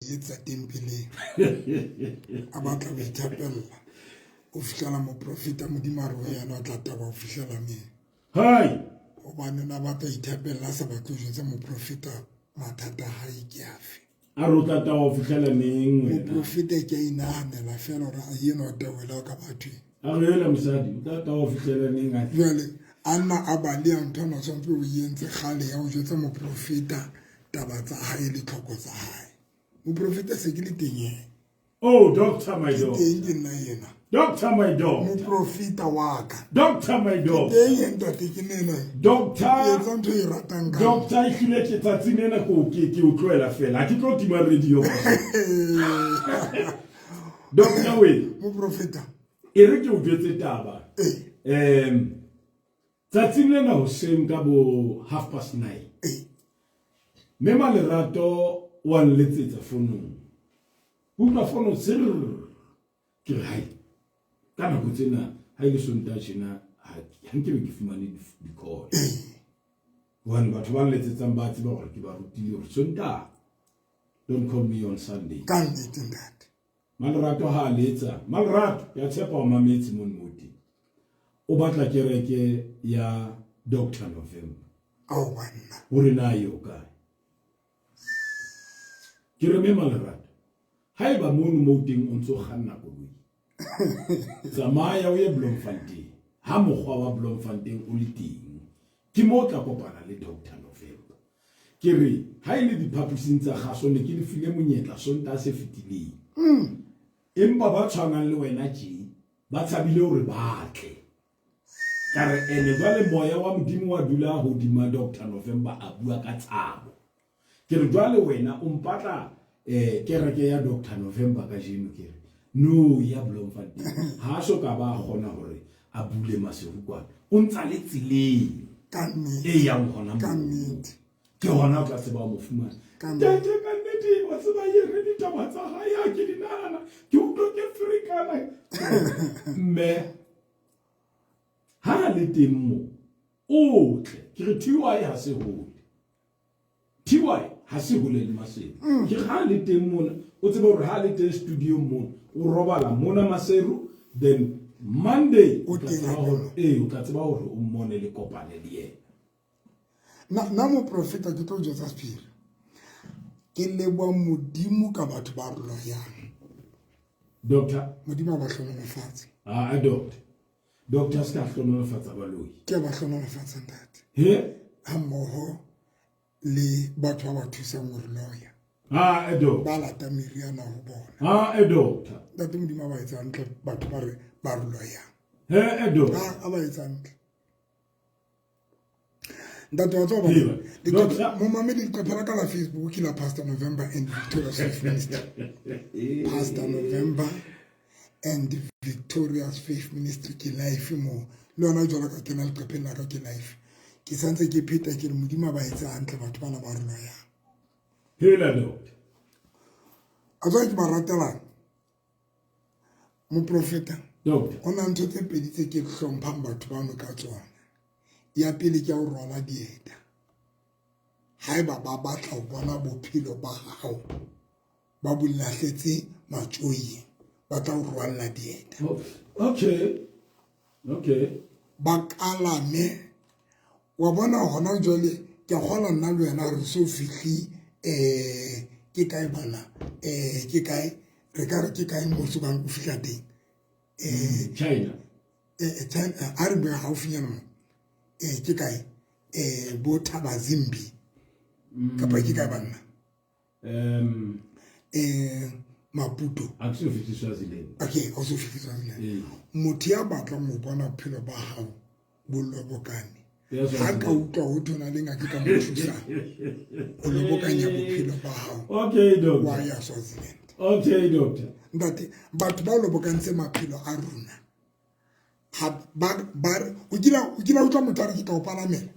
di etsa tempeleng a batla ho ithapella o fihlela moprofeta modimo a re ho yena o tla taba ho fihlela neng hai gobane na batla ithapella a sa batle ho jwetsa moprofeta mathata a hae ke afe a re o tla tawa ho fihlela neng wena moprofeta ke a inahanela fela gore a eno a tawela ka bathong a re ela mosadi o tla tawa ho fihlela neng a jale a nna a balea ntho ana tshwanetse o entse kgale ya ho jwetsa moprofeta taba tsa hae le tlhoko tsa hae moprofeta se ke le teng ene Oh, doctor, my ke doctor. teng ke nna ena Doctor, my doctor. moprofeta wa ka Doctor, my doctor. teng e ntate ke nena Doctor. etsa ntho e ratang ka Doctor, ehlile ke tsatsing lena ke o- ke ke o tlohela fela. Ha ke tlo tima radio. Doctor we, moprofeta e re ke o jwetse taba. ee Tsatsing lena hoseng ka bo 9:30. Ee. Mme Malerato wa nletsetsa fonong. Utlwa fono sirr. Ke re hai. Ka nako tsena ha ile Sontaha tjena ha nkebe ke fumane di-call. Hobane batho ba nletsetsang ba tseba hore ke ba rutile hore Sontaha don't call me on Sunday. Ka nnete ntate. Malerato ha a letsa, Malerato ya tshepa o mametse mono mo teng. O batla kereke ya Doctor November. Ao banna. Hore na eo kae. Ke re me Malerato, haeba mono mo teng o ntso kganna koloi. Tsamaya o ye Bloemfontein. Ha mokgwa wa Bloemfontein o le teng, ke mo o tla kopana le Doctor November. Ke re, ha e le diphaposing tsa kgaso ne ke le file monyetla Sontaha se fetileng. Empa ba tshwanang le wena tje ba tshabile hore ba tle. Ka re, ene jwale moya wa Modimo wa dula hodima Doctor November a bua ka tshabo. Ke re, jwale wena o mpatla eh, kereke ya Doctor November kajeno? Ke re, no, ya Bloemfontein. Ha a so ka ba a kgona hore a bule maseru kwana. O ntsa le tseleng Ka nnete. e yang hona Ka moo. nnete. Ke hona o tla tseba ho mo fumana. Ka nnete. Ntate, ka nnete, wa tseba ye re ditaba tsa hae ha ke di nahana, ke utlwa ke ferekana. Mme ha a le teng moo, o tle. Ke re TY ha se hole. TY ha se hole le Maseru. Ke re ha le teng mona, o tsebe hore ha le teng studio mona, o robala mona Maseru, then Monday O o tla teng tseba hape hore mo. ee, o tla tseba hore o mmone le kopane le yena. Nna moprofeta ke tlo jwetsa sephiri. Ke leboha Modimo ka batho ba re loyang. Doctor, Modimo a ba hlohonolofatse. ah, doctor. Doctor se ka hlohonolofatsa baloi. Ke a ba hlohonolofatsa ntate. He? Ha mmoho le batho ba ba thusang ho re loya. Ah, doctor. Ba lata meriana ho bona. Ah, doctor. Ntate Modimo a ba etsa hantle batho ba re ba re loyang. He, doctor. A ba etsa hantle. Ntate wa tseba ba momamedi leqephe la ka la Facebook ke la Pastor November and Victorious Faith Ministry. Pastor November and Victorious Faith Ministry ke life mo. Le yona jwalo ka kena leqepheng la ka ke life. Ke santse ke pheta ke re Modimo a ba etse hantle batho bana ba re loyang. Hela doctor. A tswa ke ba ratelang. Moprofeta. Doctor. Ho na ntho tse pedi tse ke hlomphang batho bano ka tsona. Ya pele ke ya ho rwala dieta. Haeba ba batla ho bona bophelo ba hao ba bo lahletse matjoing, ba tla o rwalla dieta. Okay. Okay. Ba kalame wa bona hona jwale ke a kgola nna le wena re so fihli ke kae bana ke kae re ka re ke kae mo so kang o fihla teng China China a re bue haufinyana mo ke kae bo Thabazimbi kapa ke kae banna Maputo a ke so fihle Swaziland. Okay, o so fihle Swaziland. Motho ya batlang ho bona bophelo ba hao bo lobokane ha ka utlwa ho thona le ngaka ka mo thusang ho lobokanya bophelo ba hao. Okay, doctor. Wa ya Swaziland. Okay, doctor. Ntate, batho ba lobokantse maphelo a rona. Ha ba o kila utlwa motho a re ke tla o palamela.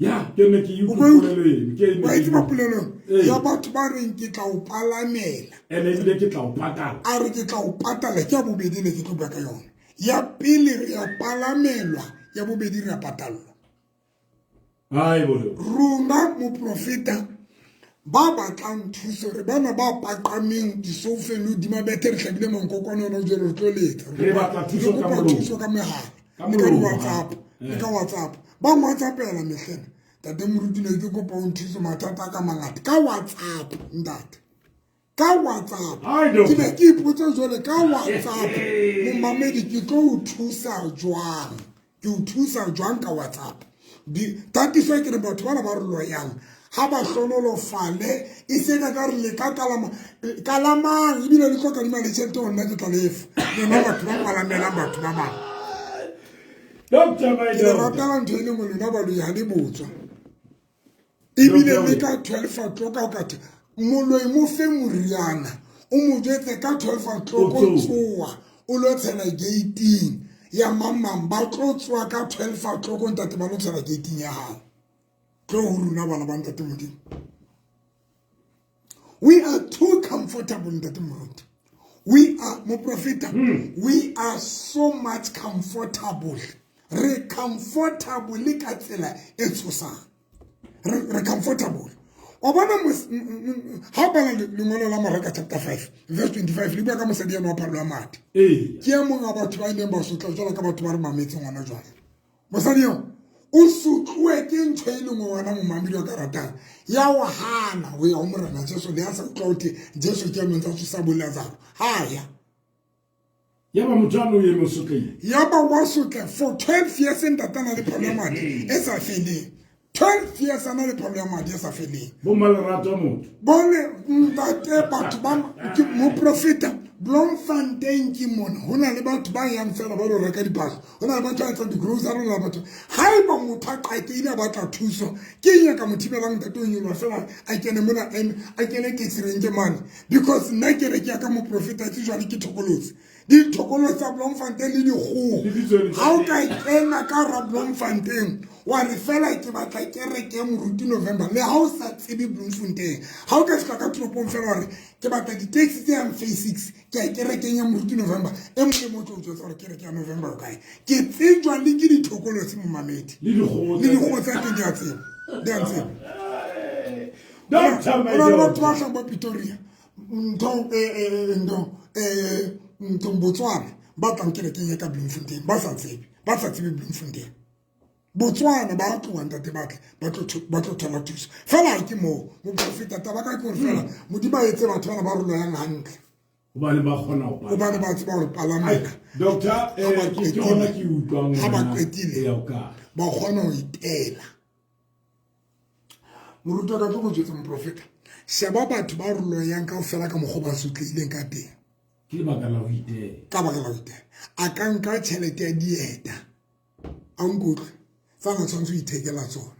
Ya, ke ne ke utlwa polelo eno, ke ne Wa ke tseba utlwa. polelo Ee. ya batho ba reng ke tla o palamela. Ene ebile ke tla o patala. A re ke tla o patala, ke ya bobedi ne ke tlo bua ka yona. Ya pele re ya palamelwa, ya bobedi re ya patallwa. Hai bo. Rona moprofeta Ba batlang thuso re bana ba paqameng disoufeng le hodima bethe re hlabile mankokwana ona jwale re tlo letsa. Re batla thuso ka molomo. Thuso ka mehala. Le ka di-WhatsApp. Le ka WhatsApp. Ba WhatsAppela mehlena. Ntate Moruti ne ke kopa o nthuse mathata a ka mangata. Ka WhatsApp, ntate. Ka WhatsApp. Ke be ke ipotse jwale ka WhatsApp. Momamedi ke tlo o thusa jwang? Ke o thusa jwang ka WhatsApp? Tatiso ke re batho bana ba re loyang ha ba hlonolofale e se ka ka re le ka kalama kalamang ebile le tlo kadima le tjhelete ho nna ke tla lefa lona batho ba palamelang batho ba bang. Ke le ratela ntho e le nngwe lona baloi ha le botswa ebile le ka 12 o'clock o ka moloi mo fe moriana o mo jwetse ka 12 o'clock o tsoa o lo tshela gating ya mamang ba tlo tsoa ka 12 o'clock ntate ba lo tshela gating ya hao tlo ho rona bana ba ntate Modimo. We are too comfortable ntate Moruti. We are moprofeta. We are so much comfortable. Re comfortable le ka tsela e tshosang. Re comfortable. O bona ha bala lengolo la Mareka chapter 5 verse 25 le bua ka mosadi eno wa phalo ya madi. Ke e mong wa batho ba ileng ba sotla jwalo ka batho ba re mametseng ngwana jwale. Mosadi eo o sotluwe ke ntho e lengwe wena momamedi wa ka ratang ya o hana ho ya ho Morena Jesu le a sa utlwa hothe Jesu ke eno ntsa tsosa bo Lazaro ha ya. Yaba motho a no eme o sotlehile. Yaba wa sotla for 12 years ntate na le phalo ya madi e sa feleng. 12 years ana le phalo ya madi e sa feleng. Bo malerato motho. Bone ntate batho ba ke moprofeta Bloemfontein ke mona ho na le batho ba yang fela ba lo reka diphahlo ho na le batho ba etsang di-grocery ho na le batho haeba motho a qakehile a batla thuso ke eng e ka mo thibelang ntate o nyoloha fela a kene mona a kene taxi renke mane because nna kereke ya ka moprofeta tse jwale ke thokolotse dithokolo tsa Bloemfontein le dikgoho ha o ka kena ka ra Bloemfontein wa re fela ke batla kereke ya Moruti November le ha o sa tsebe Bloemfontein ha o ka fihla ka toropong fela wa re ke batla di-taxi tse yang phase 6 ke ya kerekeng ya Moruti November e mong le mong o tlo o jwetsa gore kereke ya November o kae ke tsejwa le ke dithokolotsi momamedi le dikgoho tsa teng di a tseba di a tseba le batho ba hlang ba Pretoria ntho Botswana ba tlang kerekeng ya ka Bloemfontein ba sa tsebe Bloemfontein Botswana ba tloha ntate ba tle ba tlo thola thuso fela ke moo moprofeta taba ka ke gore fela Modimo a etse batho bana ba re loyang hantle hobane ba kgona ho hobane ba tseba hore palamela doctor ke hona ke utlwang ha ba qetile ba kgona ho itela moruti wa ka tlo go jwetsa moprofeta sheba batho ba re loyang kaofela ka mokgwa ba sotlehileng ka teng ke lebaka la ho itela ka baka la ho itela a ka nka tjhelete ya dieta a nkutlwe tsa na tshwanetse ho ithekela tsona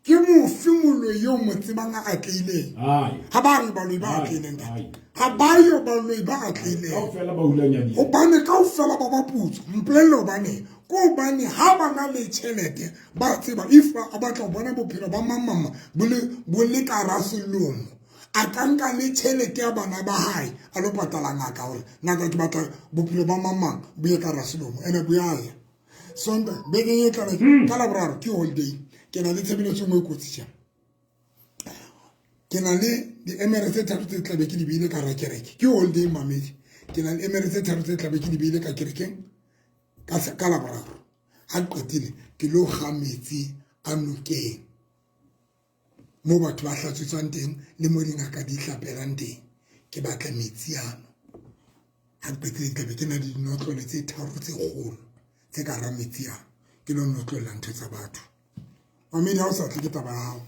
ke mofe moloi yo mo tsebang a atlehileng ha ba re baloi ba atlehileng ha ba yo baloi ba atlehileng hobane kaofela ba ba putso mpolelle hobane ko hobane ha ba na le tjhelete ba tseba if a batla ho bona bophelo ba mamama bo le ka hara selomo a ka nka le tjhelete ya bana ba hae a lo patala ngaka hore ngaka ke batla bophelo ba mamang bo ye ka hara selomo ene bo ya ya Sonta bekeng e tlang ka Laboraro ke holiday ke na le tshebeletso e nngwe e kotsi tjena ke na le diemere tse tharo tse tlabe ke di beile ka hara kereke ke holiday mamedi ke na le emere tse tharo tse tlabe ke di beile ka kerekeng ka Laboraro ha qetile ke lo kga metsi a nokeng mo batho ba hlatswetswang teng le mo dingaka di hlapelang teng ke batla metsi ano ha qetile tlabe ke na le dinotlolo tse tharo tse kgolo tse ka hara metsi ano ke lo notlolla ntho tsa batho mamedi ha o sa tle ke taba ya hao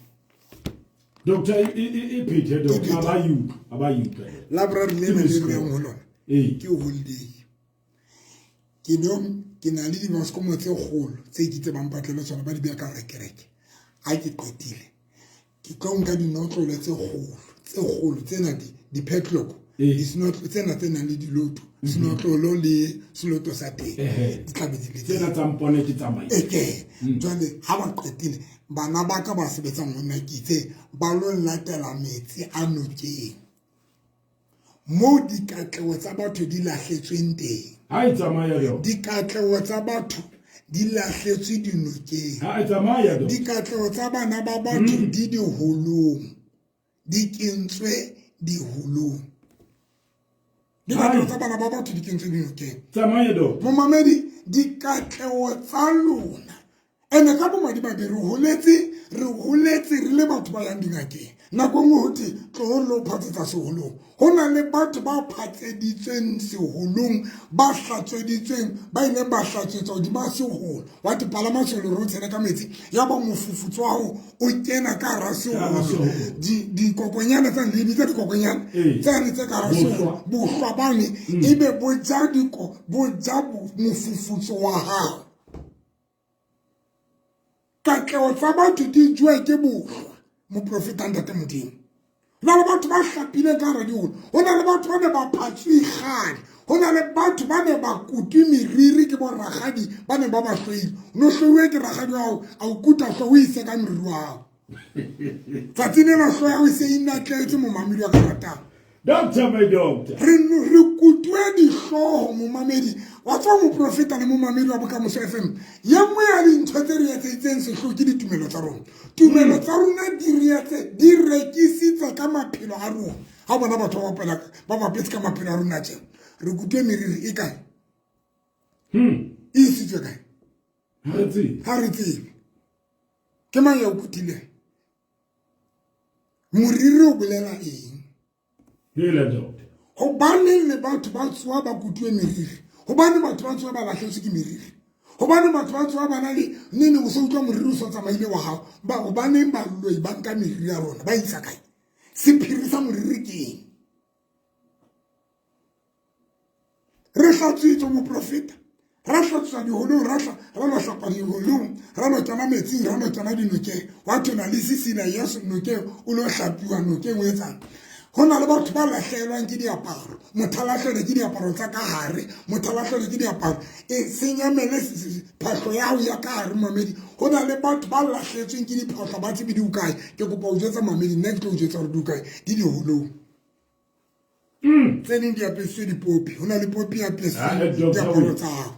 doctor e phethe doctor ba utlwa ba utlwa Laboraro le le re yang ho lona ke holiday ke no ke na le dimaskomo tse kgolo tse ke tsebang patlelo tsona ba di beha ka hara kereke ha ke qetile ke tlo nka dinotlolo tse kgolo tse kgolo tsena di-padlock disinotlolo tsena tse nang le diloto senotlolo le seloto sa teng di tlabe di le tsena tsa mpone ke tsamaisa eke jwale ha ba qetile bana ba ka ba sebetsang ho nna ke itse ba lo latela metsi a nokeng moo dikatleho tsa batho di lahletsweng teng ha e tsamaya dikatleho tsa batho di lahletswe dinokeng. Ha e tsamaya do. Dikatleho tsa bana ba batho di diholong, di kentswe diholong. Dikatleho tsa bana ba batho di kentswe dinokeng. Tsamaya do. Momamedi, dikatleho tsa lona ene ka bomadimabe re holetse re holetse re le batho ba yang dingakeng. Nako nngwe ho thwe tloho re lo phatsetsa seholong. Ho na le batho ba phatseditsweng seholong, ba hlatsweditsweng, ba ileng ba hlatswetswa hodima seholo. Wa te palama seholo re o tshele ka metsi, ya ba mofufutso wa hao o kena ka hara seholo. Dikokonyana tsane le bitsa dikokonyana tsane tse ka hara seholo, bohlwa bane, ebe bo ja bo ja mofufutso wa hao. Katleho tsa batho di jowe ke bohlwa, moprofeta ntate Modimo. Ho na le batho ba hlapileng ka hara diholo, ho na le batho ba ne ba phatswe kgale, ho na le batho ba ne ba kutwe meriri ke borakgadi ba ne ba ba hloile. O no hloiwe ke rakgadi wa hao, a o kuta hlooho, o ise ka moriri wa hao. Tsatsing lena hlooho ya hao e se e natletse, momamedi wa ka ratang. Doctor, my doctor. Re re kutwe dihlooho, momamedi wa tswa moprofeta le momamedi wa Bokamoso FM. Ye nngwe ya dintho tse re etseditseng sehloho ke ditumelo tsa rona. Tumelo tsa rona di re etse di rekisitse ka maphelo a rona. Ha bona batho ba bapala ba bapetse ka maphelo a rona tje. Re kutwe meriri e kae? E isitswe kae? Ha re tsebe. Ha re tsebe. Ke mang ya o kutileng? Moriri o bolela eng? Hela doctor. Hobaneng le batho ba tsoha ba kutuwe meriri? Hobane batho ba tsoha ba lahletswe ke meriri. Hobane batho ba tsoha ba na le nene o se utlwa moriri o so tsamaile wa hao. Ba hobaneng baloi ba nka meriri ya rona ba isa kae? Sephiri sa moriri ke eng? Re hlatswitswe moprofeta, ra hlatswa diholong, ra lo hlapa diholong, ra lo kena metsing, ra lo kena dinokeng. Wa thona le sisila ya nokeng, o lo hlapiwa nokeng o etsang. Ho na le batho ba lahlehelwang ke diaparo, motho a lahlelwe ke diaparo tsa ka hare, motho a lahlelwe ke diaparo e senyamele phahlo ya hao ya ka hare, mamedi. Ho na le batho ba lahletsweng ke diphahlo, ba tsebe di o kae. Ke kopa o jwetsa mamedi, nna ke tlo o jwetsa hore di o kae, di diholong. Tse ding di apesitswe dipopi, ho na le popi e apesitsweng diaparo tsa hao,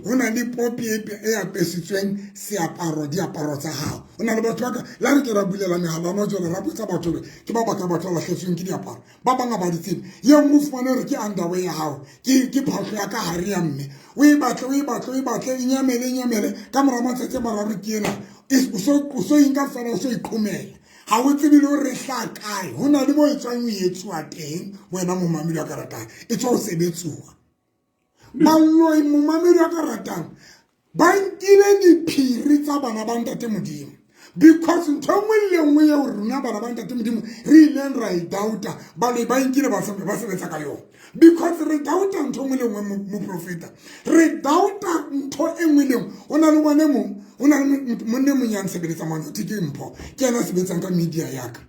ho na le popi e apesitsweng seaparo diaparo tsa hao. Ho na le batho ba ka la re ke ra bulela mehala hona jwale, ra botsa batho hore ke ba baka batho ba lahletsweng ke diaparo, ba bang ha ba di tsebe. Ye nngwe o fumane hore ke underwear ya hao, ke phahlo ya ka hare ya mme, o e batle o e batle o e batle, e nyamele e nyamele, ka mora matsatsi a mararo ke ena o so e nka fela, o so iqhomela. Ha o tsebe le hore e hlaha kae, ho na le mo e tswang e etsuwa teng. Wena momamedi wa ka ratang, e tswa ho sebetsuwa. Baloi momamedi wa ka ratang, ba nkile diphiri tsa bana ba ntate Modimo. Because ntho e nngwe le nngwe eo rona bana ba ntate Modimo re ileng ra e doubta, baloi ba nkile ba sebetsa ka yona. Because re doubta ntho e nngwe le nngwe, moprofeta. Re doubta ntho e nngwe le nngwe. Ho na le ngwana e mong, ho na le monna e mong ya nsebeletsang mane, ho thwe ke Mpho. Ke yena a sebetsang ka media ya ka.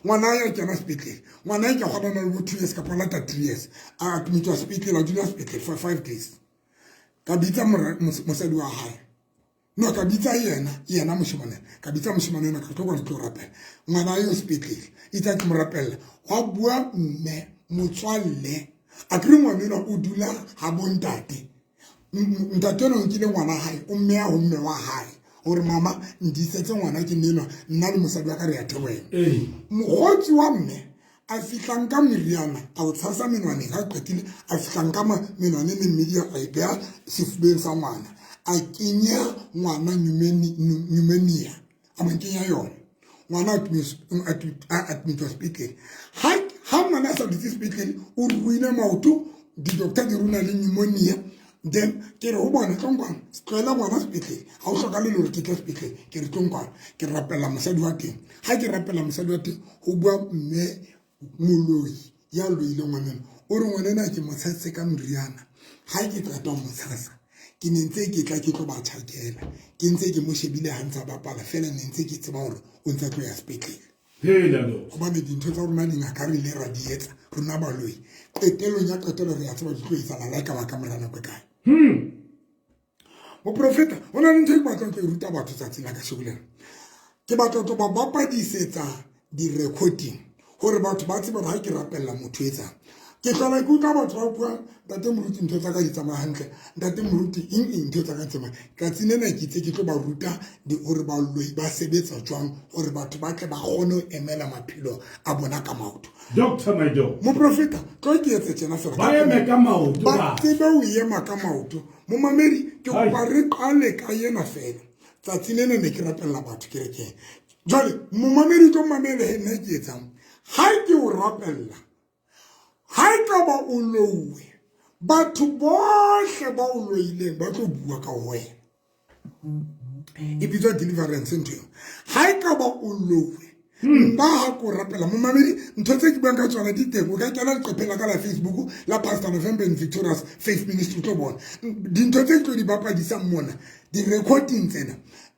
Ngwana ya kena sepetlele, ngwana ya ke kgona le bo 2 years kapa lata 3 years, a admitwa sepetlele, a dula sepetlele for 5 days. Ka bitsa mosadi wa hae. No, ka bitsa yena, yena moshemane. Ka bitsa moshemane ena, ka tlo kwa tlo rapela. Ngwana yo sepetlele, itse ke mo rapella. Hwa bua mme, motswalle. A kere ngwana enwa o dula ha bontate. Ntate enwa o nkile ngwana hae, o mmeya ho mme wa hae. Hore mama, ndisetse ngwana ke nenwa, nna le mosadi wa ka re ya theohela. Mokgotsi wa mme a fihlang ka meriana, a o tshasa menwaneng, ha qetile a fihlang ka menwaneng e mmedi, a e beha sefubeng sa ngwana, a kenya ngwana pneumonia, a mo kenya yona. Ngwana a admitwa sepetlele. Ha ngwana a sa dutse sepetlele, o ruile maoto, di-doctor di runa le pneumonia. Then ke re ho bona, tlo nkwana, tlohela ngwana sepetlele, ha o hlokahale le hore ke tle sepetlele. Ke re tlo nkwana, ke rapella mosadi wa teng. Ha ke rapella mosadi wa teng, ho bua mme moloi ya loileng ngwanena. O re ngwanena ke mo tshasitse ka moriana. Ha ke qeta ho mo tshasa, ke ne ntse ke tla ke tlo ba tjhakela. Ke ntse ke mo shebile ha ntse a bapala feela, ne ntse ke tseba hore o ntse a tlo ya sepetlele. Hobane dintho tsa rona dingaka re ile ra di etsa, rona baloi. Qetellong ya qetelo re a tseba di tlo etsahala le ha e ka ba ka mora nako e kae. Moprofeta, ho na le ntho e ke batlang ho tlo e ruta batho tsatsing la kasheko lena. Ke batla ho tlo ba bapadisetsa di-recording hore batho ba tsebe hore ha ke rapella motho etsang. Ke hlola ke utlwa batho ba bua, ntate moruti ntho tsa ka di tsamaya hantle, ntate moruti eng eng ntho tsa ka tsamaya. Tsatsing lena ke itse ke tlo ba ruta hore baloi ba sebetsa jwang, hore batho ba tle ba kgone ho emela maphelo a bona ka maoto. Doctor my dog. Moprofeta, tlo ke etse tjena fela. Ba eme ka maoto. Ba tsebe ho ema ka maoto. Momamedi, ke kopa re qale ka ena fela. Tsatsi lena ne ke rapella batho kerekeng. Jwale, momamedi tlo mamele he nna ke etsang. Ha ke o rapella, ha e ka ba o louwe, batho bohle ba o loileng ba tlo bua ka ho wena. E bitswa deliverance ntho eo. Ha e ka ba o louwe, nna ha ko rapela momamedi, ntho tse ke buang ka tsona di teng. O ka kena leqepheng la ka la Facebook la Pastor November and Victorious Faith Ministry, o tlo bona dintho tse ke tlo di bapadisang mona, di-recording tsena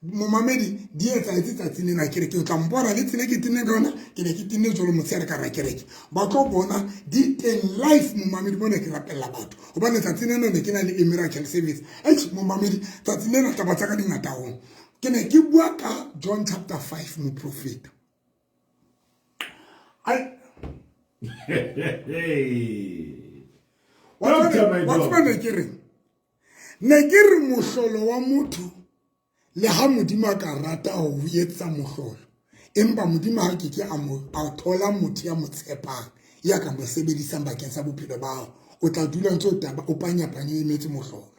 momamedi di etsahetse tsatsi lena kereke. O tla mpona le tsela ke tenneng ka yona, ke ne ke tenne jwalo motshehare ka hara kereke. Ba tlo bona di teng live momamedi mona ke rapella batho, hobane tsatsi lena ne ke na le a miracle service. Eish momamedi, tsatsi lena taba tsa ka di ngata haholo. Ke ne ke bua ka John chapter 5 moprofeta. Ai wa tseba ne ke reng? Ne ke re mohlolo wa motho, le ha Modimo a ka rata ho etsa mohlolo, empa Modimo ha ke ke a thola motho ya mo tshepang, ya ka mo sebedisang bakeng sa bophelo ba hao. O tla dula ntse o taba, o panyapanya o emetse mohlolo.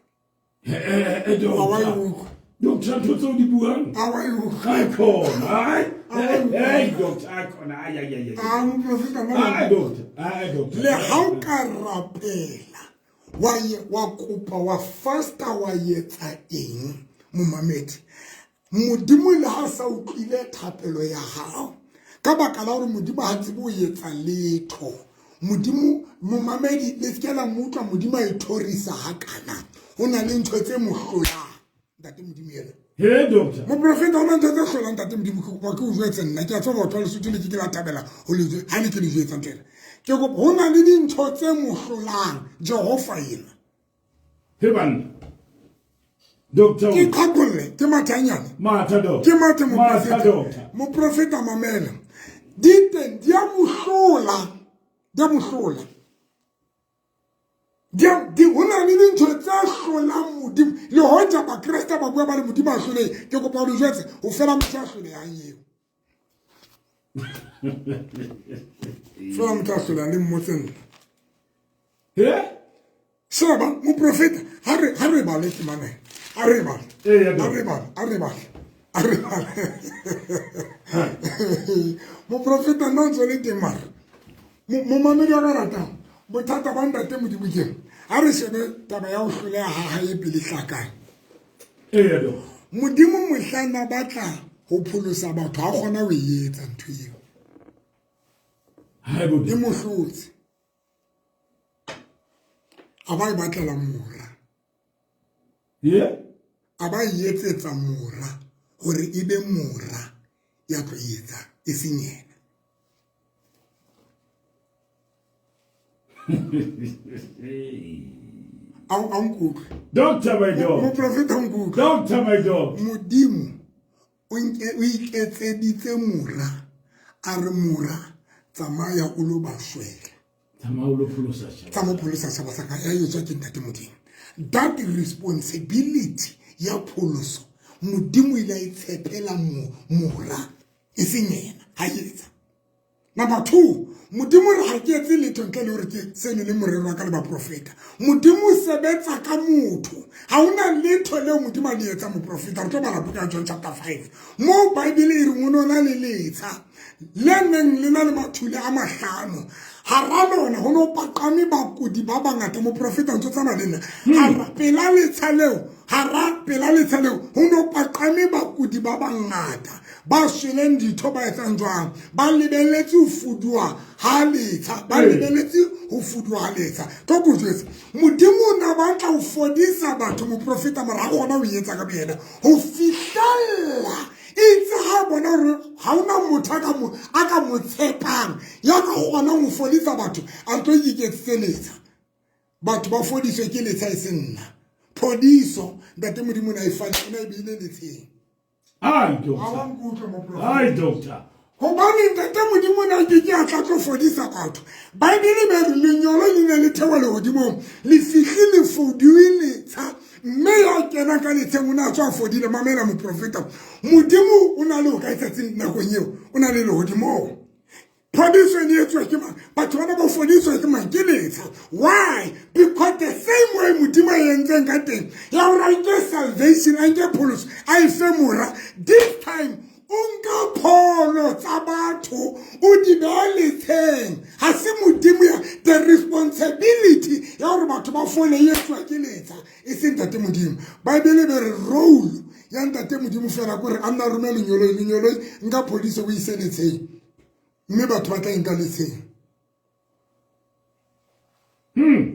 Doctor, doctor, ntho tseo di buang. Ga e khona. Ai, hey, doctor, ai khona. Ai, ai, ai, ai. Ah, moprofeta, Ai, doctor, ai, doctor. Le ha o ka rapela, wa ye, wa kopa, wa fasta, wa etsa eng, momamedi, Modimo le ha sa utlwile thapelo ya hao, ka baka la hore Modimo ha tsebe ho etsa letho. Modimo, momamedi, le se ke la mo utlwa Modimo a ithorisa hakana. Ho na le ntho tse mo hlolang, ntate Modimo ena. He, doctor. Moprofeta, ho na ntho tse hlolang, ntate Modimo. Ke kopa ke o jwetse nna, ke a tseba batho ba Lesotho le ke ke la thabela ho le jwe-, ha ne ke le jwetsa ntho ena. Ke kopa, ho na le dintho tse mo hlolang, Jehova ena. He banna. Doctor. Ke qhaqholle, ke mathanyana. Matha, doctor. Ke mathe, Matha, moprofeta. doctor. Moprofeta mamela. Di teng, di a mo hlola. Di a mo hlola. Di a, di, ho na le dintho tse hlolang Modimo. Le hoja Bakreste ba bua ba re Modimo ha hlolehe, ke kopa ho le jwetse, ho fela motho a hlolehang eo. Fela motho a hlolehang, le mmotse nna. He? Sheba, moprofeta, ha re bale ke mane. Ha re bale. Ee, ya Ha re bale, ha re bale. Ha re bale. Moprofeta nna o ntse o le teng mara. Momamedi wa ka ratang, bothata ba ntate Modimo ke eng? Ha re shebe taba ya ho hloleha ha hae pele hlakang. Ee, ya do. Modimo mohlang a batla ho pholosa batho, ha kgona ho e etsa ntho eo. Ha e bo E mo hlotse. A ba e batlela mora. Yeah. A ba e etsetsa mora hore e be mora ya tlo e etsa, e seng yena. A nkutlwe. Doctor my dog. Moprofeta nkutlwe. Doctor my dog. Modimo o nke o iketseditse mora, a re mora tsamaya o lo ba shwela. Tsamaya o lo pholosa setjhaba. Tsamaya o pholosa setjhaba sa ka, ya etswa ke ntate Modimo. That responsibility ya pholoso Modimo ile a e tshepela mora, e seng yena ha etsa. Number 2, Modimo re ha ke etse letho ntle le hore ke seno le morero wa ka le baprofeta. Modimo o sebetsa ka motho. Ha hona letho leo Modimo a le etsang moprofeta. Re tlo bala buka ya John chapter 5. Moo Bible e reng o no na le letsha le neng le na le mathule a mahlano. Hara lona ho no paqame bakudi ba bangata. Moprofeta ntse tsamaya le nna. Hara pela letsha leo, hara pela letsha leo ho no paqame bakudi ba bangata. Ba shweleng ditho ba etsang jwang? Ba lebelletse ho fuduwa ha letsha, ba lebelletse ho fuduwa ha letsha. Tlo ko jwetsa, Modimo o na batla ho fodisa batho moprofeta, mara ha kgona ho etsa ka boyena. Ho fihlella itse ha bona hore ha hona motho a ka mo tshepang ya ka kgonang ho fodisa batho, a tlo iketsetse letsha. Batho ba fodiswe ke letsha e seng nna. Phodiso ntate Modimo o na e fane, o na e beile letsheng. Ai, doctor. Ai, doctor. Gobane Ntate Modimo na ke ke a tla tlo fodisa batho. Baebele be re lenyolo le ne le thewa legodimong, le fihle le fodiwe letsha, mme ya kena ka letsheng o ne a tswa a fodile. Mamela moprofeta, Modimo o na le o kae tsatsing nakong eo? O na le legodimong. Phodiso e ne etsuwa ke mang? Batho bana ba fodiswa ke mang? Ke letsha. Why? Because the same way Modimo a entseng ka teng ya gore a nke salvation, a nke pholoso, a e fe mora, this time o nka pholo tsa batho o di beha letsheng. Ga se Modimo ya the responsibility ya gore batho ba fole e etsuwa ke letsha, e se Ntate Modimo. Baebele be re role ya Ntate Modimo fela kore a nna rome lenyoloi, lenyoloi nka phodiso o ise letsheng, mme batho ba tla enka letsheng.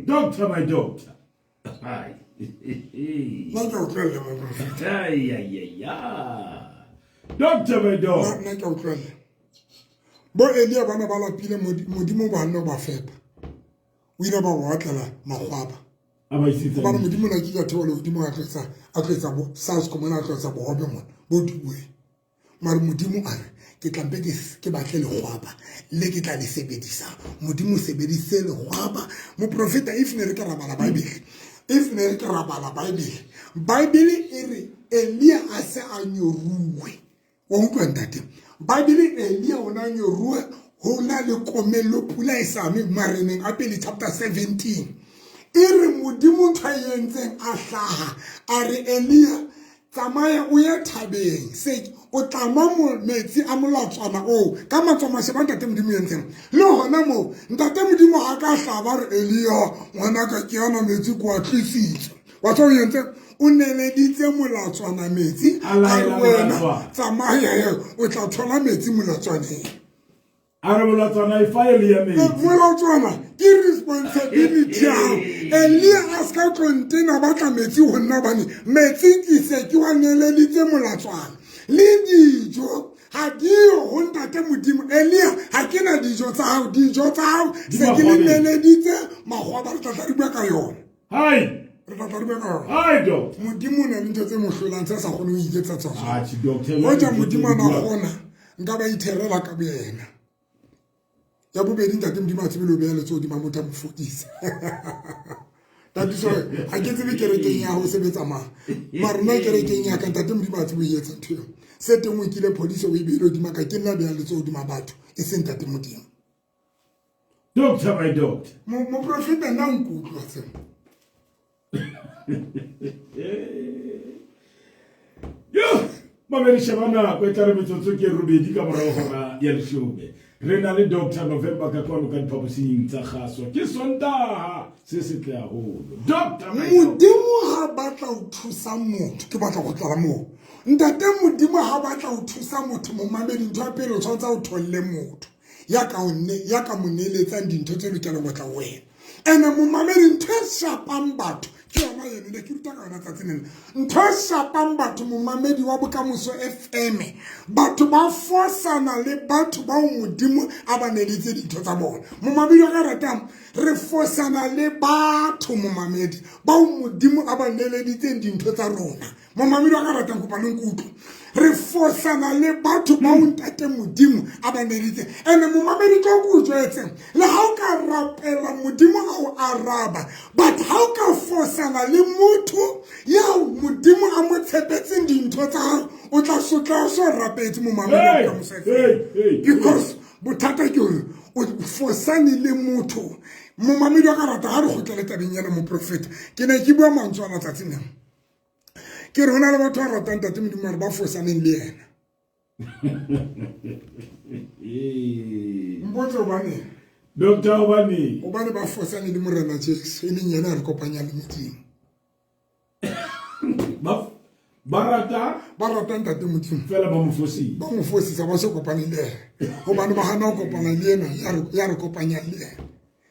Doctor, my doctor. Nna ke a utlwelela, moprofeta. Ai, ai, ai, ai. Doctor, my doctor. Nna ke a utlwelela. Bo Elia bana ba lapile, Modimo ba nne ba fepa, o ile ba ba batlela makgwaba. A ba isitse. Gobane Modimo na ke ka thewa legodimo a tlo etsa bo south komona, a tlo etsa bohobe mona bo dubueng. Mare Modimo a re ke tlampe ke batle lekgwaba le ke tla le sebedisa. Modimo sebedise lekgwaba, moprofeta. If ne re ke ra bala Bible, if ne re ke ra bala Bible, Bible e re Elia a se a nyoruwe. Wa utlwa ntate? Bible, Elia o na nyoruwe, ho na le komello, pula e sane. Mareneng a Pele chapter 17 e re Modimo ntho a e entseng, a hlaha a re, Elia, tsamaya o ye thabeng se o tla nwa metsi a molatswana oo ka matswamase ba. Ntate Modimo entseng le gona moo? Ntate Modimo ga ka hlaba re, Elia ngwanaka, ke yana metsi ko a tlisitse. Wa tswa o entse o neleditse molatswana metsi, A a re laela wena molatswana. Tsamaya o tla thola metsi molatswaneng. A re molatswana e fa Elia metsi. Molatswana ke responsibility ya gago. Elia a se ka tlo ntena batla metsi go nna, bane metsi ke se ke wa neleditse molatswana. Le dijo ga dio go Ntate Modimo. Elia, ga ke na dijo tsa gago, dijo tsa gago Di se ke le makgwabeng. neleditse makgwaba. Re tla tla re bua ka yona. Hai. Re tla tla re bua ka yona. Hai, doctor. Modimo o na le ntho tse mohlolang tse sa kgone ho iketsa tsona. Atjhe, doctor. Hoja Modimo a na kgona, nka ba itherela ka boyena. Ya bobedi, Ntate Modimo a tsebe le ho beha letsoho hodima motho a mo fodisa. Tatiso, ga ke tsebe kerekeng ya ho sebetsa mang, mare nna kerekeng ya ka Ntate Modimo a tsebe ho etsa ntho eo. Se teng o nkile phodiso o e beile hodima ka, ke nna behang letsoho hodima batho, e seng Ntate Modimo. Doctor, my doctor. Moprofeta, nna nkutlwa tseo. Yo, mamedi, sheba nako e tla re metsotso ke 8 ka morago hora ya 10. Re na le Dr November ka kwano ka diphaposing tsa kgaso. Ke Sontaha se setle haholo. Doctor, my doctor. Modimo ga batla ho thusa motho, ke batla go tlala moo. Ntate Modimo ga batla ho thusa motho, momamedi, ntho ya pele o tshwanetse o tholle motho ya ka o ne ya ka mo neletsang dintho tse lokelang go tla ho wena. Ene momamedi, ntho e shapang batho ke yona eno ne ke ruta ka yona tsatsi lena. Ntho e shapang batho, momamedi wa Bokamoso FM, batho ba fosana le batho bao Modimo a ba neletse dintho tsa bona. Momamedi wa ka ratang, re fosana le batho, momamedi, bao Modimo a ba neleditseng dintho tsa rona. Momamedi wa ka ratang, kopa le nkutlwe, re fosana le batho bao Ntate Modimo a ba neditseng. Ande momamedi, tlo ko jwetse, le ha o ka rapela Modimo a o araba, but ha o ka fosana le motho yao Modimo a mo tshepetseng dintho tsa gago, o tla sotla o so rapetse, momamedi wa Bokamoso FM. Hey, hey, Because bothata ke gore o fosane le motho. Momamedi wa ka rata, ga re kgotlele tabeng ena. Moprofeta, ke ne ke bua mantswe a matsatsing ana, ke re ho na le batho ba ratang Ntate Modimo mare ba fosaneng le yena. Mpotse hobaneng. Doctor, hobane? Hobane ba fosane le Morena Jesu, e leng yena a re kopanyang le Modimo. Ba rata Ba rata Ntate Modimo fela ba mo fositse. Ba mo fosisa, ba se kopane le ena gobane ba gana go kopana le ena ya re kopanyang le ena.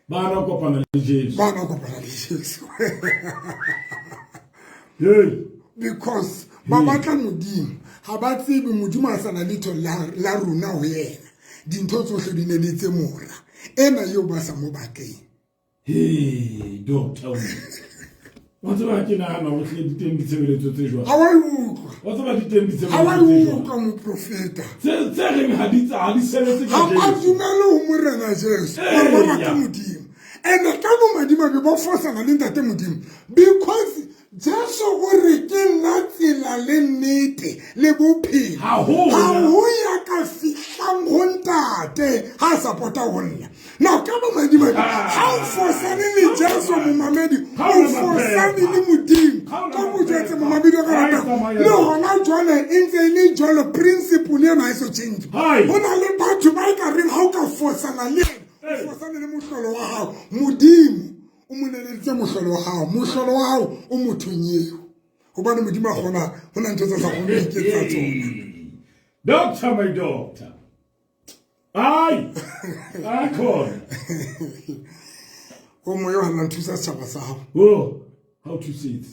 Ba na kopana le Jesu. Ba gana go kopana le Jesu. Hey. Because ba batla Modimo, ga ba tsebe Modimo a sana letho la rona ho yena. Dintho tsohle di ne di tse mora ena eo ba sa mo batleng. Hey, doctor. Wa tseba ke nahana ho hle di teng ditshebeletso tse jwalo. Ha wa e utlwa. Wa tseba di teng ditshebeletso Ha wa e utlwa moprofeta. Tse tse reng ha di tsa ha di sebetse ka Jesu. Ha ba dumele ho Morena Jesu. Ba ba rata Modimo. Ene ka bomadimabe ba fosana le Ntate Modimo because Jesu o re ke nna tsela le nnete le bophelo. Ha ho ya ka fihlang ho Ntate ha sa pota ho nna. Now ka bomadimabe ha o fosane le Jesu momamedi o fosane le Modimo. Ka mo jwetse momamedi wa ka rata le hona jwale e ntse e le jwalo principle ena ha e so change. Ho na le batho ba e ka reng ha o ka fosana le ena o fosane le mohlolo wa hao Modimo o mo neleditse mohlolo wa hao mohlolo wa hao o mothong eo gobane modimo a kgona go na ntho tse sa kgone go iketsa tsona doctor my doctor ai a khona o moya o ganang thusa setšhaba sa gago o ga o thusetse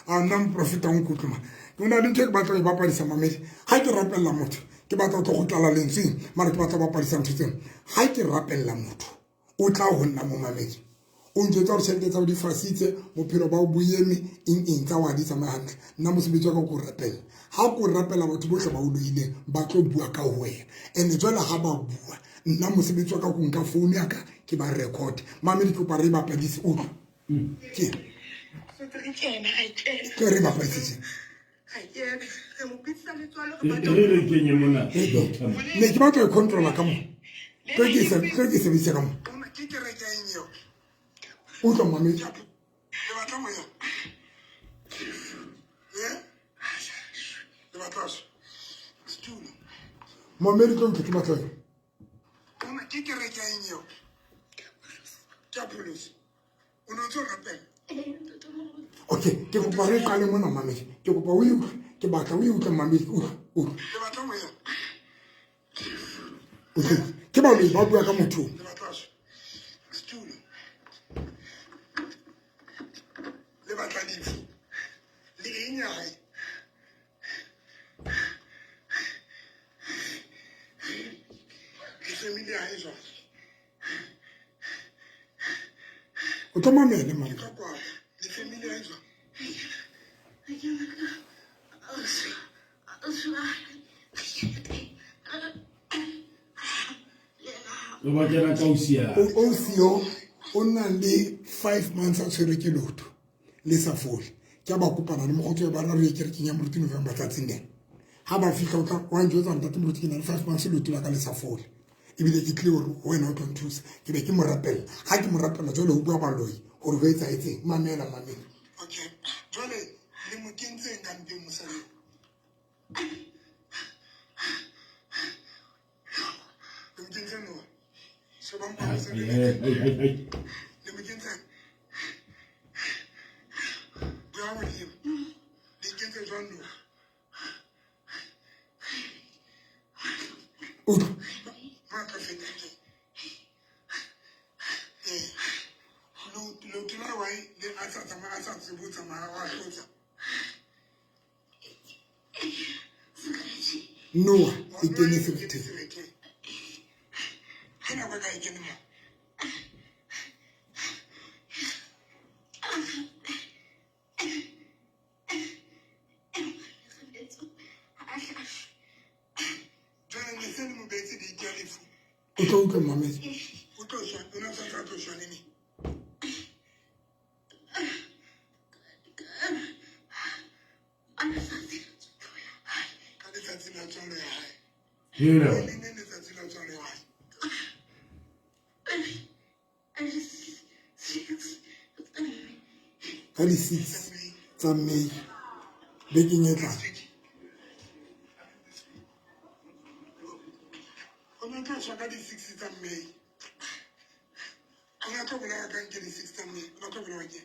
a nna moprofeta o nkutlwa ke na le ntho e ke batla go e bapadisa mamedi ga ke rapelela motho ke batla go tlo go tlala lentsweng mara ke batla go bapadisa ntho tseno ga ke rapelela motho o tla go nna momamedi o ntjwetsa gore tšhelete tsa go di fasitse bophelo ba o boeme eng eng tsa wa di tsamaya gantle nna mosebetsi wa ka ko rapela ga ko rapela batho botlhe ba o loileng ba tlo bua ka go wena and jale ga ba bua nna mosebetsi wa ka ko nka founu ya ka ke ba record mamedi ke kopa re e bapadise utlwa ke ke re bapadise re kenye mona ne ke batla e controla ka mo tlo ke sebedise ka mo utlwa mamedi mamedi tlo utlwa ke batla ke kereke eng eo ke a pholoso o ne o tlo rapela okay ke kopa re qale mona mamedi ke kopa o utlwe ke batla o utlwe mamedi utlwe utlwe utlwe ke baloi ba bua ka motho le batla lefu le eng ya gae le family ya gae jwang o tlo mamele mama o sio o na le 5 months a tshwerwe ke lotho le sa fole ke a ba kopana le mogotsi wa ba ra re ye kerekeng ya moruti November tsatsing lena ha ba fihla o tla wa njwetsa ntate moruti ke na le 5 months leoto la ka le sa fole ebile ke tlile gore go wena o tlo nthusa ke be ke mo rapella ga ke mo rapella jale o bua baloi gore go etsaetseng mamela mamela okay jale le mo kentseng ka mpeng mosadi le mo kentseng noa shebang le mo kentseng bua godimo le ikentse jwang noa utlwa leoto la wae le a sa tsamaya a sa tsebe o tsamaya wa hlotsa noa e kene seretheng ke nako e ka e kene mo o tlo utlwa mamedi ka di-6 tsa May bekeng e tlang o ne tlo shwa ka di-6 tsa May o ne tlo bolawa kang ke di-6 tsa May o ne tlo bolawa ke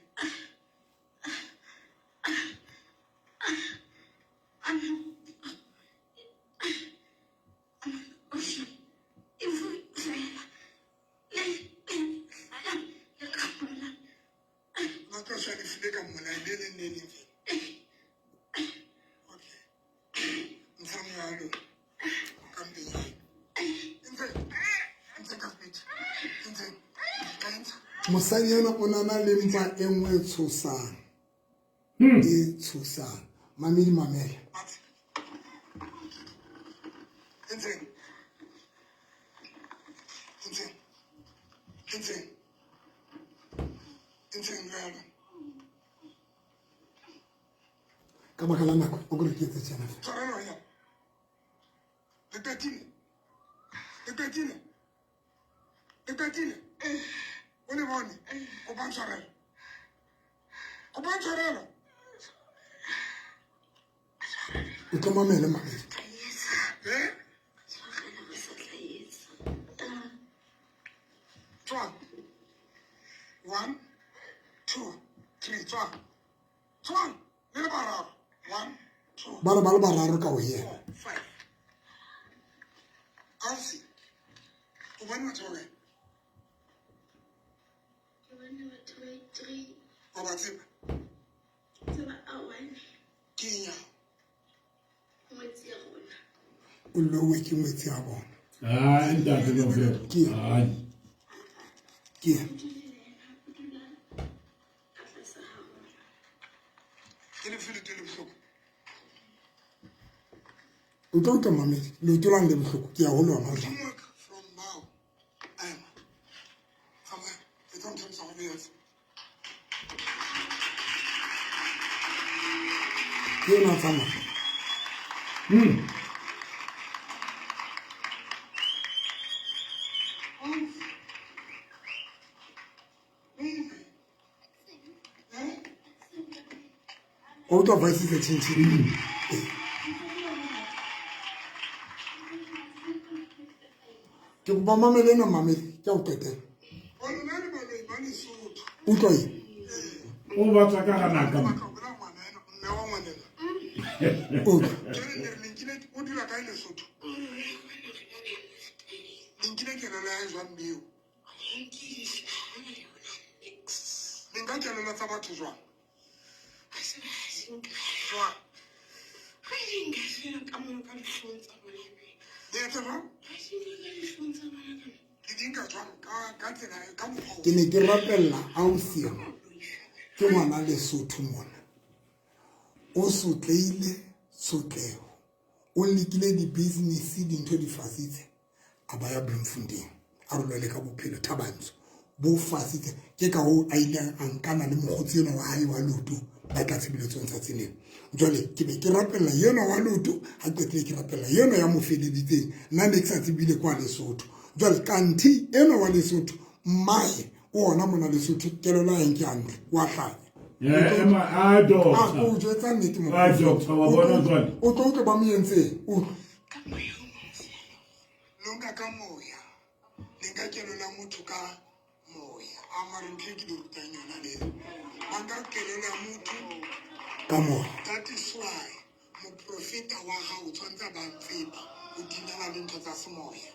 mosadi ena o nana le mpa e nngwe e tshosang. E tshosang. Mamedi mamela. Entseng? Entseng? Entseng? Entseng jwalo? Ka baka la nako, o kore ke etse tjena. Tshwarelo ya. Le qetile? Le qetile? Le qetile? O le bone? Kopa tshwarelo. Kopa tshwarelo. O tlo mamele mamedi. Eh? Tswang. 1 2 3 tswang. Tswang. Le le bararo. 1 2 Ba re ba le bararo ka ho yena. 4 5. Ausi. O bone batho ba kae? Ke bone batho ba 3. Wa ba tseba? Tseba a one. Ke eng ya? Ngwetsi ya rona. O lowe ke ngwetsi ya bona. Ah, ntate November. Ke. Ai. Ke. O dule le yena, o dula ka tlase ha rona. Ke lefe leoto le bohloko? O tlo utlwa mamedi. Leoto lang le bohloko. Ke ya ho lona jwale. Homework from now. Ema. Tsamaya. Etsa ntho e sa go etsa. Ke ena a tsamaya. O utlwa voice tse tjhentjhile. Ke kopa mamele ena mamedi, ke a o qetela. O lona le baloi ba Lesotho. Utlwa eng? O batla ka hara ka. Batla ho bolaya ngwana ena, mme wa ngwana ena. Utlwa. Jwale le re le nkile, o dula kae Lesotho? Le nkile kelello ya hae jwang mme eo? Le nka kelello tsa batho jwang? Jwang? Le etsa jwang? Le di nka jwang ka tsela ka mokgwa o? Ke ne ke rapella ausi ena. Ke ngwana Lesotho mona. O sotleile tshotleho. O lekile di-business dintho di fasitse. A ba ya Bloemfontein. A re lwele ka bophelo Thabantsho. Bo fasitse. Ke ka hoo a ileng a nkana le mokgotsi enwa wa hae wa leoto ba tla tshebeletsong tsatsing lena. Jwale ke be ke rapella enwa wa leoto, ha qetile ke rapella enwa ya mo feleditseng. Nna ne ke sa tsebile kwa Lesotho. Jwale kanthe enwa wa Lesotho, mmae o ona mona Lesotho, kelello ya hae ke hantle, wa hlanya. Eh, ema, a doctor. A ko jwetsa nnete mo. A doctor, wa bona jwale. O tlo utlwa ba mo entseng. Utlwa. Ka moya o mong feela. Le nka ka moya. Le nka kelello ya motho ka moya. A mare ntho e ke le rutang yona le ena. Ba nka kelello ya motho ka moya. That is why moprofeta wa hao o tshwanetse a ba tseba o dinela le ntho tsa semoya.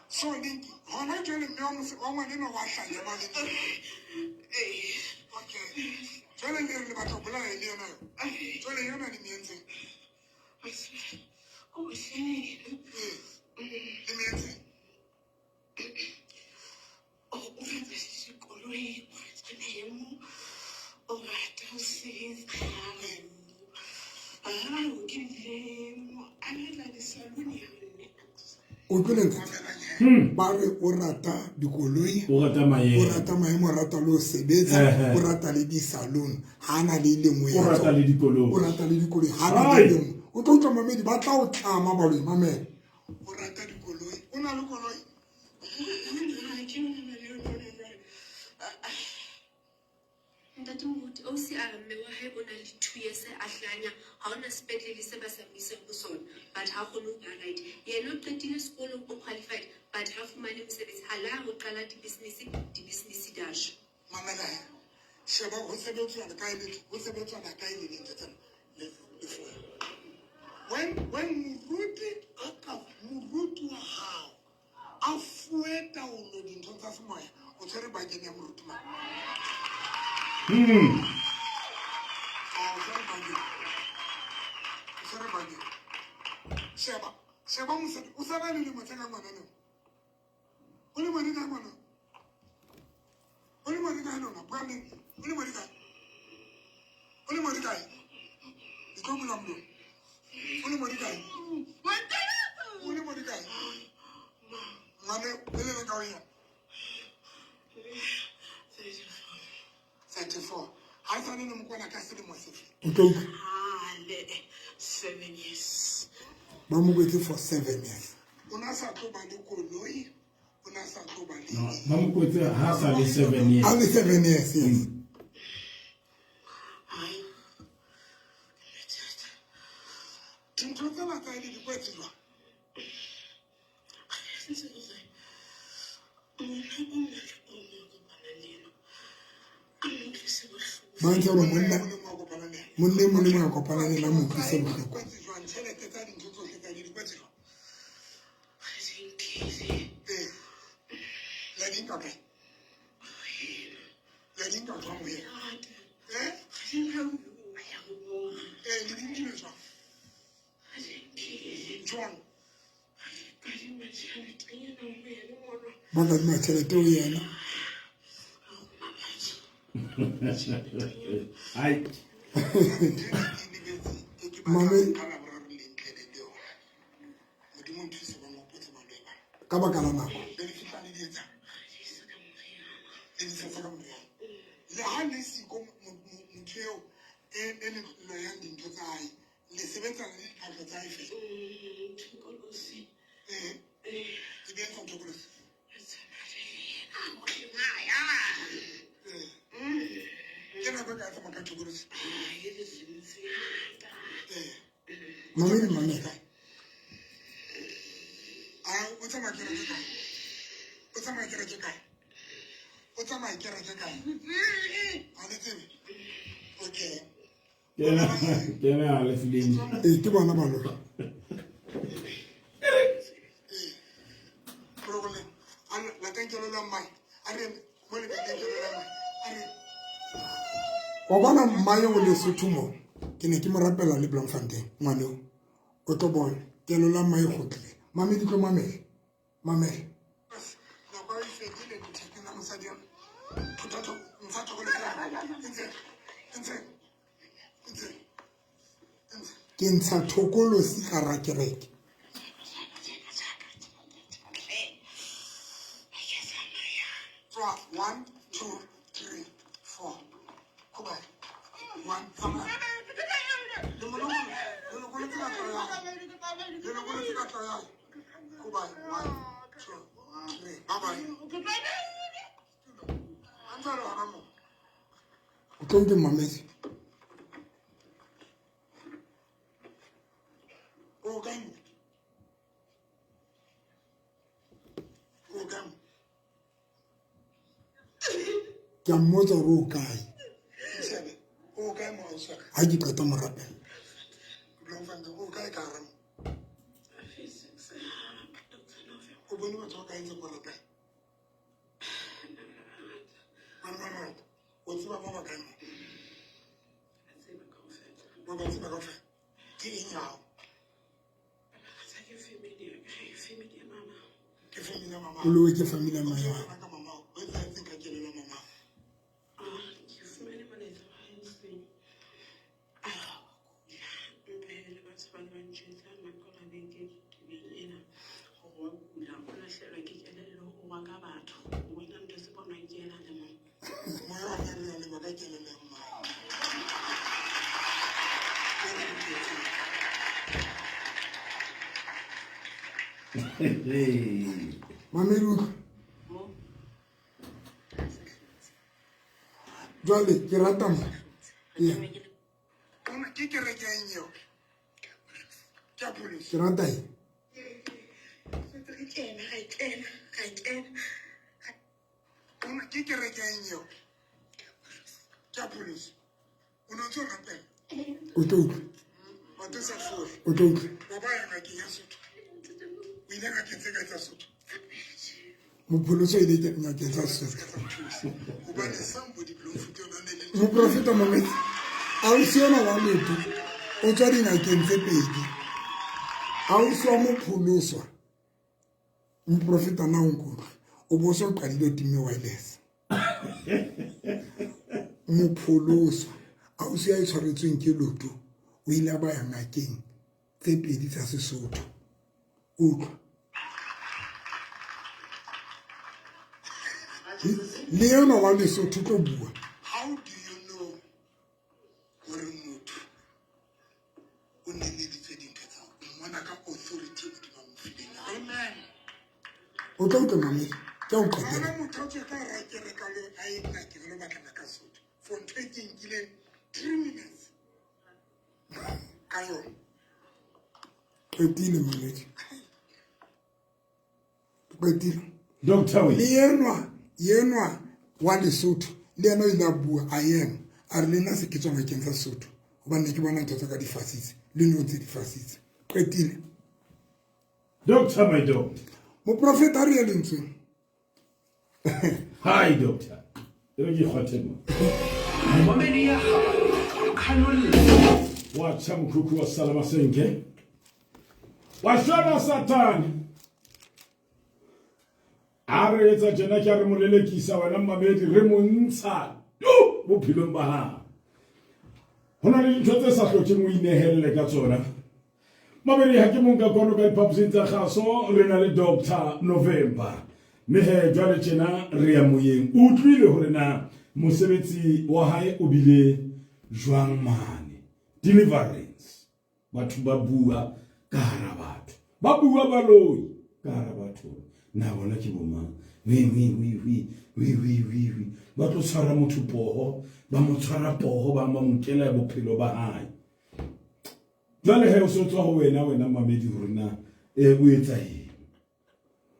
So Linki, hona jwale mme wa wa ngwana enwa wa hlanya ba le teng. Okay. Jwale le re le batla ho bolaya le yona eo. Jwale yona le mo entseng? Ee. Le mo entseng? O rata dikoloi, o rata maemo, o rata ho sebetsa. Ke dilemo, a batla di-salon ya nne. O utlwile ntate? Ba re o rata dikoloi, O rata maemo. O rata maemo, o rata le ho sebetsa, o rata le di-salon. Ha na le le nngwe ya O rata tsona. le dikoloi. O rata le dikoloi, ha na le le nngwe. O tlo utlwa mamedi, ba tla o tlama baloi, mamela. O rata dikoloi. O na le koloi? Ntate Moruti, ausi a re mme wa hae o na le 2 years a hlanya, ha hona sepetlele se ba sa mo isang ho sona, but ha kgone ho ba right. Yena o qetile sekolong, o qualified, but ha fumane mosebetsi, ha la ho qala di-business, di-business dash. Mamela he. Sheba ho sebetswa le kae le ho sebetswa le kae le dintho tsena le le fola. When moruti a ka moruti wa hao a fuwe taolo dinthong tsa semoya, o tshwere bakeng ya moruti mang? Ah, o tshwere bakeng. O tshwere bakeng. Sheba, sheba mosadi, o sa ba le lemo tse ka ngwana leo. O le ngwane kae ngwana? O le ngwane kae lona? Bua le nna. O le ngwane kae? kae? Ke tlo bula molomo. O lemo di kae? O lemo di kae? Ngwane e le ka o yena. 34. Ha e sale le mokwala ka selemo sefe? O tlo utlwa. Hale, 7 years. Ba mo kwetse for 7 years. O na sa tlo ba le koloi, o na sa tlo ba le No, ba mo kwetse ha sa le 7 years. A le 7 years, yes. Hai. Mathata. Dintho tsena tsa le di kwetse jwang? Ntse hore monna o mong le o mong a kopanang le yena a mo utlwise bohloko. Ba ntse hore monna O le mong a kopanang le yena. monna e mong le mong a kopana le yena a mo utlwise bohloko. Kwetse jwang? Tjhelete tsa dintho tsohle tsa di kwetse jwang? Re di nkile. Ee. La di nka kae? La di nka jwang ho yena? Rata. Eh? Re di nka ho ya ho bona. Eh, le di nkile jwang? Re di nkile. Jwang? Kadima tjheletenyana ho yena mona. Ba kadima tjhelete ho yena. A roma batho. Tjheletenyana. Ai. Ntho ena ke e lebetse, e ke batlang Mame- ka Laboraro le ntlele le yona. Modimo o nthuse ba nghopotse baloi bana. Ka baka la nako. Be le fihla le di etsang? Re di isa ka moriana. Le di tshasa ka moriana. Le ha le siko motho eo e le loyang dintho tsa hae, le sebetsana le diphahlo tsa hae feela. Thokolosi. Eh, Eh, e be etsa thokolosi. re tsamaya le yena hohle maya. Eh, ke nako e kae tsamaya ka thokolosi? Ai, ke dilemo tse ngata. Eh. Mamedi mamela. Ah, o tsamaya kereke kae? O tsamaya kereke kae? O tsamaya kereke kae? Ha le tsebe? Okay. Ke yena a lefileng. Ee, ke bona baloi. Ee. Problem. A latang kelello ya mmae. A re mo le beteng kelello ya mmae. A re Wa bona mmae o Lesotho mo. Ke ne ke mo rapela le Bloemfontein ngwaneo. O tlo bona kelello ya mmae e kgutlile. Mamedi tlo mamela. Mamela. nako e fedile lethekeng la mosadi ena. Phutha ntsha thokolosi ya hao. Ntshe, ntshe, ntshe, ntshe. Ke ntsha thokolosi ka hara kereke. Tswa, 1, 2, 3, 4. Khuba. 1, tsamaya. Le mo lokolle, le lokollotse ka tlo ya hae. Le lokollotse ka tlo ya hae. Khuba, 1, 2, 3. Bye bye. A ntse a le hona moo. O tlo utlwe mamedi. O kae mo? O kae mo? Ke a mmotsa hore o kae. Ntshebe, o kae mo ausi wa ka? Ha ke qeta mo rapela. Bloemfontein, o kae ka hara mo? O bone batho ba kae ntse ko rapela? Bana ba bangata. O tseba ba bakae mo? Ba ba tseba kaofela. Ke eng ya hao? Ke family ya mama. O lowe ke family ya mama. O tseba ka mama. O etsahetseng ka kelello ya mama? Ke fumane molaetsa wa hae hoseng. A re wa kula. Mpe le batho ba ne ba ntjwetsa maqolo a beke tabeng ena hore wa kula, o lahlehelwa ke kelello, o wa ka batho, o bona ntho tse bonwang ke yena a le mong. Moya wa hae re a leboha ka kelello ya mama. Mamedi utlwa. Jwale ke rata mo. Yeah. Ke kereke ya eng eo? Ke ya pholoso. Ke rata eng? Re kena, ra kena, ra kena. Ke kereke ya eng eo? Ke ya pholoso. O ne o ntso rapela? O tlo utlwa. Batho sa fole. O tlo utlwa. Ba ba ya ngakeng ya Sotho. O ile ngakeng tse kae tsa Sotho? Mopholoso ile ke ngakeng tsa Sotho. Hobane somebody Bloemfontein o ne le Moprofeta Mamedi, ausi ona wa leoto o tswa dingakeng tse pedi. Ausi wa mopholoswa, moprofeta na o nkutlwe, o bo so qadile o timme wireless. Mopholoswa, Ausi ya e tshwaretsweng ke loto o ile a ba ya ngakeng tse pedi tsa Sesotho. Utlwa. Le enwa wa Lesotho tlo bua. How do you know hore motho o neneditswe dintho tsa o mmona ka authority modimo a mo fileng? Amen. O tlo utlwa mamedi. Ke o qetela. Bona motho o tswe ka hara kereka le a ye ngakeng lo batla ngaka Sotho for ntho e ke nkileng 3 minutes ka yona. Qetile mamedi. Qetile. Doctor Le yenwa wa Lesotho le yena o ile a bua a ema a re le nna se ke tswa ngakeng tsa Sesotho hobane ne ke bona ntho tsa ka di fasitse le no ntse di fasitse. Qetile. Doctor, my doctor. Moprofeta a re ye lentsweng. Hi, doctor. E re ke kgwathe mo. Momamedi ya kgabane, qhanolla. Wa tjha mokhukhu wa sala masenke. Wa shwela Satane. A re etsa tjena ke a re mo lelekisa wena mmamedi re mo ntsha tu bophelong ba hao. Ho na le dintho tse sa hlokeng o inehelle ka tsona. Mamedi ha ke mong ka kwano ka diphaposing tsa kgaso re na le Dr. November. Mme he jwale tjena re ya moyeng. O utlwile hore na mosebetsi wa hae o bile jwang mane. Deliverance. Batho ba bua ka hara batho. Ba bua baloi ka hara batho. Na bona ke bomang? Wi wi wi wi wi wi wi wi. Ba tlo tshwara motho poho, ba mo tshwara poho, ba mo nkela bophelo ba hae. Jwale he o se tswa ho wena wena mamedi hore na o etsa eng.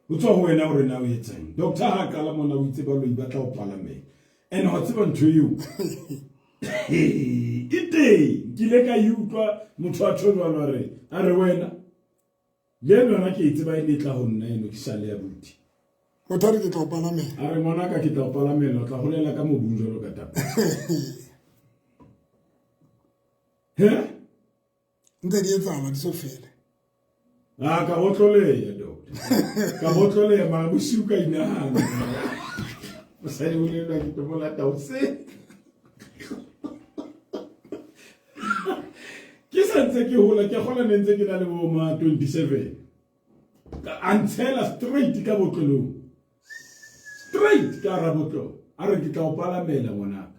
O tswa ho wena hore na o etsa eng. Doctor ha qala mona o itse baloi ba tla o palamela. And wa tseba ntho eo. E teng. Ke ile ka e utlwa motho a tjho jwalo a re wena le yona ke e tseba e ne tla ho nna eno ke sa le ya buti. Motho a re ke tla o palamela. A re ngwanaka ke tla o palamela o tla holela ka mobung jwalo ka tapa. He? Ntse di etsahala di so fele. Ah, ka botloleya doctor. Ka botloleya mara bosiu ka inahana. Mosadi o lelwa ke tlo mo lata hoseng. Ke sa ntse ke hola ke kgola ne ntse ke na le bo ma 27. Ka a ntshela straight ka botlolong. Straight ka hara botlolo. A re ke tla o palamela ngwanaka.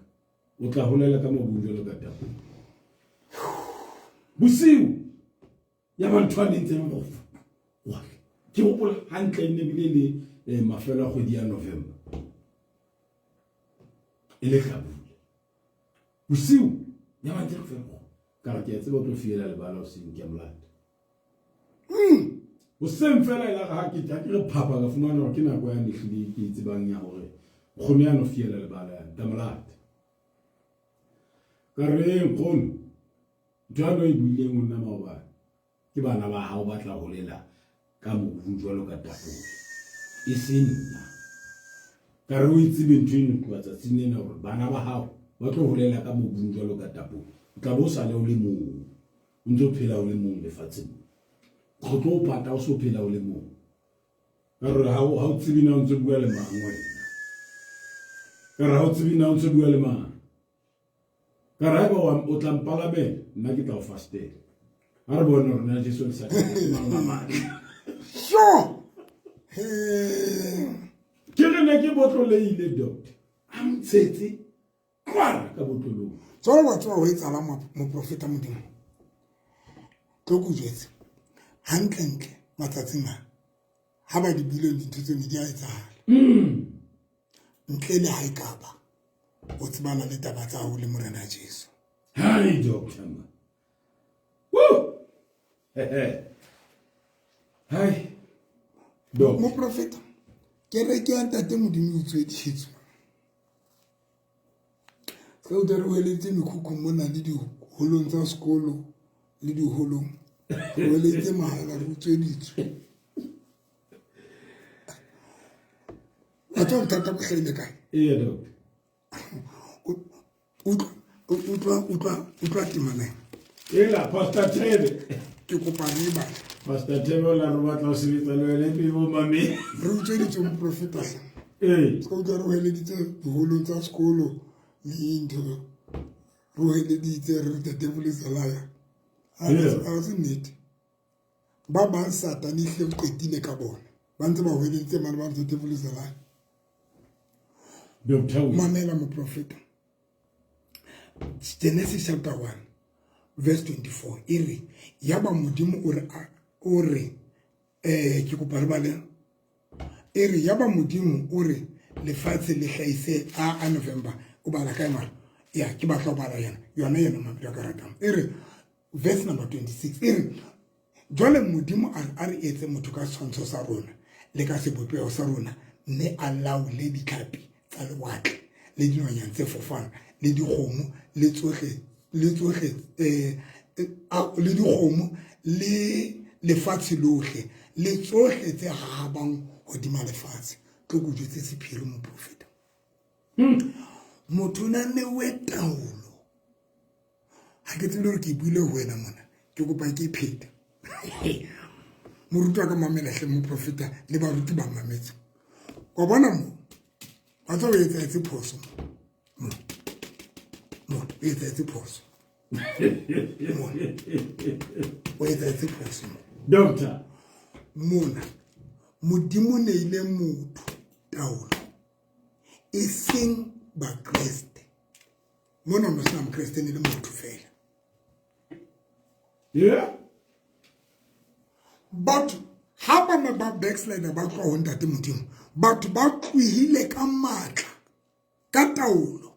O tla holela ka mobung jwalo ka tapole. Bosiu ya ba ntho a nentseng go fa. Ke hopola hantle e ne bile le mafelo a kgwedi ya November. E le hlabula. Bosiu ya ba ntse re fela. Ka re ke a tseba o tlo fiela lebala hoseng ke a molata. Hoseng fela e la re ha ke tla ke re phapha ka fumana hore ke nako ya ehlile ke e tsebang ya hore nkgono ya no fiela lebala ya ka molata. Ka re nkgono ntho ya no e buileng o nna maobane ke bana ba hao ba tla holela ka mobung jwalo ka tapole e se nna. Ka re o e tsebe ntho eno tloha tsatsing lena hore bana ba hao ba tlo holela ka mobung jwalo ka tapole. O tla bo o sale o le mong. O ntse o phela o le mong lefatsheng. Go tlo o pata o so phela o le mong. Ka re ha o tsebe na o ntse bua le mang wena. Ka re ha o tsebe na o ntse bua le mang. Ka re haeba o tla mpalamela nna ke tla o fastela. Ha re bone hore na Jesu le Satane ke mang wa matla. Sure. Ke re ne ke botloleile doctor. A ntshetse kwara ka botlolong. Tswala wa tseba ho etsahala moprofeta Modimo. Tlo ko jwetse. Hantlentle matsatsing a ha ba di buile dintho tseno di a etsahala. Ntle le ha ekaba o tsebana le taba tsa hao le Morena Jesu. Hi doctor. Woo! Hi. Doc. Moprofeta, kereke ya Ntate Modimo o tsweditswe. Se o re weleditse mekhukhung mona le diholong tsa sekolo le diholong. Re weleditse mahala re utsweditswe. Wa tseba bothata bo hlahile kae? Eya doctor. Utlwa temana ena. Ela Pastor Thebe. Ke kopa re e bale. Pastor Thebe o la re batla ho sebetsa le wena ebe bo mame. Re utsweditswe moprofeta hle. Ee. Se ka utlwa re hweleditse diholong tsa sekolo le ntho. Re hoeleditse re re the devil is a liar. Ha se nnete. Ba bang Satane ehlile o qetile ka bona. Ba ntse ba hoeleditse mane ba re the devil is a liar. Mamela moprofeta. Genesis chapter 1 verse 24 e re yaba Modimo o re ke kopa re bale e re yaba Modimo o re lefatshe le hlahise a November o bala kae mara ya ke batla ho bala yena yona yena mabidi a ka ratang e re verse number 26 e re jwale Modimo a re etse motho ka setshwantsho sa rona le ka sebopeho sa rona mme a laole ditlhapi tsa lewatle le dinonyana tse fofang le dikgomo le tsohle le dikgomo le lefatshe lohle le tsohle tse hahabang hodima lefatshe. Tlo ko jwetse sephiri moprofeta. Motho o na neuwe taolo. Ha ke tsebe hore ke buile ho wena mona, ke kopa ke phete. Moruti wa ka mamela hle moprofeta le baruti ba mametse. Wa bona mo? Wa tseba o etsahetse phoso mo. Mo, o etsahetse phoso. Mo. O etsahetse phoso mo. Doctor. Mona, Modimo neile motho taolo, e seng Bakreste. Mona no sena Mokreste ne le motho fela. Yeah. Batho ha ba ne ba backslider ba tloha ho Ntate Modimo, batho ba tlohile ka matla, ka taolo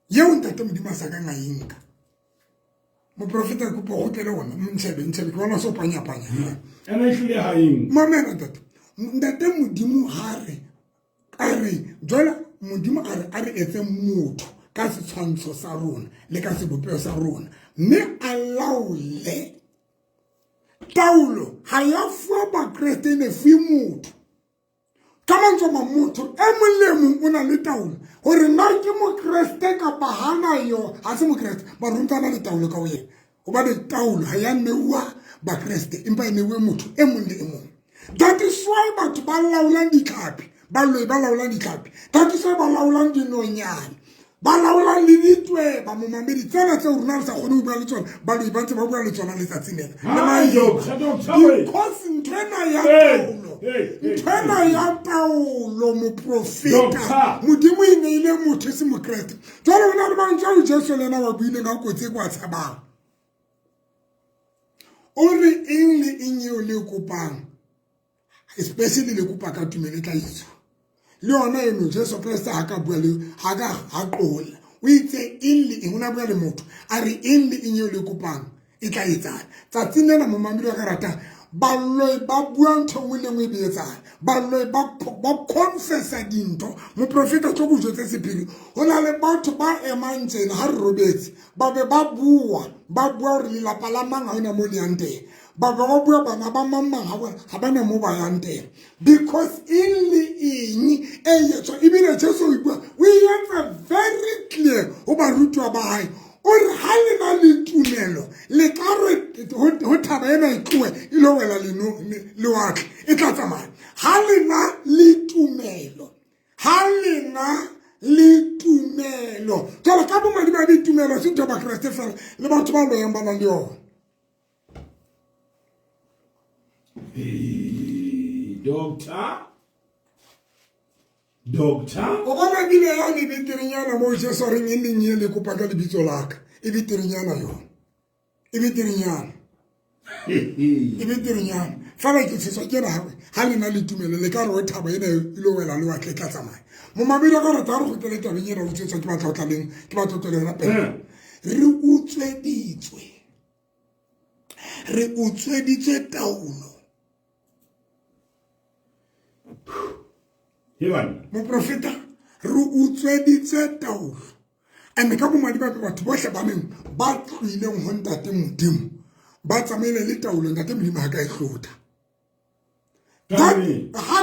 yeo Ntate Modimo a sa kang a e nka. Moprofeta kopo go tlele ona ntshebe ntshebe ke bona so panya panya. Ena e hlile ha eng. Mamela ntate. Ntate Modimo ha re a re jwale Modimo a re etse motho ka setshwantsho sa rona le ka sebopeho sa rona mme a laole. Taolo ha ya fuwa Bakreste ne fuwe motho. Ka mantswe a mang, motho e mong le e mong o na le taolo hore na ke Mokreste kapa hana yo ha se Mokreste, mara o ntse a na le taolo ka ho yena. Hobane taolo ha ya neuwa Bakreste empa e neuwe motho e mong le e mong. That is why batho ba laolang ditlhapi, baloi ba laolang ditlhapi. That is why ba laolang dinonyane, ba laolang le ditweba momamedi tsena tseo rona re sa kgone ho bua le tsona, baloi ba ntse ba bua le tsona letsatsing lena. Because nthwena ya taolo, nthwena ya taolo moprofeta, Modimo e neile motho e se Mokreste. Jwale ho na le mantswe ao Jesu le yena wa buileng a kotsi e kwa tshabang. O re eng le eng eo le kopang, especially le kopa ka tumelo e tla etswa. Le yona eno Jesu Kreste ha ka bua le ha ka ha qola. O itse eng le eng, o na bua le motho, a re eng le eng eo le kopang e tla etsahala. Tsatsing lena momamedi wa ka ratang, baloi ba bua ntho nngwe le nngwe e be etsahala. Baloi ba confessa dintho. Moprofeta tlo go jwetse sephiri. Ho na le batho ba emang tjena ha re robetse, ba be ba bua, ba bua hore lelapa la mang ha hona mo le yang teng. Ba be ba bua bana ba mang mang ha ba na mo ba yang teng. Because eng le eng e etswa, ebile Jesu o bua, o etsa very clear ho barutwa ba hae. O re ha le na le tumelo, le ka re ho thaba ena e tlohe e lo wela lewatle, e tla tsamaya. Ha le na le tumelo, ha le na le tumelo. Jwale ka bomadimabe tumelo se ntho ya Bakreste fela, le batho ba loyang ba nang le yona. Doctor, Doctor, o bona bile ya le beterenyana mo Jesu a reng e leng e le kopa ka lebitso la ka, e beterenyana yona, e beterenyana, e beterenyana. Fela ke tshoswa ke ra ha le na le tumelo le ka re o thaba ena e lo wela lewatle e tla tsamaya. Momamedi wa ka rata re kgutlele tabeng ena o utswetswa ke batla ho tla leng, ke batla ho tla yona pele. Re utsweditswe. Re utsweditswe taolo. Moprofeta, re utsweditswe taolo. And ka bomadimabe batho bohle ba neng ba tlohileng ho Ntate Modimo ba tsamaile le taolo, Ntate Modimo ha ka e hlotha. Ha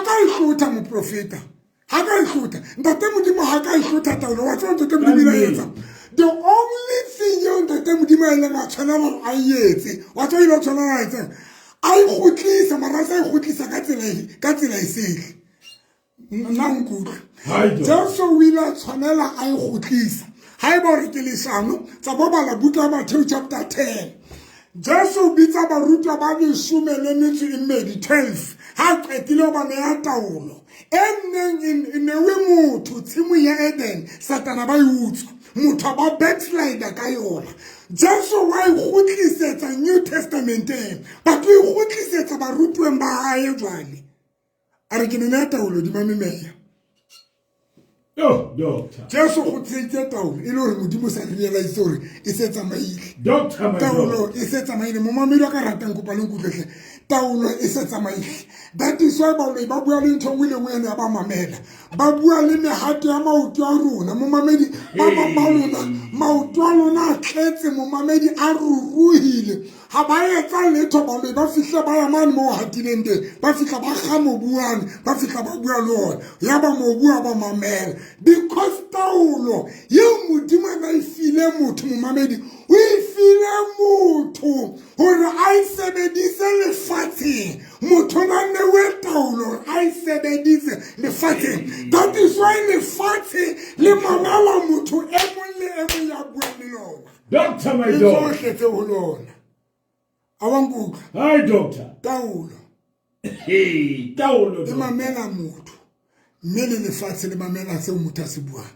ka e hlotha moprofeta, ha ka e hlotha Ntate Modimo, ha ka e hlotha taolo. Wa tseba Ntate Modimo ile a etsa the only thing eo Ntate Modimo a ileng a tshwanela hore a etse, wa tseba ile a tshwanela a etseng, a e kgutlisa, mara a sa e kgutlisa ka tsela e sele. Nna nkutlwe. Jesu o ile a tshwanela a e kgutlisa. Ha eba hore ke leshano, tsa bo bala buka ya Matthew chapter 10. Jesu o bitsa barutwa ba leshome le metso e mmedi, 12, ha a qetile ho ba neha taolo e neng e newe motho tshimong ya Eden, Satana ba e utswa, motho a ba backslider ka yona. Jesu wa e kgutlisetsa New Testamenteng, batho e kgutlisetsa barutweng ba hae jwale. A re ke ne neha taolo hodima memeya. Oh, doctor. Jesu go tseitse taolo e le gore modimo sa realize gore e se tsamaile. Doctor, my Taolo e se tsamaile. Momamedi wa ka ratang kopa le nkutlwetlhe. Taolo e se tsamaile. That is why baloi ba bua le ntho nngwe le nngwe ene ya ba mamela. Ba bua le mehato ya maoto a rona. Momamedi ba bang ba lona maoto a lona a tletse momamedi a ruruhile. Ga ba etsa letho baloi ba fihle ba ya mane mo o hatileng teng ba fihla ba ga mobu wane ba fihla ba bua le one ya ba mobu wa ba mamela because taolo yeo modimo a na e file motho momamedi o e file motho gore a e sebedise lefatsheng motho na newe taolo gore a e sebedise lefatsheng that is why lefatshe le mamela motho e mong le e mong ya buang le lona. Doctor, my le doctor. tsohle tse ho lona a wa nkutlwa Hi, doctor. Taolo Hey, taolo. E Doctor. mamela motho mme le lefatshe le mamela seo motho a se buang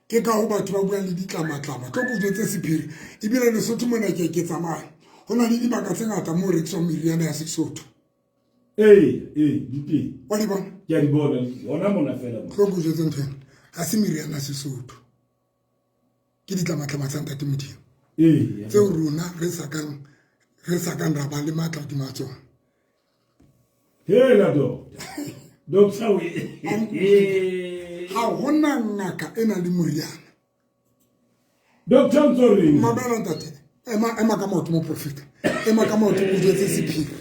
ke ka ho batho ba buang le ditlamatlama tlo ko jwetse sephiri ebile Lesotho mona ke ke tsamaya ho na le dibaka tse ngata moo rekiswang meriana ya Sesotho. Ee, ee, di teng. Wa di bona? Ke a di bona, hona mona fela. Tlo ko jwetse ntho ena ha se meriana ya Sesotho ke ditlamatlama tsa ntate Modimo tseo rona re sa kang re sa kang ra ba le matla hodima tsona. Hela doctor. Doctor we. Ha hona ngaka e nang le moriana. Doctor ntso reng? Mamela ntate. Ema ema ka maoto moprofeta. Ema ka maoto o jwetse sephiri.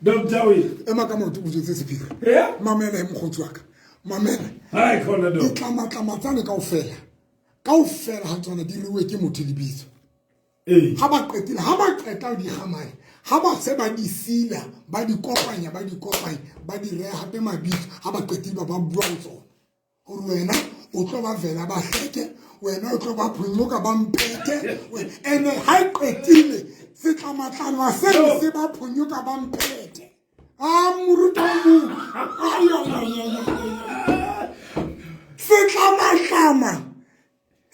Doctor we. Ema ka maoto o jwetse sephiri. Yeah? Mamela e mokgotsi wa ka. Mamela. Hi khona doctor. Ditlamatlama tsane kaofela. Kaofela ha tsona di ruwe ke motho lebitso. Ee. Ha ba qetile, ha ba qeta ho di kgamane, ha ba se ba di sila, ba di kopanya, ba di kopanya, ba di reha hape mabitso, ha ba qetile ba ba bua ho tsona. Hore wena o tlo ba vela ba hleke, wena o tlo ba phonyoka ba mphethe, ene ha e qetile setlamatlama seno se ba phonyoka ba mphethe. A moruta o bua. Ai, ai, ai, ai, ai, ai. Setlamatlama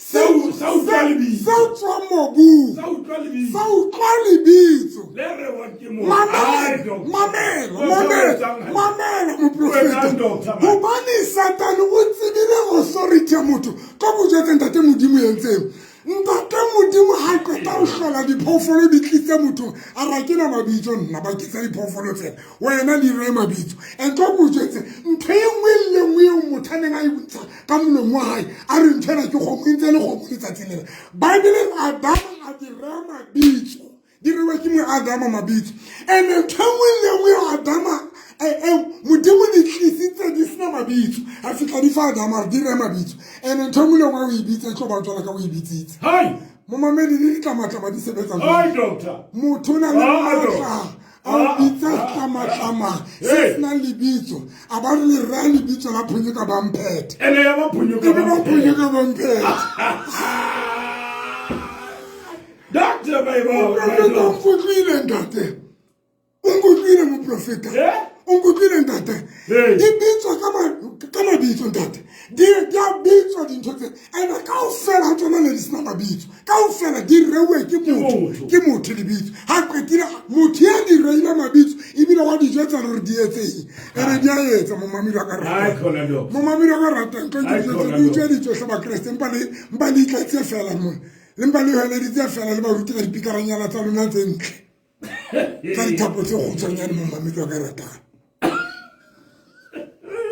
Sa utlwa lebitso. Sa utlwa mobung. Sa utlwa lebitso. Sa utlwa lebitso. Le rewang ke motho. Mamela, mamela, mamela, mamela moprofeta. Hobane Satane o tsebile authority ya motho. Ka bo jwetse ntate Modimo entseng. Ntate Modimo ha qeta ho hlola diphoofolo di tlise motho a ra ke na mabitso nna ba ke tsa diphoofolo tsena wena di re mabitso and ka bo jwetse ntho e nngwe le nngwe eo motho a neng a e bontsha ka molomo wa hae a re ntho ena ke kgomo e ntse le kgomo letsatsi lena Bible Adama a di rea mabitso di rewa ke mo Adama mabitso and ntho e nngwe le nngwe eo Adama Modimo di tlisitse di sena mabitso a fitlha di fa Adama re di reye mabitso and ntho e nngwe le nngwe o e bitsa e tlo ba tswala ka o e bitsitse momamedi le ditlamatlama di sebetsa motho o na le maatla a o bitsa setlamatlama se se nang lebitso a ba re le raya lebitso la phonyoka ba mphethe ene ya ba phonyoka ebe ba phonyoka ba mphethe. Doctor, my boy. Moprofeta o nkutlwile ntate. O nkutlwile moprofeta. O nkutlwile ntate. Di bitswa ka mabitso ntate. Di a bitswa dintho tse. Ene kaofela ha tsona ne di sena mabitso. Kaofela di reuwe ke motho. Ke motho lebitso. Ha qetile motho ya di reile mabitso ebile wa di jwetsa hore di etseng. Ene di a etsa momamedi wa ka ratang. Momamedi wa ka ratang tlo ke jwetse ke utswe ditsohle Bakreste empa le mpa le itlatse fela mona. Le mpa le hweleditse fela le baruti ka dipikaranyana tsa lona tse ntle. Tsa dithapo tse kgutshwanyane momamedi wa ka ratang.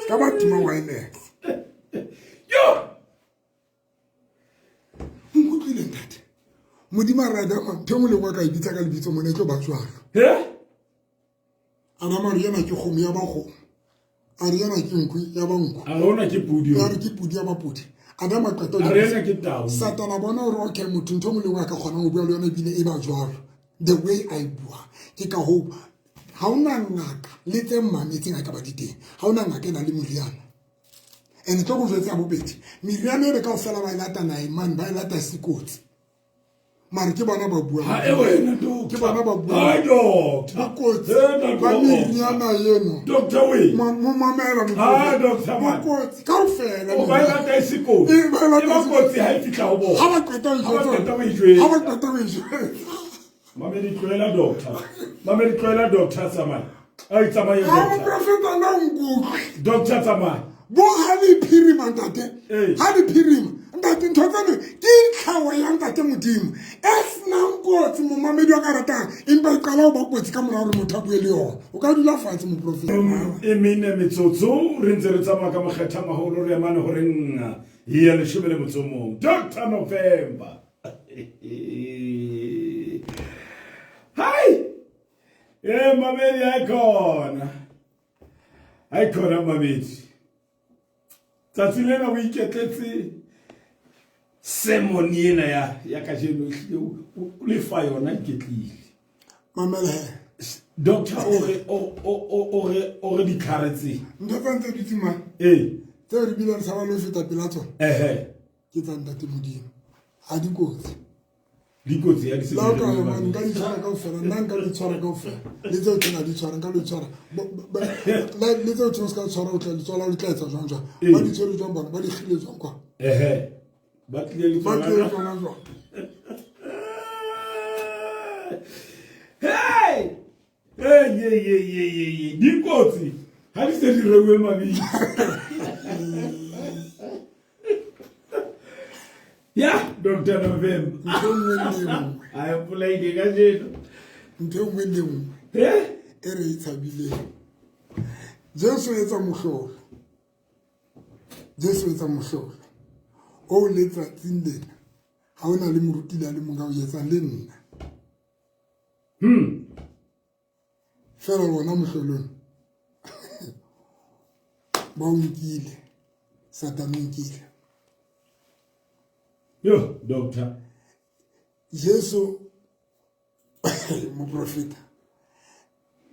Se ka ba tima wireless. Yo! Nkutlwile ntate. Modimo a re Adama ntho e nngwe le nngwe a ka e bitsa ka lebitso mona e tlo ba jwalo. Adama a re yena ke kgomo ya ba kgomo. A re yena ke nku ya ba nku. A re ona ke pudi. A re ke pudi ya ba pudi. Adama qeta A re yena ke tau. Satana bona hore okay motho ntho e nngwe le nngwe a ka kgonang ho bua le yona ebile e ba jwalo. The way a e bua. Ke ka hoo ha ona ngaka le tse mametseng a ka ba di teng. Ha ona ngaka e nang le moriana. And tlo go jwetsa bobedi, meriana e re kaofela ba e lata naheng mane, ba e lata sekotsi. Mare ke bona ba buang. Ha e wena doctor. Ke bona ba buang. Hai doctor. Bokotsi Ena ba doctor. meriana eno. Doctor we. Mo mamela Ah, doctor man. Bokotsi kaofela. O ba e lata e se kotsi. E, ba e lata E ba e se kotsi ha e fihla ho bona. Ha ba qeta ho e Ha ba jwetsa. qeta ho e jwetsa. Ha ba qeta ho e jwetsa. Mamedi tlohela doctor. Mamedi tlohela doctor tsamaya. Ai tsamaya Ha doctor. moprofeta nna o nkutlwe. Doctor tsamaya. Bo ha le phirima ntate. Ee. Ha le phirima. Ntate ntho tseno ke tlhaho ya ntate Modimo. E senang kotsi momamedi wa ka ratang empa e qala ho ba kotsi ka mora hore motho a bue le yona. O ka dula fatshe moprofeta. E mene metsotso re ntse re tsamaya ka mokgetha maholo re emane horeng ya 11. Doctor November. Hai! Eh mamedi ai khona. Ai khona mamedi. Tsatsi lena o iketletse sermon ena ya ya kajeno ehlile o lefa yona iketlile. Mamela he. Doctor o re o o o re o re ditlhare tse. Ntho tsa ntse dutse mang? Eh. Tseo re bile re tshaba le ho feta pela tsona. Ehe. Ke tsa ntate Modimo. Ha di kotsi. Dikotsi ya di La o ka ya mane, nka di tshwara kaofela, nna nka di tshwara kaofela. Le tseo tsena di tshwara, nka di tshwara. Le tseo tseo se ka tshwara, o tla di tswala, o di tla etsa jwang jwang. Ee. Ba di tshwere jwang bona, ba di kgile jwang kwa. Ehe. Ba tlile le Ba tsona. tlile le tsona jwang. Hey! Hey, ye, ye, ye, ye, ye. Dikotsi ha di se di reuwe mabitso. Ya, Doctor November. Ntho e nngwe le e nngwe. A e bolaile kajeno. Ntho e nngwe le nngwe. Eh? E re e tshabileng. Jesu o etsa mohlolo. Jesu o etsa mohlolo. O letsatsing lena, ha o na le moruti le a le mong a o etsang le nna. Fela lona mohlolong. Ba o nkile. Satane o nkile. Yo, doctor. Jesu moprofeta.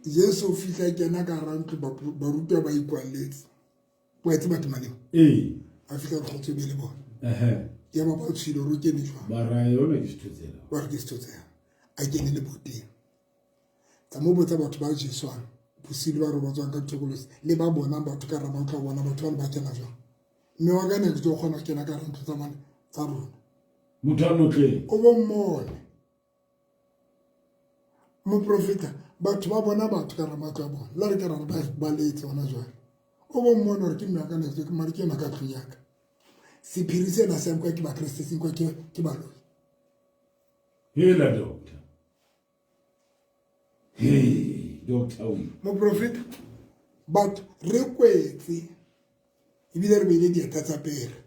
Jesu o fihla kena ka hara ntlo, barutwa ba ikwalletse. Wa e tseba temana eo? Ee. A fihla re kgotso e be le bona. Ehe. Ya ba ba tshwile hore o kene jwang. Ba ra yona ke sethotsela. Ba re ke sethotsela. A kene leboteng. Tsa mo botsa batho ba jeswang, bosiu ba robatswang ka dithokolosi, le ba bonang batho ka hara matlo a bona, batho ba ne ba kena jwang. Mme wa ka ne ke tlo kgona ho kena ka hara ntlo tsa mane tsa rona. Motho a notleng. O bo mmone. Moprofeta, batho ba bona batho ka hara matlo a bona. La re ke ra re ba letse hona jwale. O bo mmone hore ke mme wa ka ne ke mare ke yena ka tlung ya ka. Sephiri sena se nkwa ke Bakreste, se nkwa ke baloi. Hela doctor. Hey, doctor we. Moprofeta, batho re kwetse ebile re beile dieta tsa pere.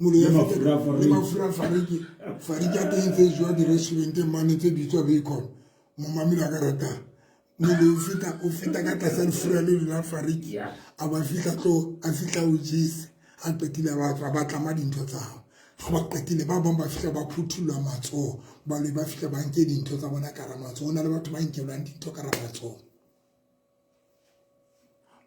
Moloi Le ya mafura a fetela, le fariki. mafura a fariki. Fariki ya teng tse jewa di-restauranteng mane tse bitswa bacon. Momamedi a ka ratang. Moloi o feta ka tlasa lefura le le la fariki. A ba fihla tlo, a fihla o jese. A qetile a ba tswa, ba tlama dintho tsa hao. Ha ba qetile, ba bang ba fihla ba phuthullwa matsoho. Baloi ba fihla ba nke dintho tsa bona ka hara matsoho. Ho na le batho ba nkelwang dintho ka hara matsoho.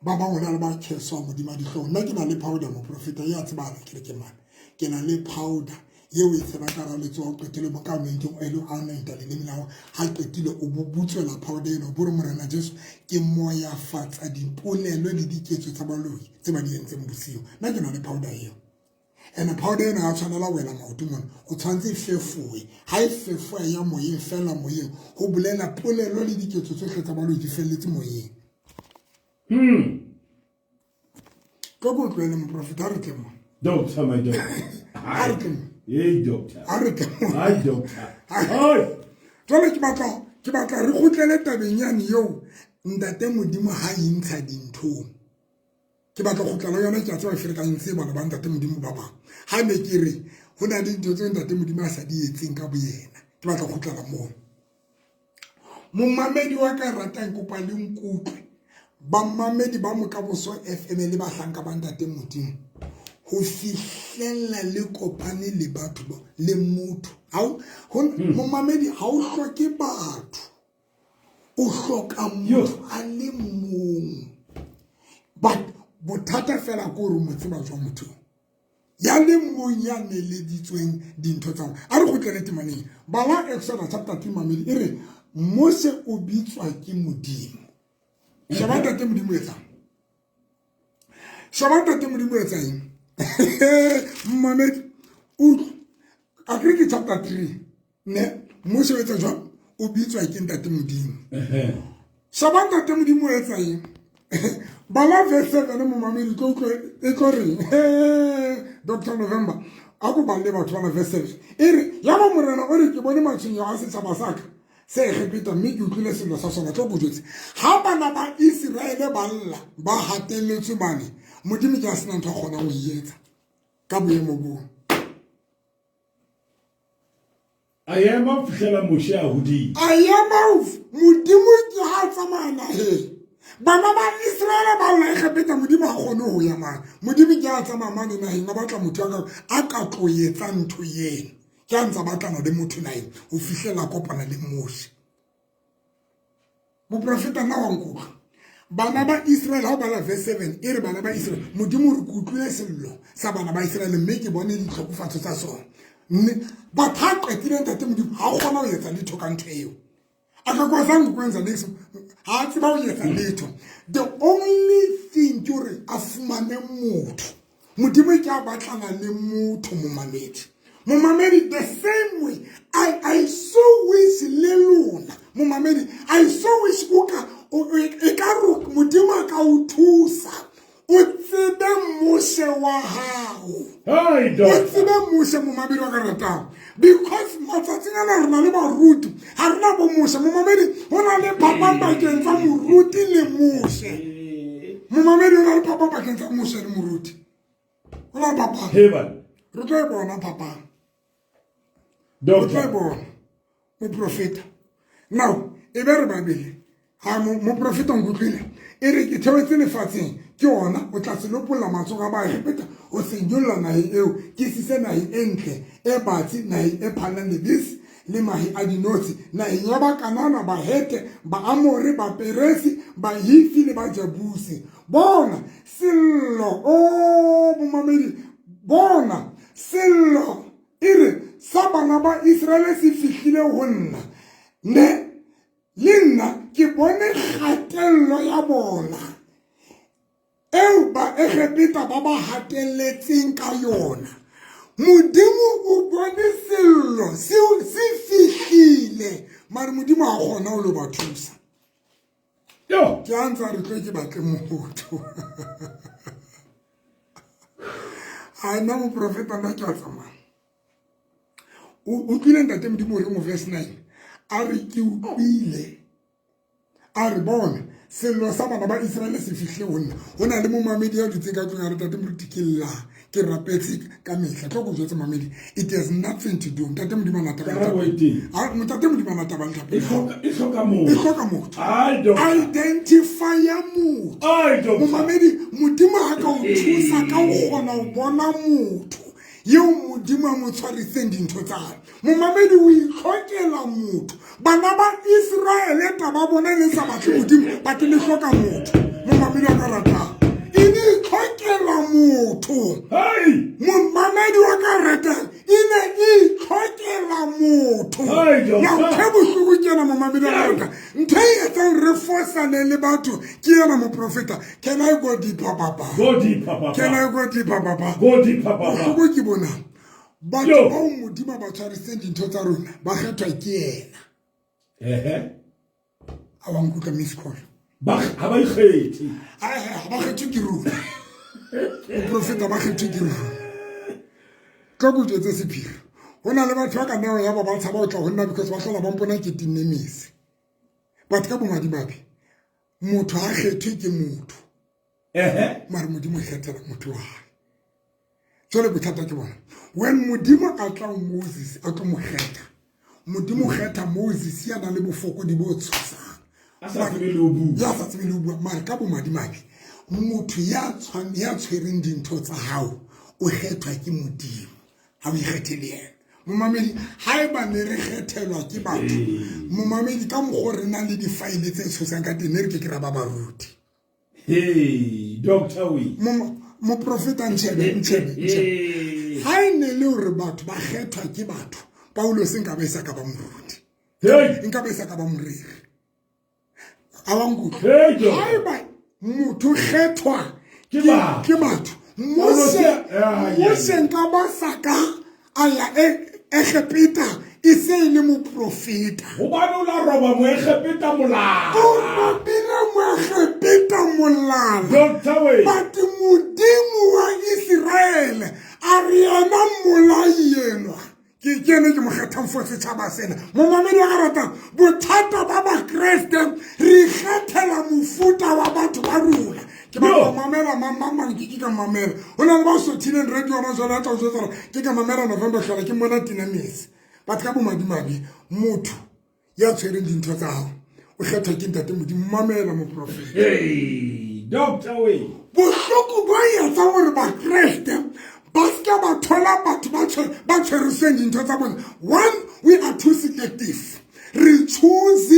Ba bang ho na le ba kheswang hodima dihlooho. Nna ke na le powder, moprofeta ya tsebahala kerekeng mane. Ke na le powder eo e tsebang ka hara letsoho, o qetile mo ka anointing oil, o anointa leleme la hao. Ha qetile o bo butswela powder eno, o bo re Morena Jesu, ke moyafatsa dipolelo le diketso tsa baloi tse ba di entseng bosiu. Nna ke na le powder eo. And powder ena ha tshwanela ho wela maoto mona, o tshwanetse e fefowe. Ha e fefowa ya moyeng, fela moyeng, ho bolela polelo le diketso tsohle tsa baloi di felletse moyeng. Ka ko tlohele moprofeta, ha re tle mona. Doctor, my doctor. Ha re tle mona. Hey, doctor. Ha re tle mona. Hi, doctor. Hi. Jwale ke batla re kgutlele tabeng yane eo ntate Modimo ha intsha dinthong. Ke batla go kgutlela yona, ke a tseba e ferekantse bana ba ntate Modimo ba bang. Ha ne ke re ho na le dintho tseo ntate Modimo a sa di etseng ka boyena, ke batla go kgutlela moo. Momamedi wa ka ratang, kopa le nkutlwe. Bamamedi ba Mokamoso FM le bahlanka ba ntate Modimo, ho fihlella le kopane le batho ba, le motho. Ha o, ho, momamedi, ha o hloke batho. O hloka motho a le mong. But Bothata fela ke gore mo tseba jwang motho ya le mong ya neleditsweng dintho tsa a re kgutlele temaneng. Bala Exodus chapter 3 mamedi e re Moshe o bitswa ke Modimo. Sheba ntate Modimo etsang. Sheba ntate Modimo etsang. Mamedi utlwa. Akere ke chapter 3 ne Moshe o etsa jwang? O bitswa ke ntate Modimo. Sheba ntate Modimo o etsa eng? Bala verse 7 momamedi tlo utlwe e tlo reng. Dr. November a ko balle batho bana verse 7 e re ya ba morena o re ke bone matshwenyeho a setšhaba sa ka se Egepeta mme ke utlwile sello sa sona. Tlo ko jwetse ha bana ba Iseraele ba lla ba hatelletswe bane Modimo ke a sena ntho a kgonang ho e etsa ka boemo boo. A ema ho fihlela Moshe a hodile. A ema Modimo ke ha tsamaya naheng. Bana ba Iseraele ba lla Egepeta Modimo ha kgone ho ya mane. Modimo ke ha tsamaya mane naheng a batla motho a ka tlo etsa ntho eno. Ke a ntsa batlana le motho naheng ho fihlela kopana le Moshe. Moprofeta nna wa nkutlwa. Bana ba Israel ha o bala verse 7 e re bana ba Israel Modimo re kutlwile sello sa bana ba Israel mme ke bone ditlhokofatso tsa sona. Mme batho ha qetile ntate Modimo ha kgona ho etsa letho ka ntho eo. A ka kwazang kwenza niks ha a tseba ho etsa letho. The only thing ke hore a fumane motho. Modimo ke a batlana le motho momamedi. Momamedi the same way I so wish le lona momamedi I so wish o ka e ka re Modimo a ka o thusa o tsebe Moshe wa hao. O tsebe Moshe momamedi wa ka ratang. Because matsatsing ana re na le baruti ha re na bo Moshe momamedi ho na le phapang pakeng tsa moruti le Moshe. Momamedi ho na le phapang pakeng tsa Moshe le moruti. Ho na le phapang. Re tlo e bona phapang. Re tlo e bona. Moprofeta. Now, e be re babele. Ha moprofeta nkutlwile. E re ke theohetse lefatsheng ke ona o tla se lopolla matsogo a Baegepeta o se nyolla naheng eo ke sise naheng e ntle e batsi naheng e phallang lebese le mahe a dinotshi naheng ya Bakanana, Bahete, Baamore, Baperesi, Bahifi le Bajebuse. Bona sello o momamedi bona sello e re sa bana ba Iseraele se fihlile ho nna ne le nna ke bone kgatello ya bona eo Baegepeta ba ba hatelletseng ka yona. Modimo o bone sello se fihlile mare Modimo ha kgona ho lo ba thusa. Ke a ntse a re tlo ke batle motho. A nna moprofeta nna ke a tsamaya. O utlwile ntate Modimo o re mo verse 9 a re ke utlwile a re bona sello sa bana ba Iseraele se fihle ho nna. Ho na le momamedi ya dutseng ka tlung a re ntate moruti ke lla ke rapetse ka mehla. Tlo ko jwetse mamedi it has nothing to do ntate Modimo a nataba ntate Modimo a nataba le thapelo e hloka motho e hloka motho identify motho momamedi Modimo ha ka o thusa ka o kgona ho bona motho eo Modimo a mo tshwariseng dintho tsa hae. Momamedi o itlhokela motho. Bana ba Iseraele taba bona ne sa batle Modimo but le hloka motho. Momamedi wa ka ratang e ne itlhokela motho. Momamedi wa ka ratang e ne e itlhokela motho. Na ntho e bohloko ke ena momamedi wa ka ratang. Ntho e etsang re fosane le batho ke ena moprofeta. Can I go deeper papa? Go deeper papa. Can I go deeper papa? Go deeper papa. Bohloko ke bona. Batho bao Modimo ba tshwariseng dintho tsa rona ba kgethwa ke yena. Ehe. A wa nkutlwa miss call. Ba ha ba ikgethe. Ha ba kgethwe ke rona. Moprofeta ba kgethwe ke rona. Tlo ko jwetse sephiri. Ho na le batho ba ka neo ya ba ba tshaba ho tla ho nna because ba hlola ba mpona ke tinne mese. But ka bomadimabe motho ha kgethwe ke motho. Ehe. Mare Modimo o ikgethela motho wa hae. Jwale bothata ke bona. When Modimo a tla ho Moses a tlo mo kgetha, Modimo kgetha Moses ya nang le bofokodi bo tshosang. A sa tsebe le ho bua. Ya sa tsebe le ho bua. Mare ka bomadimabe motho ya tshwereng dintho tsa hao o kgethwa ke Modimo. Ha o ikgethele yena. Momamedi haeba ne re kgethelwa ke batho, momamedi ka mokgwa re nang le difaele tse tshosang ka teng ne re ke ke ra ba baruti. Hey, doctor we. Moprofeta ntšhebe ntšhebe ntšhebe. Ha e ne le hore batho ba kgethwa ke batho, Paulos nka ba e sa ka ba moruti. Nka ba e sa ka ba moreri. A wa nkutlwa? Haeba motho kgethwa ke batho, Moshe nka ba sa ka a ya Egepeta e se e le moprofeta. Gobane o la roba Moegepeta molala. O robile Moegepeta molala. Doctor we. But Modimo wa Iseraele a re yena mmolai enwa. Ke ene ke mo kgethang for setšhaba sena. Momamedi wa ka ratang, bothata ba Bakreste re ikgethela mofuta wa batho ba rona. Ke batla mamela mang ke ka mamela. Ho na le ba sothileng radio hona jwale a tla o jwetsa hore ke ka mamela November hlola ke mona tina metsi. Batho ka bomadimabe, motho ya tshwereng dintho tsa hao o kgethwa ke Ntate Modimo. Mamela moprofeta. Hey, doctor we. Bohloko bo etsa hore Bakreste ba seka ba thola batho ba tshwerisweng dintho tsa bona. One, we are too selective. Re choose,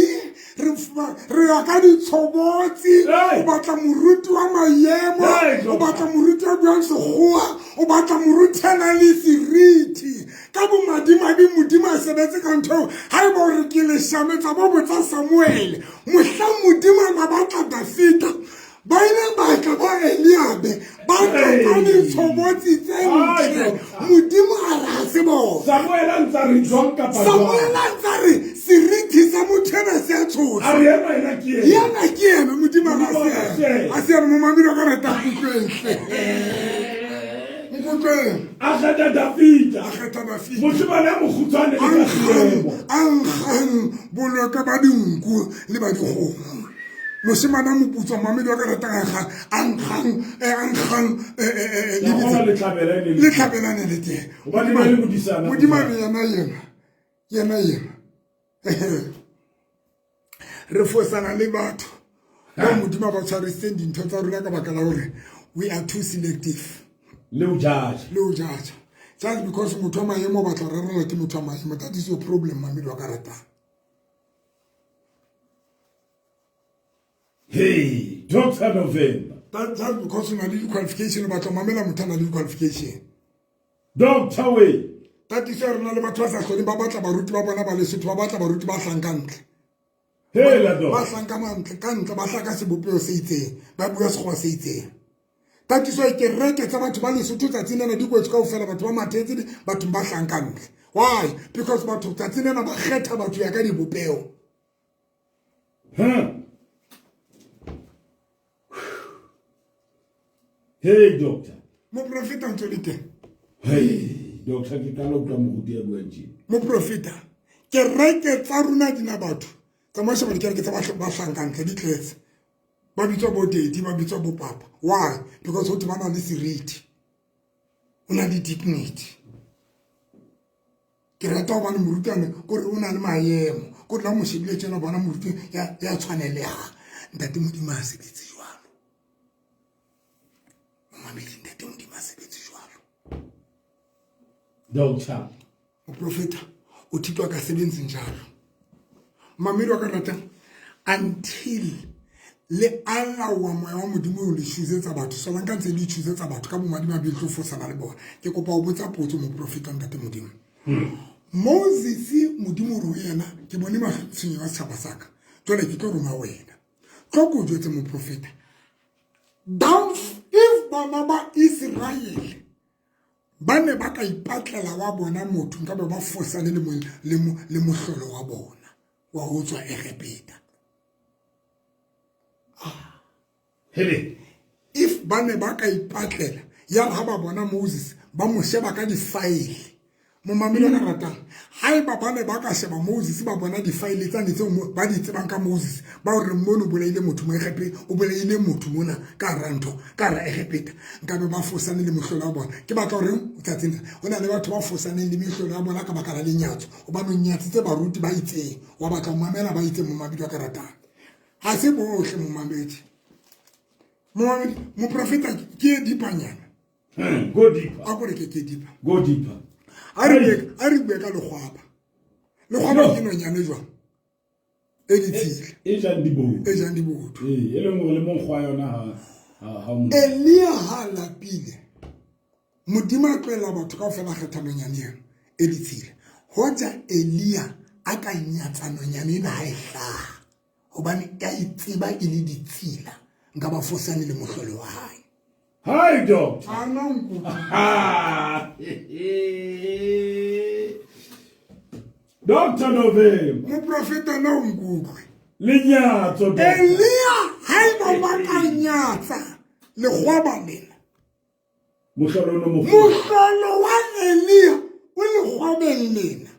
re ya ka ditshobotsi. O batla moruti wa maemo, o batla moruti wa buang sekgowa, o batla moruti a nang le seriti. Ka bomadimabe Modimo a sebetse ka ntho eo. Haeba o re ke leshametsa bo botsa Samuele, mohlang Modimo a na batla Dafita, ba ile ba tla ba Eliabe, ba tla ka ditshobotsi tse ntle. Modimo a re ha se bona. Samuele a ntsa re jwang kapa jwang? Samuele a ntsa re seriti sa motho ena se a tshosa. A re ena ena ke ena. Yena ke ena, Modimo a re ha se ena. Ha se ena, momamedi wa ka rata nkutlweng hle. Nkutlweng. A kgetha Dafita. A kgetha Dafita. Moshemane a mokgutshwane le ka seemo. A nkgang boloka ba dinku le ba dikgomo. Moshemane a moputswa, momamedi wa ka ratang a nkgang, a nkgang, La bona letlhabela e ne le letlhabela ne le teng. Hobane e ne le modisana. Modimo a re yena, yena, yena, yena. Re fosana le batho ba Modimo ba tshwarisitseng dintho tsa rona ka baka la hore we are too selective. Le o judge. Le o judge. Just because motho wa maemo o batla ho rerelwa ke motho wa maemo, that is your problem, mamedi wa ka ratang. Hey, Doctor November. That just because o na le di-qualification, o batla ho mamela motho a nang le di-qualification. Doctor we. Tatiso ya rona le batho ba sa hloleng ba batla baruti ba bona ba Lesotho, ba batla baruti ba hlang ka ntle. Hela, Doc. Ba hlang ka mantle, ka ntle, ba hlang ka sebopeho se itseng, ba bua sekgowa se itseng. Tatiso ya kereke tsa batho ba Lesotho tsatsing lena di kwetswe kaofela, batho ba mathetse, bathong ba hlang ka ntle. Why? Because batho tsatsing lena ba kgetha batho ya ka dibopeho. Huh. Hey, doctor. Moprofeta ntse le teng. Hey, doctor, ke qala utlwa moruti ya buang tje. Moprofeta, kereke tsa rona di na batho. Tsamaya sheba dikereke tsa ba hlang ka ntle di tletse. Ba bitswa bo daddy, ba bitswa bo papa. Why? Because ho thwe ba na le seriti. O na le dignity. Ke rata hobane moruti ane kore o na le maemo. Kore la mo shebile tjena bona moruti ya tshwaneleha. Ntate Modimo a sebetse jwalo. Momamedi, Ntate Modimo a sebetse jwalo. Doctor. Moprofeta o thitwa ka sebetseng jalo. Mamedi wa ka ratang, until le alawa moya wa Modimo o le thusetsa batho, solanka ka ntse le thusetsa batho ka bomadimabe le tlo fosana le bona. Ke kopa ho botsa potso moprofeta Ntate Modimo. Moses, Modimo o re ho yena, ke bone matshwenyeho a setjhaba sa ka, jwale ke tlo roma wena. Tlo ko jwetse moprofeta, down if bana ba Israel ba ne ba ka ipatlela wa bona motho, nka be ba fosane le mohlolo wa bona wa ho tswa Egepeta. Hele. If ba ne ba ka ipatlela, ya re ha ba bona Moses, ba mo sheba ka di-file. Momamedi wa ka ratang, haeba ba ne ba ka sheba Moses, ba bona di-file tsane tseo ba di tsebang ka Moses, ba hore mono o bolaile motho mo Egepeta, o bolaile motho mona ka hara ntho, ka hara Egepeta, nkabe ba fosane le mohlolo wa bona. Ke batla hore tsatsing lena, ho na le batho ba fosaneng le mehlolo ya bona ka baka la lenyatso, hobane o nyatsitse baruti ba itseng, wa batla ho mamela ba itseng, momamedi wa ka ratang. Ha se bohle momamedi. Momamedi, moprofeta ke e deepanyana. Go deeper. A kore ke deeper. Go deeper. A re bue ka lekgwaba. Lekgwaba ke nonyane jwang? E ditshila. E jang dibodu. E jang dibodu. Ee, e leng gore le monkgo wa yona ha ha o Elia ha lapile. Modimo a tlohela batho kaofela a kgetha nonyane ena e ditshila. Hoja Elia a ka nyatsa nonyane ena ha e hlaha hobane ka e tseba e le ditshila nka ba fosane le mohlolo wa hae. Hi doctor. Ana nku. Doctor November. Moprofeta na o nkutlwe. Lenyatso. Elia haeba ba ka nyatsa lekgwaba lena. Mohlolo no Mohlolo wa Elia o lekgwabeng lena.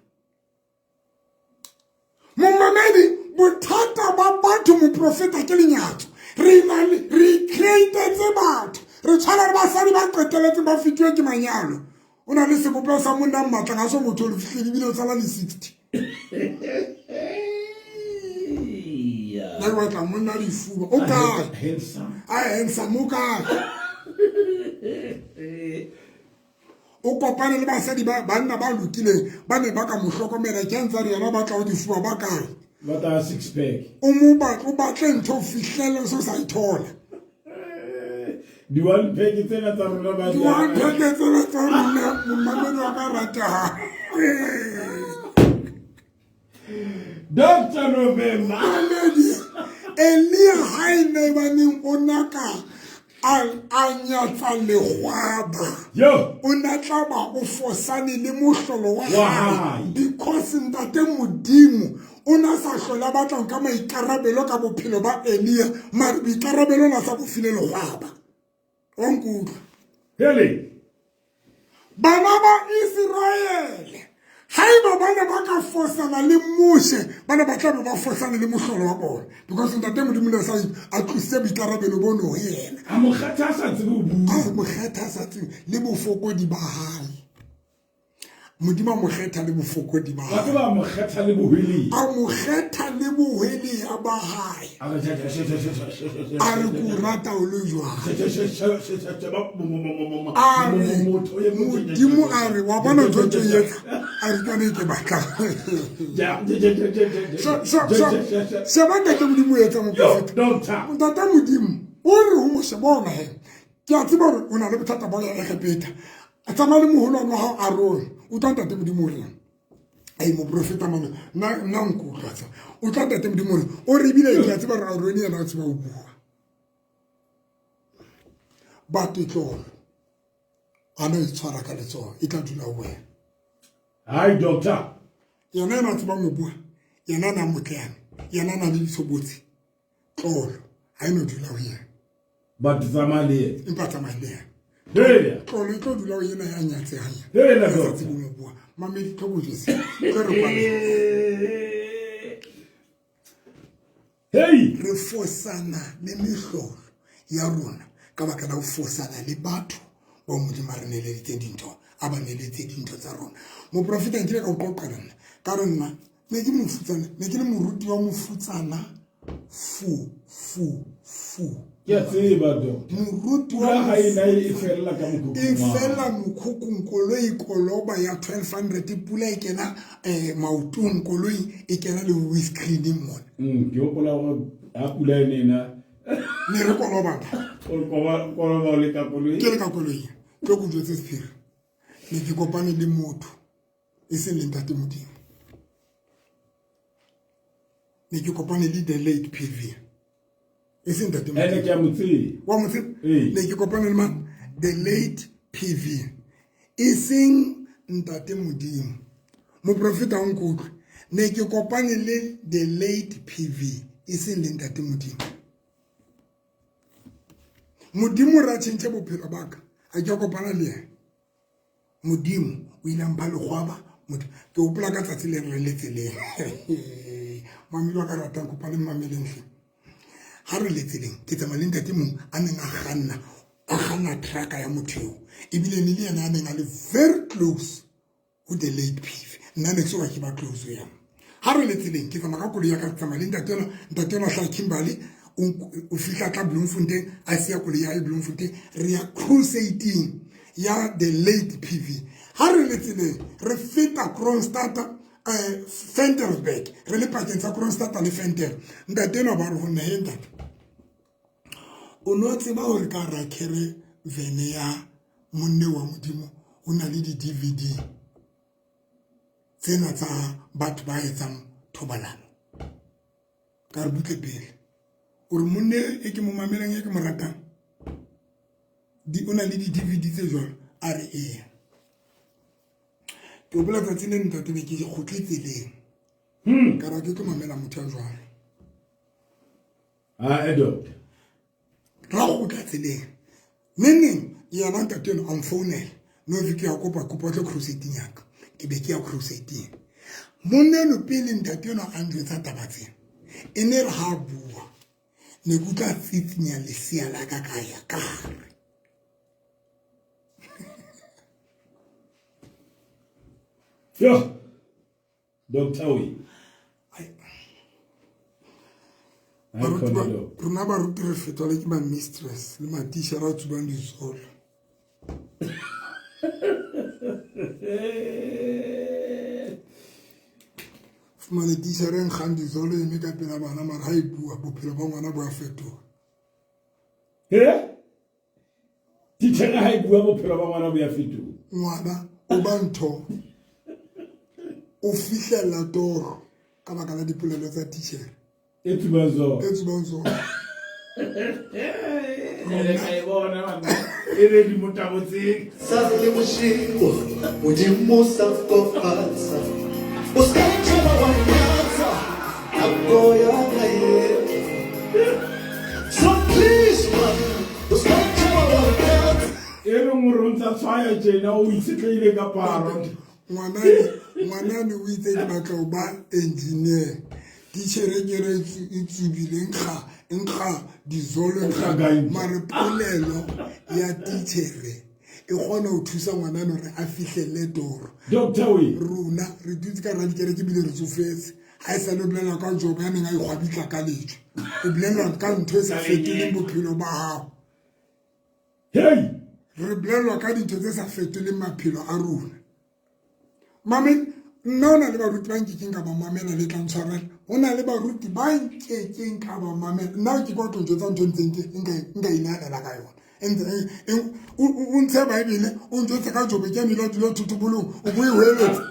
Momamedi, bothata ba batho moprofeta ke lenyatso. Re na le re createtse batho. Re tshwana le basadi ba qeteletseng ba fetiwe ke manyalo. O na le sebopeho sa monna mmatlang a so motho o le fihlele ebile o tsala le 60. Nna ke batla monna difuba. O kae? A handsome o kae? O kopane le basadi ba banna ba lokileng ba ne ba ka mo hlokomela ke ntse re yena ba tla o difuba ba kae? Batla six pack. O mo batle o batle ntho o fihlele so sa ithola. Di one pack tsena tsa rona ba di one pack tsena tsa rona momamedi wa ka ratehang. Dr. November. Mamedi, Elia ha e ne baneng o naka a nyatsa lekgwaba. Yo. O na tla ba o fosane le mohlolo wa Wa hae. hae. Because ntate Modimo o na sa hlola batla nka maikarabelo ka bophelo ba Elia, mare boikarabelo na sa bo file lekgwaba. Wa nkutlwa? Hele. Bana ba Iseraele haeba ba ne ba ka fosana le Moshe, ba ne ba tla be ba fosane le mohlolo wa bona, because ntate Modimo ne sa a tlositse boikarabelo bono ho yena. A mo kgetha a sa tsebe ho bua. A mo kgetha a sa tsebe le bofokodi ba hae. Modimo a mo kgetha le bofokodi ba Wa hae. tseba a mo kgetha le bohweleya. A mo kgetha le bohweleya ba hae. A re, she, she, she, she, she, she, she, she, A re ko rata o le jwang. she, she, she, she, she, she, she, ba, mo, mo, mo, mo, mo, mo, A mo, re, mo, motho e mo, Modimo a re, wa bona ntho tse etsa. A re ke yone e ke batlang. Ja, je, je, je, je, je, je, So, so, je, so, je, je, je. sheba ntate Modimo o etsa Yo, moprofeta. doctor. Ntate Modimo o re ho Moshe, bona he. Ke a tseba hore o na le bothata ba ho ya Egepeta. A tsamaya le moholwane wa hao Aaron. Utlwa ntate Modimo o reng? Ai moprofeta mane, nna nna nkutlwa tsa. Utlwa ntate Modimo o reng? O re ebile ke a tseba hore Aaron yena o tseba ho bua. Batho tlolo. A no e tshwara ka letsoho, e tla dula ho wena. Hi doctor. Yena ena a tsebang ho bua, yena a nang motle yana, yena a nang le ditshobotsi. Tlolo ha e no dula ho yena. But tsamaya le yena. Empa tsamaya le yena. Hela. Tlolo e tlo dula ho yena ya nyatsehang yena. Hela, Ya sa doctor. tsebeng ho bua. Mamedi tlo bo jwetse. Tlo re kwale. Hey. Re fosana le mehlolo ya rona ka baka la ho fosana le batho bao Modimo a re neeleditseng dintho, a ba neeletse dintho tsa rona. Moprofeta nkile ka o qoqela nna, ka re nna ne ke mofutsana, ne ke le moruti wa mofutsana fu fu fu. Ke a tseba, doctor. Moruti wa Pula ha e na e fella ka mokhukhung E wa. fella mokhukhung, koloi koloba ya 1200, pula e kena maotong, koloi e kena le windscreen mona. Ke hopola hore ha pula e ne na. Ne re koloba nna. O koloba o le ka koloi. Ke le ka koloi. Tlo ko jwetse sephiri. Ne ke kopane le motho e seng le ntate Modimo. Ne ke kopane le the late PV. E seng ntate Modimo. Ene ke a mo tseba. Wa mo tseba? Ee. Ne ke kopane le mang? The late PV. E seng ntate Modimo. Moprofeta o nkutlwe. Ne ke kopane le the late PV. E seng le ntate Modimo. Modimo ra tjhentjhe bophelo ba ka. Ha ke a kopana le yena. Modimo o ile a mpha lekgwaba. Ke hopola ka tsatsi le re le tseleng. Mamedi wa ka ratang kopa le mmameleng hle. Ha re le tseleng, ke tsamaya le ntate mong a neng a kganna, a kganna trucka ya motho eo. Ebile ne le yena a neng a le very close ho the late PV. Nna ne ke soka ke ba close ho yena. Ha re le tseleng, ke tsamaya ka koloi ya ka, ke tsamaya le ntate enwa, ntate enwa hlaha Kimberley, o fihla tla Bloemfontein, a siya koloi ya hae Bloemfontein, re ya crusading ya the late PV. Ha re le tseleng, re feta Kroonstad, um Ventersburg re le pakeng tsa Kroonstad le Venter ntate enwa ba re ho nna he ntate o no tseba hore ka hara caravan ya monne wa modimo o na le di-dvd tsena tsa batho ba etsang thobalano ka re butle pele o re monne e ke mo mamelang e ke mo ratang o na le di-dvd tse jwalo a re ee ke gopola tsatsi le ntate be ke kgotle tseleng ka ra ke tlo mamela motho ya jwalo a doctor ra kgutla tseleng neneng yena ntate eno a mfounela no ke ya kopa kopa tle crusade yaka ke be ke ya crusade monna eno pele ntate eno a njwetsa taba tsena e ne re ha bua ne ke utlwa tsitsinya lesea la ka ka ya ka gare yo doctor we rona baruti re fetwa le ke ma-mistress le matišara a tsubang ditsolo fumane tišara e nkgang ditsolo eme ka pela bana mara ga e bua bophelo ba ngwana bo a fetoga titjhere ha e bua bophelo ba ngwana bo ya fetoha ngwana o ba ntho o fihlela toro ka baka la dipolelo tsa titjhere e tsubang zona e tsubang zona e re di motabotseng sa le bošego modimo sa kofatsa o ska tšhaba wa nyatsa nako ya ka ye so please man o ska tšhaba wa nyatsa e reng o re o ntsa tshwaya tjena o itshetleile ka paro ngwanane o itse ke batla ho ba engineer titjhere ke re e tsubile nkga nkga dizolo nkga mare polelo ya titjhere e kgona ho thusa ngwanane hore a fihlelle toro doctor we rona re dutse ka radikereke ebile re tsofetse ha e sa le o bolela ka jobo ya neng a ikgwabitla ka lejwe o bolelwa ka ntho e sa fetoleng bophelo ba gago hey re bolelwa ka dintho tse sa fetoleng maphelo a rona mame nna o na le baruti ba nkekeng ka ba mamela le tlang tshwarela go na le baruti ba nkekeng ka ba mamela nna ke kwa tlo jotsa ntho ntseng nka inahanela ka yona o ntshe baebele o njwetse ka jobe ke nile dula thothobolong o bo e hweletsa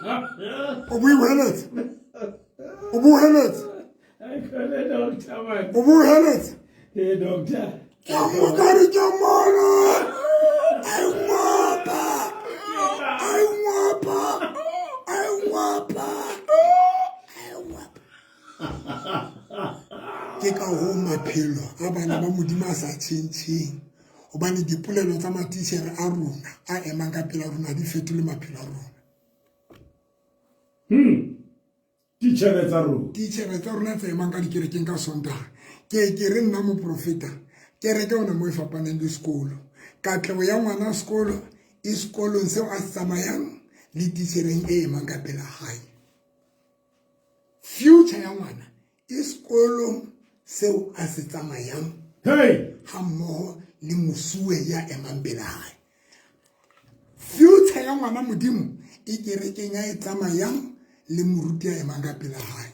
o bo e hweletsa o bo hweletsa o bo hweletsa ke mokare ke mona a ngwapa a ngwapa a ngwapa a ngwapa ke ka hoo maphelo a bana ba modimo a sa tšhentšheng gobane dipolelo tsa matitšhere a rona a emang ka pela rona di fetole maphelo a rona titjhere tsa rona titjhere tsa rona tse emang ka dikerekeng ka sontaga ke ke re nna moprofeta kereke ona mo e fapaneng le sekolo katlego ya ngwana sekolo e sekolong seo a se tsamayang le titjhereng e emang ka pela gae future ya ngwana e sekolong seo a se tsamayang hey ga mmogo le mosuwe ya emang pele gae future ya ngwana modimo e kerekeng ya e tsamayang le moruti ya emang ka pele gae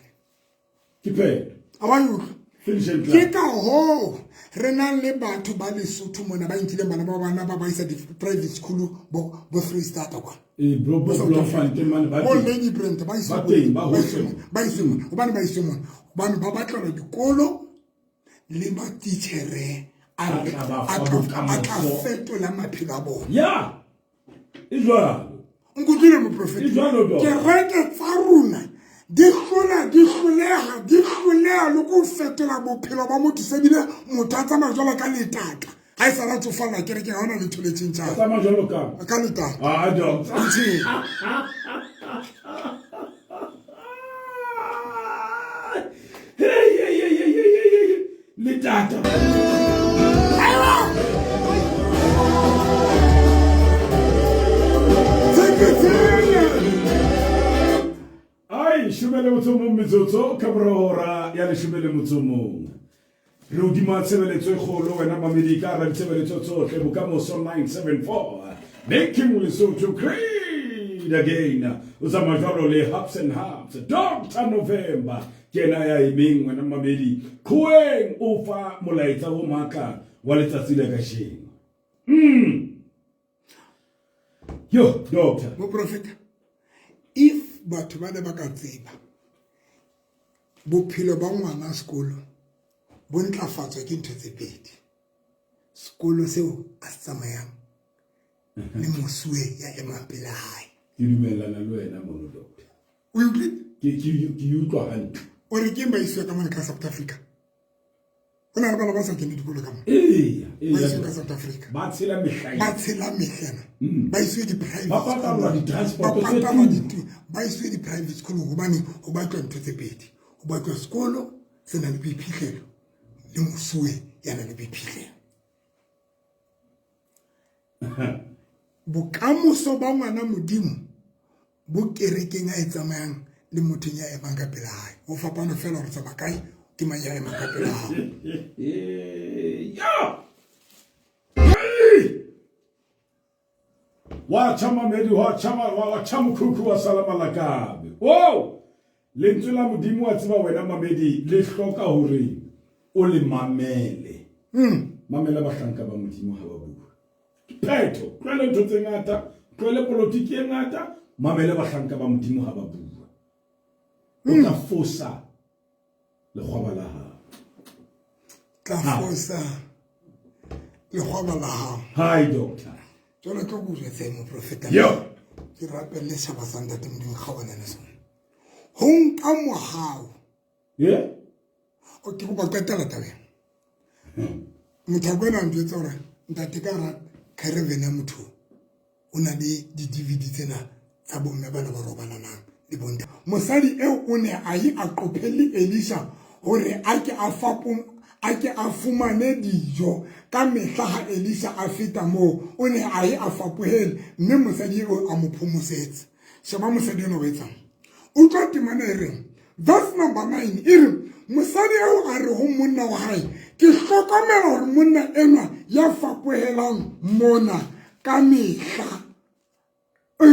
ke pheto a ba utlwa ke ka hoo re nang le batho ba lesotho mona ba nkileng bana ba bana ba ba isa di-private school bo free starter kwa bo lady brand ba iswe mona gobane ba iswe mona gobane ba batlelwa dikolo le matitjhere a tla fetola maphelo a bona ya e jwalo nkutlwile moprofeta kereke tsa rona di hlola di hloleha di hloleha le ko fetola bophelo ba motho sebile motho a tsamaya jwalo ka letata ga e sa la tsofalla kereke ga ona letho le tšhentšhang ka letata letata ai shome le motso mong metsotso ka mora hora ya leshome le motso mong re hodima tshebeletso e kgolo wena mamedi ka hara ditshebeletso tsohle bokamoso 974 making lesotho great. it again. O tsamaya jwalo le Hubs and Hubs. Dr. November ke yena ya emeng wena mamedi. Khoeng o fa molaetsa o matla wa letsatsi la kajeno. Yo, doctor. Moprofeta, if batho ba ne ba ka tseba bophelo ba ngwana sekolo bo ntlafatswa ke ntho tse pedi, sekolo seo a se tsamayang le mosuwe ya emang pele hae. Ke dumellana le wena mono, doctor. O utlwile? Ke utlwa hantle. O re keng ba isiwa ka mane ka South Africa? Ho na le bana ba sa kene dikolo ka mona. Eya, Ba isiwe ka South Africa. Ba tshela mehla. Ba tshela mehlena. Ba isiwe di-private Ba patalwa school. di-transport Ba tse patalwa turu. ba isiwe di-private school hobane ho batlwa ntho tse pedi. Ho batlwa sekolo se nang le boiphihlelo le mosuwe ya nang le boiphihlelo. Bokamoso ba ngwana Modimo bo kerekeng a e tsamayang le mothong ya emang ka pela hae. Ho fapana fela hore tsamaya kae, ke mang ya emang ka pela hao. Ya. Wa tjha mamedi, wa tjha wa tjha mokhukhu wa sala malakabe. Oh! Lentswe la Modimo wa tseba wena mamedi le hloka hore o le mamele. Mamela bahlanka ba Modimo ha ba bua. Phetho, tlohele ntho tse ngata, tlohele politiki e ngata, mamele bahlanka ba Modimo ha ba bua. O tla fosa lekgwaba la hao. Tla fosa lekgwaba la hao. Hi doctor. Jwale tlo ko jwetse moprofeta. Yo. Ke rapelle setjhaba sa ntate Modimo kgaohane le sona. Ho nka mohau. Yeah. O ke kopa qetela tabeng. Motho a kwena njwetsa hore ntate ka ra caravan ya motho o na le di-DVD tsena tsa bomme bana ba robalanang le bontate. Mosadi eo o ne a ye a qophelle Elisha hore a ke a a ke a fumane dijo ka mehla ha Elisha a feta moo, o ne a ye a fapohele mme mosadi eo a mo phomosetse. Sheba mosadi eno o etsang. Utlwa temana e reng, verse number 9 e re, mosadi eo a re ho monna wa hae, ke hlokomela hore monna enwa ya fapohelang mona ka mehla, e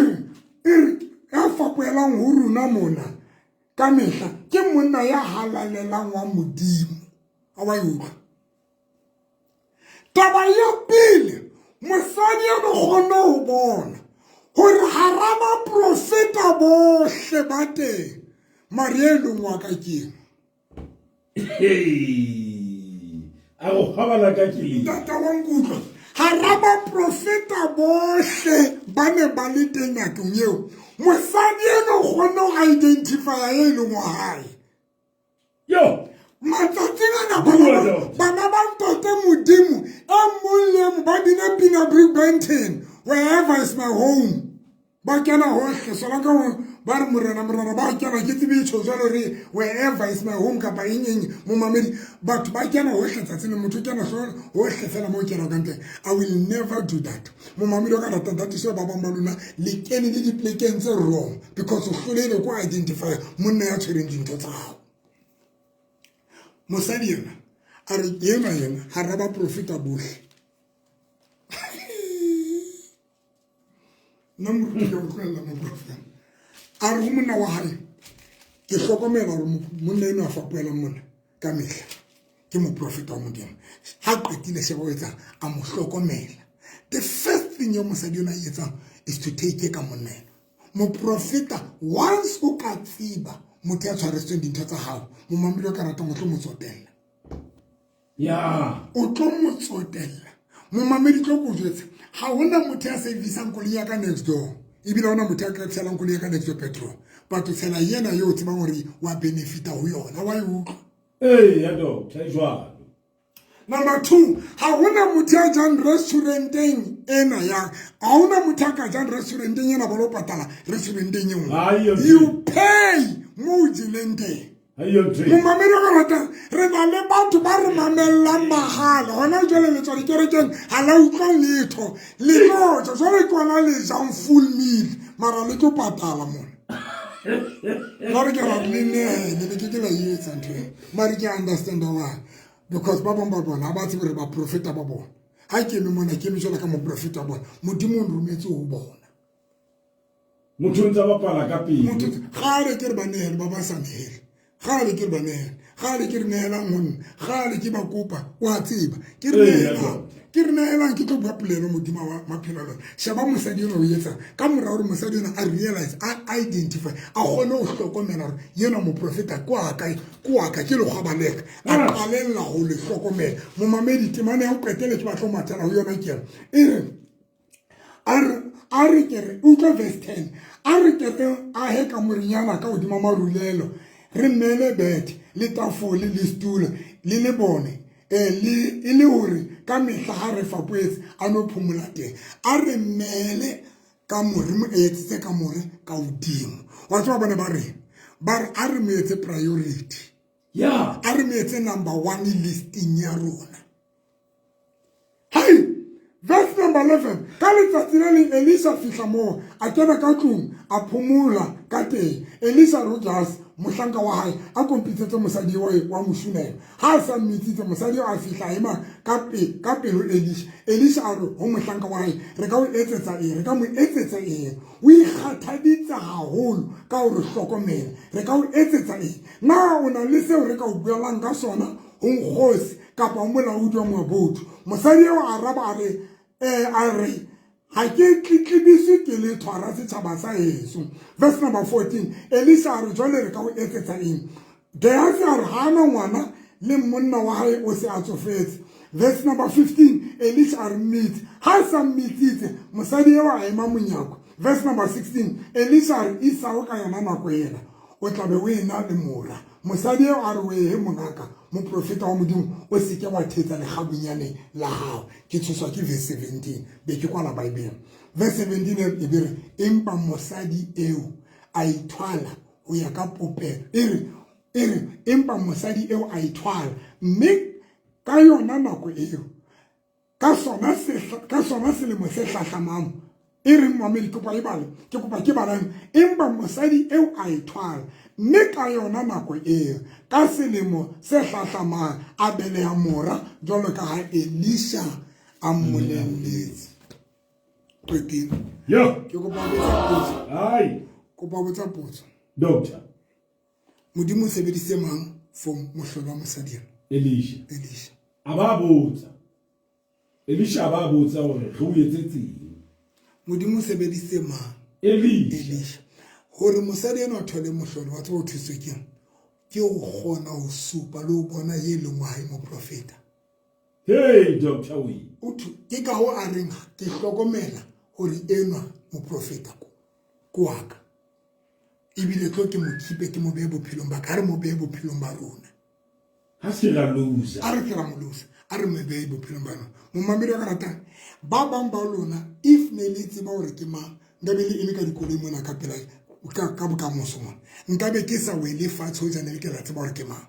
re ya fapohelang ho rona mona ka mehla ke monna ya halalelang wa Modimo. A wa e utlwa? Taba ya pele, mosadi eno kgonne ho bona hore hara baprofeta bohle ba teng, mare e leng wa ka ke eng? A go kgabala ka ke le. Tata wa nkutlwa, hara baprofeta bohle ba ne ba le teng nakong eo, mosadi eno kgonne ho identifya e leng wa hae. Yo. Matsatsing ana bana ba ntate Modimo e mong le mong ba bina pina Big Benton, wherever is my home. Ba kena hohle, sola ka ho ba re morena morena ba kena, ke tsebe tjho jwalo re wherever is my home kapa eng eng momamedi, batho ba kena hohle tsatsi le motho kena hohle fela mo kena ka teng. I will never do that. Momamedi o ka rata that is why ba bang ba lona le kene le diplekeng tse wrong because o hlolehile ko identify monna ya tshwereng dintho tsa hao. Mosadi yena a re yena yena hara baprofeta bohle. Nna moruti ke utlwella moprofeta. A re ho monna wa hae, ke hlokomela hore monna enwa a fapohelang mona ka mehla ke moprofeta wa Modimo. Ha qetile sheba o etsang, a mo hlokomela. The first thing eo mosadi yona e etsang is to take care ka monna ena. Moprofeta once o ka tseba motho ya tshwaretsweng dintho tsa hao, momamedi o ka ratang o tlo mo tsotella. Ya. O tlo mo tsotella. Momamedi tlo ko jwetsa, ha hona motho ya servicang koloi ya ka next door, ebile ha hona motho ya ka tshelang koloi ya ka next door petrol. Batho tshela yena yo o tsebang hore wa benefita ho yona, wa e utlwa. Ee, ya doctor, e jwalo. Number 2, ha hona motho ya jang restauranteng ena ya, ha hona motho ya ka jang restauranteng ena ba lo patala restauranteng e nngwe. You pay mo o jeleng teng. Momamedi o rata, re na le batho ba re mamellang mahala. Hona jwale le tswa dikerekeng, ha la utlwa letho. Le tlo ja, jwale ke hona le jang full meal, mara le tlo patala mona. La re ke ra le nehele, le ke ke la e etsa ntho eo. Mare ke understand why. Because ba bang ba bona ha ba tsebe re baprofeta ba bona. Ha ke eme mona, ke eme jwalo ka moprofeta wa bona. Modimo o nrometse ho bona. Motho o ntse a bapala ka pelo. Motho gale ke re ba nehele ba ba sa nehele. Gale ke re ba nehele. Gale ke re nehelang ho nna. Gale ke ba kopa wa tseba. Ke re nehelang. Ke re nehelang ke tlo bua polelo modimo wa maphelo a lona. Sheba mosadi enwa o etsang. Ka mora hore mosadi enwa a realize, a identify, a kgone ho hlokomela hore yena moprofeta ke wa ka, ke wa ka, ke lekgwaba leka. A qalella ho le hlokomela. Momamedi temana ya ho qetela ke batla ho mathela ho yona ke ena. E re a re ke re utlwa verse 10 a re ke re ahe kamorenyana ka hodima marulelo re mele bethe le tafole le setulo le lebone le e le hore ka mehla ha re fapoetse a no phomola teng a re mele kamore mo etsetse kamore ka hodimo wa tseba bone ba re ba re a re mo etse priority yeah a re mo etse number one listing ya rona Hai! Verse number 11. Ka letsatsi le leng Elisa fihla moo, a kena ka tlung, a phomola ka teng. Elisa re ho Gehazi, mohlanka wa hae, a ko mpitsetse mosadi eo wa Moshunema. Ha a sa mmitsitse, mosadi eo a fihla a ema ka pe, ka pelo Elisha. Elisha a re ho mohlanka wa hae, Re ka o etsetsa eng? Re ka mo etsetsa eng? O ikgathaditse haholo ka ho re hlokomela. Re ka o etsetsa eng? Na o na le seo re ka o buelang ka sona ho nkgosi kapa ho molaodi wa mabotho? Mosadi eo a araba a re, a re, ha ke tletlebiswe ke letho hara setjhaba sa heso. Verse number 14, Elisa a re, jwale re ka o etsetsa eng? Gehazi a re, ha ana ngwana le monna wa hae o se a tsofetse. Verse number 15, Elisha a re mmitse. Ha a sa mmitsitse, mosadi eo a ema monyako. Verse number 16, Elisha a re, Isao ka yona nako ena o tla be o ena le mora. Mosadi eo a re, Wehe mongaka, moprofeta wa Modimo, o se ke wa thetsa lekgabunyane la hao. Ke tshoswa ke verse 17, be ke kwala Bible. Verse 17 e be re, empa mosadi eo a ithwala ho ya ka popelo. E re, e re, empa mosadi eo a ithwala, mme ka yona nako eo, ka sona sehla, ka sona selemo se hlahlamang, e reng momamedi, kopa e bale, ke kopa ke balang, empa mosadi eo a ithwala, mme ka yona nako eo, ka selemo se hlahlamang, a beleha mora, jwalo ka ha Elisha a mmolelletse. Qetile. Yo. Ke kopa ho botsa potso. Ai. Kopa ho botsa potso. Doctor. Modimo o sebedisitse mang for mohlolo wa mosadi ena? Elisha. Elisha. A ba botsa. Elisha a ba botsa hore re o etsetseng. Modimo o sebedisitse mang? Elisha. Elisha. Hore mosadi ena o thole mohlolo wa tseba o thuswe keng? Ke ho kgona ho supa le ho bona ye leng wa hae moprofeta. Hey, Doctor Wee. O thu ke ka ho a reng ke hlokomela hore enwa moprofeta ko ko wa ka. Ebile tlo ke mo khipe ke mo behe bophelong ba ka, a re mo behe bophelong ba rona. Ha se ra loser. A re ke ra mo loser. A re mo behe bophelong ba rona. Momamedi wa ka ratang, ba bang ba lona if ne le tseba hore ke mang, nka be le eme ka dikoloi mona ka pela ka bokamoso mona. Nka be ke sa wele fatshe hoja ne le ke la tseba hore ke mang.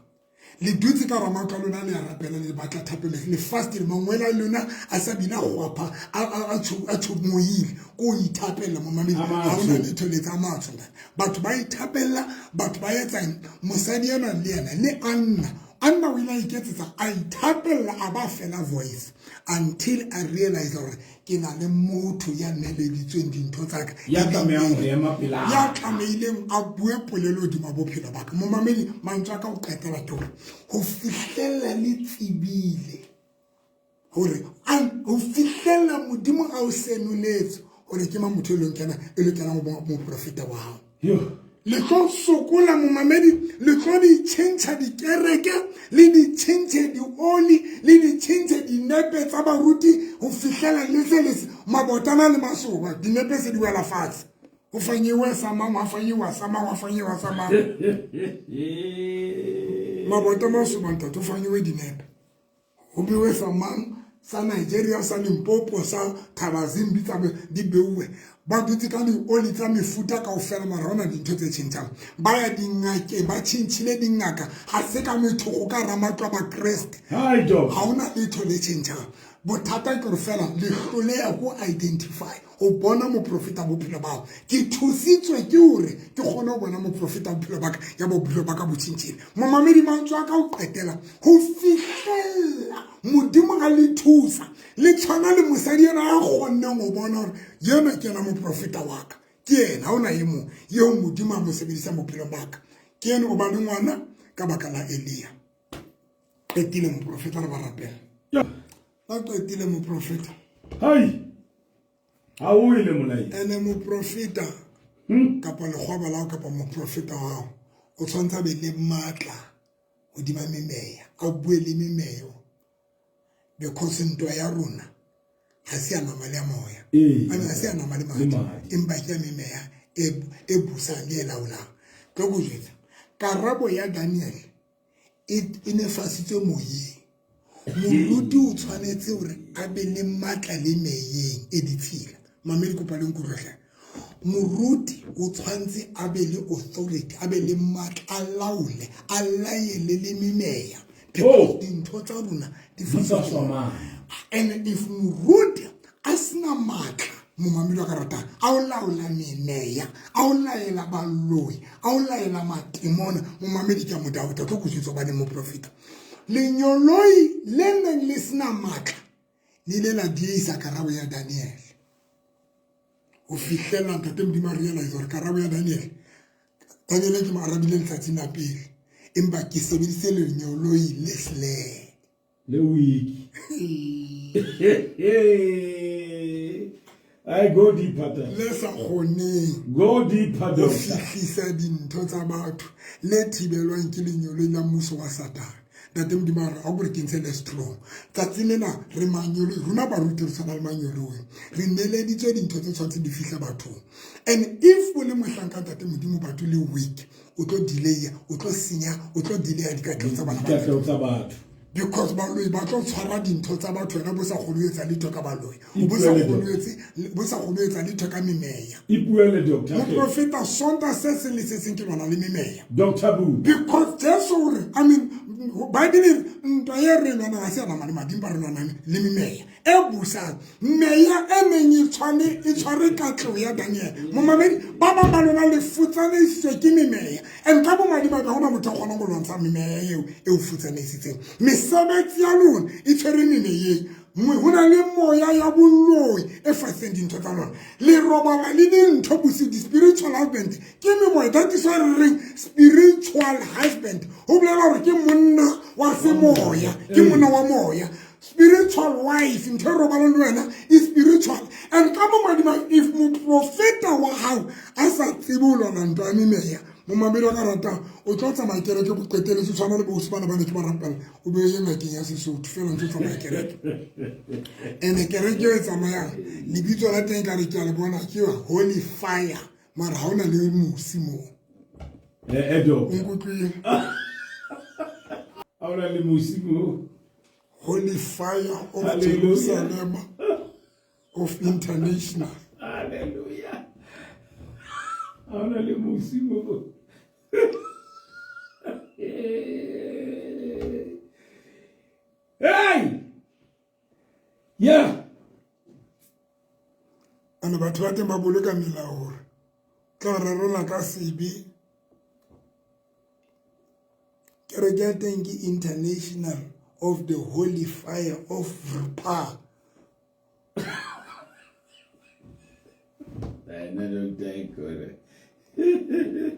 Le dutse ka hara matlo a lona, le a rapela, le batla thapelo, le fastile, mangwele a lona a sa bina kgwapha, a tshomohile, ko o ithapella momamedi, ha hona letho le tsa matsho. Batho ba ithapella, batho ba etsang. Mosadi enwa le yena, le Anna, Anna o ile a iketsetsa, a ithapella, a ba fela voice until a realize hore ke na le motho ya neleditsweng dintho tsa ka, ya tlamehang ho ema pela, ya tlamehileng a bue polelo hodima bophelo ba ka. Momamedi, mantswe a ka ho qetela ke hore ho fihlella le tsebile hore ho fihlella Modimo a o senoletse hore ke mang motho e leng kena e lokelang ho ba moprofeta wa hao. Le tlo sokola momamedi, le tlo di tjhentjha dikereke, le di tjhentjhe dioli, le di tjhentjhe dinepe tsa baruti ho fihlela le se le mabotana le masoba, dinepe se di wela fatshe. Ho fanyewe sa mang, ho fanyewa sa mang, ho fanyewa sa mang. Mabota masoba ntate, ho fanyewe dinepe. Ho bewe sa mang, sa Nigeria, sa Limpopo, sa Thabazimbi, tsa di beuwe. Ba dutse ka dioli tsa mefuta kaofela, mara hona dintho tse tjhentjhang. Ba ya dingakeng, ba tjhentjhile dingaka, ha se ka methoko ka hara matlo a Bakreste. Ha hona letho le tjhentjhang. Bothata ke hore feela le hloleha ho identify, ho bona moprofeta bophelo ba hao. Ke thusitswe ke hore ke kgone ho bona moprofeta bophelo ba ka, ya bophelo ba ka bo tjhentjhile. Momamedi, mantswe a ka ho qetela, ho fihlella Modimo a le thusa, le tshwana le mosadi ena a kgonneng ho bona hore yena ke yena moprofeta wa ka. Ke yena, ha hona e mong eo Modimo a mo sebedisang bophelong ba ka. Ke ene o ba le ngwana ka baka la Elia. Qetile moprofeta re ba rapela. Ba qetile moprofeta. Hai. Ha o ile molai. Ene moprofeta kapa lekgwaba la kapa moprofeta wa hao o tshwantsha be le matla hodima memeya, a bue le memeyo because ntwa ya rona ga se ya nama le ya moya, ga se ya nama le madi, empa ke ya memeya e busang le e laolang. Tlo go jwetsa karabo ya Daniel e ne fasitswe moyeng. Moruti o tshwanetse hore a be le matla le meyeng e ditshila. Mamedi kopa le nkutlwe hle. Moruti o tshwanetse a be le authority, a be le matla, a laole, a laele le memeya. Because dintho tsa rona di fasitswe. And if moruti a sena matla, momamedi wa ka ratang, a o laola memeya, a o laela baloi, a o laela matemona, momamedi ke a mo doubta, tlo go jwetsa hobane moprofeta. Lenyoloi le neng le sena matla le ile la diehisa karabo ya Daniel. Ho fihlela ntate Modimo a realize hore karabo ya Daniel, Daniel ke mo arabile letsatsing la pele, empa ke sebedise lenyoloi le sele le weak. I go deeper. Le sa kgoneng go deeper ho fihlisa dintho tsa batho le thibelwang ke lenyoloi la mmuso wa Satane. Ntate Modimo a re a gore ke ntshe le strong. Tsatsi lena re manyoloi, rona baruti re tshwana le manyoloi. Re neleditswe dintho tse tshwanetseng di fihla bathong. And if o le mohlanka ntate Modimo batho le weak, o tlo delay, o tlo senya, o tlo delay dikatleho tsa bana ba batho. Because baloi ba tlo tshwara dintho tsa batho, wena bo sa kgone ho etsa letho ka baloi, bo sa kgone ho etsa letho ka memeya. Ipuele doctor. Moprofeta Sonta se seng le se seng ke lwana le memeya. Doctor Bu. Because Jesu o re, I mean, Bible e re ntwa e re lwana ga se ya nama le madi, empa re lwana le memeya e busang. Meya e neng e tshwane e tshware katleho ya Daniel. Momamedi ba bang ba lona le futsaneisitswe ke memeya. And ka bomadimabe ha hona motho a kgonang ho lwantsha memeya eo e o futsaneisitseng. Mesebetsi ya lona e tshwere memeyeng. Ho na le moya ya boloi e fasitseng dintho tsa lona. Le robala le dintho bosiu, di-spiritual husband ke memoya. That is why re reng spiritual husband. Ho bolela hore ke monna wa semoya, ke monna wa moya. Spiritual wife, ntho e robalang le wena e spiritual. And ka bomadimabe, if moprofeta wa hao a sa tsebe ho lwana ntwa ya memeya, momamedi wa ka ratang, o tlo tsamaya kereke bo qeteletse o tshwana le bosi bana ba ne ke ba rapela, o be ye ngakeng ya Sesotho fela ntse o tsamaya kereke. And kereke e tsamayang lebitso la teng ka re ke a le bona ke Holy Fire, mara ha hona le mosi moo. Nkutlwile. Ha hona le mosi moo. Holy Fire of Jerusalem of International. Hallelujah. Ha hona le mosi moo. Hey! Yeah. Ana batho ba teng ba boloka melao hore tla rarola ka sebe. Kereke ya teng ke International of the Holy Fire of Vrpa.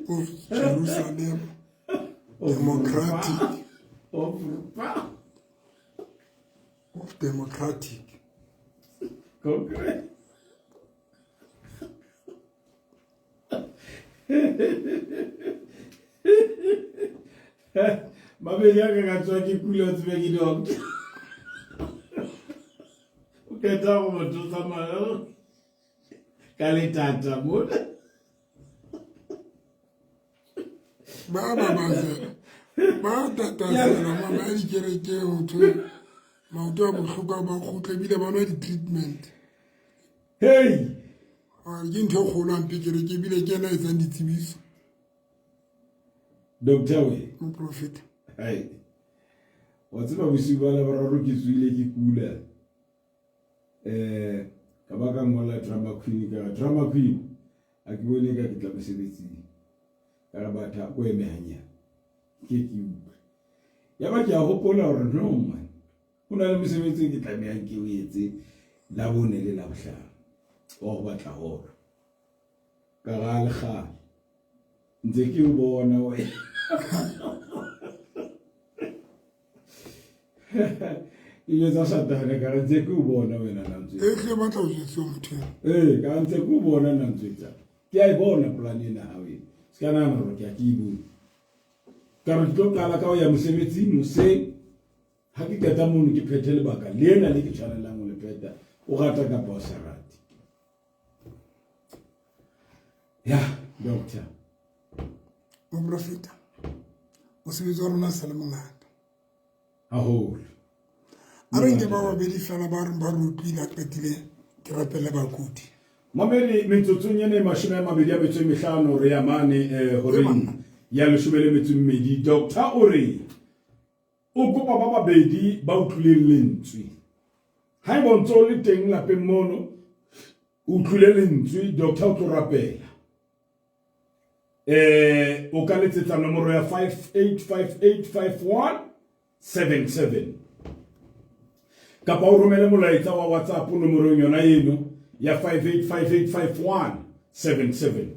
Of Jerusalem Democratic. Of Vrpa. Of Democratic. Congress. Mabedi a ka ka tswa ke kula tsebe ke doctor. O qeta go motho tsamaya ka letata mona. Ba ba ba ba tatasela mama ya dikereke ho thwe maoto a bohloko a ba kgutla ebile ba nwa di-treatment. Hey! Ke ntho e kgolo hampe kereke ebile ke ena e etsang ditsebiso. Doctor we. Moprofeta. Hai. Wa tseba bosiu ba Laboraro ke tsoile ke kula. Ka ba ka ngola drama queen ka drama queen. A ke bone ka ke tla mosebetsing. Ka re batho ko eme hanyane. Ke ke utlwe. Ya ba ke a hopola hore no man. Ho na le mosebetsi ke tlamehang ke o etse Labone le Labohlano wa ho batla holo. Ka ra le kgale. Ntse ke o bona wena. Ke jwetsa Satane ka re ntse ke o bona wena nantswe. E hle batla o jwetsa motho. Ee, ka ntse ke o bona nantswe tsa. Ke a e bona plan ena hao ena. Se ka nahana hore ke a ke e bone. Ka re ke tlo qala ka ho ya mosebetsing hoseng. Ha ke qeta mono ke phethe lebaka lena le ke tshwanelang ho le phetha. O rata kapa o sa rate. Ya, doctor. Moprofeta, mosebetsi wa rona sa le mongata. Haholo. A re nke ba babedi fela ba reng ba re utlwile a qetile ke rapele bakudi. Mamedi metsotsong ena e 25 re ya mane eh, horeng ya 12. Doctor o re o kopa ba babedi ba utlwileng lentswe. Haeba o ntse o le teng lapeng mono o utlwile lentswe, doctor o tlo rapela. O ka letsetsa nomoro ya 58585177 kapa o romele molaetsa wa WhatsApp nomorong yona eno ya 58585177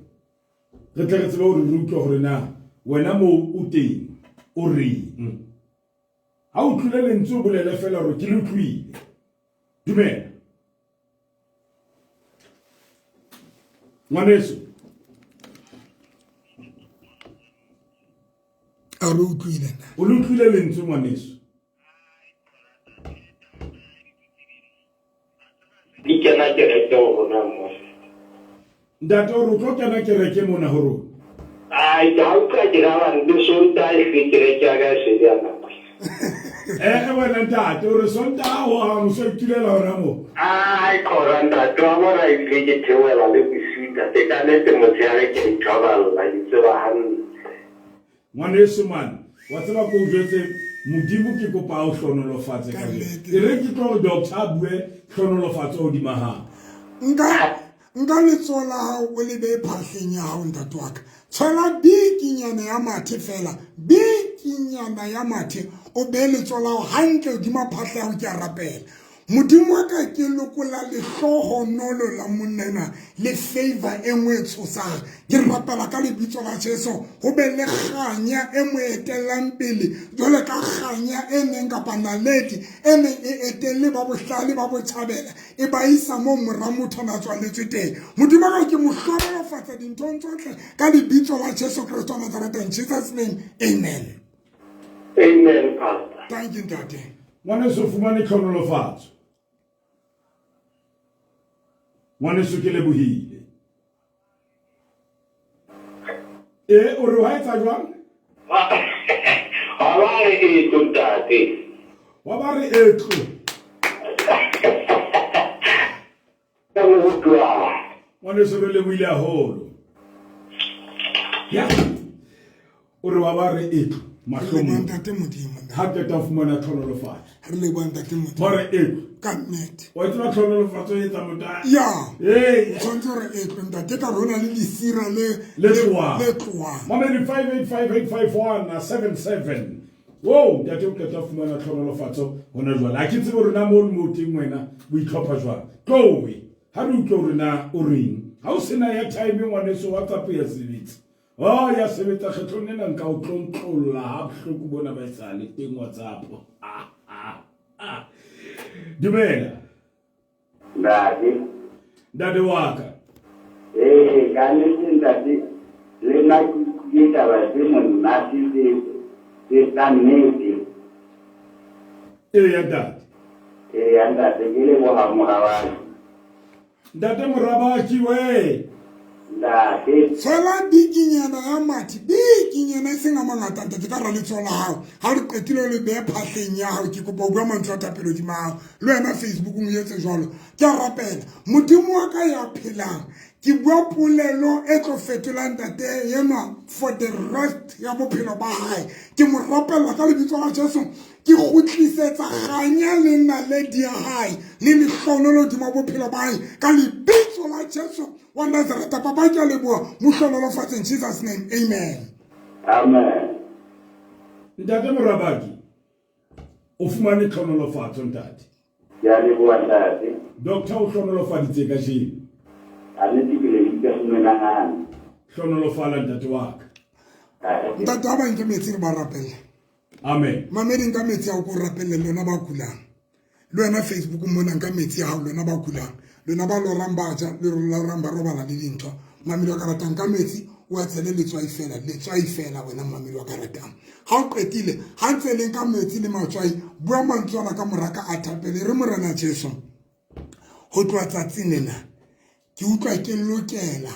re tle re tsebe hore re utlwe hore na wena moo o teng o reng. Ha o utlwile lentswe o bolele fela hore ke le utlwile. Dumela ngwaneso. A re utlwile na? O le utlwile lentswe ngwaneso? Di kena kereke ho rona mo. Ntate o re o tlo kena kereke mona ho rona. Ai, ke ha utlwa ke ra le Sontaha e se kereke ya ka e se ya nako. Eh wena ntate o re Sontaha ho hang o so itulela hona mo. Ai khora ntate wa bona ebile ke theohela le bosiu ntate ka nnete motshehare ke a ithoballa ke tseba hantle. Ngwaneso man, wa tseba ko o jwetse Modimo ke kopa a o hlonolofatse Ka kajeno. nnete. E re ke tlo re doctor a bue hlonolofatso hodima hao. Nka nka letsoho la hao o le beye phahleng ya hao ntate wa ka. Tshwela bikinyana ya mathe fela, bikinyana ya mathe o beye letsoho la hao hantle hodima phahla ya hao ke a rapela. Modimo wa ka ke lokola lehlohonolo la monna enwa le favor e nngwe e tshosang. Ke rapela ka lebitso la Jesu ho be le kganya e mo etellang pele jwale ka kganya e neng kapa naledi e neng e etelle ba bohlale ba botjhabela e ba isa moo mora motho na tswaletswe teng. Modimo wa ka ke mo hlohonolofatsa dinthong tsohle ka lebitso la Jesu Kreste wa Nazareta. In Jesus name, amen. Amen, Pastor. Thank you, ntate. Ngwaneso o fumane tlhonolofatso. Ngwaneso ke lebohile. E o re wa etsa jwang? Wa ba re etlo ntate. Wa ba re etlo. Ka mo utlwa. Ngwaneso re lebohile haholo. Ya. O re wa ba re etlo mahlong. Ntate Modimo. Ha qeta ho fumana tlhonolofatso. Re leboha ntate Modimo. Ba re etlo. Ka nnete. Wa tseba tlhonolofatso e etsa motho. Ya. Ee. O tshwanetse hore etlo ntate ka rona le lesira le le tlohang. Le tlohang. Mamedi 58585177. Wo ntate o qeta ho fumana tlhonolofatso hona jwale. Ha ke tsebe hore na mo le mo teng wena o itlhopha jwang. Tlowe. Ha re utlwe hore na o reng. Ha o sena ya time ngwaneso WhatsApp ya sebetsa. Oh ya sebetsa kgetlong lena nka o tlontlolla ha bohloko bona ba esale teng WhatsApp. Dumela. Ntate. Ntate wa ka. Ee, ka nnete ntate, le nna ke utlwile taba tse monate tse tse tsa nnete. Eya ntate. Eya ntate, ke leboha mora wa ka. Ntate Morabaki we. Ntate. Tshwela bikinyana ya mathe, bikinyana e seng a mangata ntate ka ra letsoho la hao. Ha re qetile o le behe phahleng ya hao, ke kopa o bua mantswe a thapelo hodima hao. Le wena Facebookong o etse jwalo. Ke a rapela. Modimo wa ka ya phelang, ke bua polelo e tlo fetolang ntate enwa for the rest ya bophelo ba hae. Ke mo rapella ka lebitso la Jesu. Ke kgutlisetsa kganya le naledi ya hae le lehlohonolo hodima bophelo ba hae ka lebitso la Jesu wa Nazareta. Papa, ke a leboha, mo hlohonolofatse in Jesus name, amen. Amen. Ntate Morabaki, o fumane tlhonolofatso ntate. Ke a leboha ntate. Doctor o hlonolofaditse kajeno. Ka nnete ke lebitse. menahane. Hlonolofala ntate wa ka. Ntate ha ba nke metsi re ba rapelle. Amen. Mamedi nka metsi ao ko rapelle lona ba kulang. Le wena Facebook mona nka metsi a hao lona ba kulang. Lona ba lorang ba ja, le lorang ba robala le dintho. Mamedi wa ka ratang ka metsi o a tshele letswai fela, letswai fela wena mamedi wa ka ratang. Ha o qetile, ha ntse leng ka metsi le matswai, bua mantswe ana ka moraka a thapele re Morena Jesu. Ho tloha tsatsing lena ke utlwa ke lokela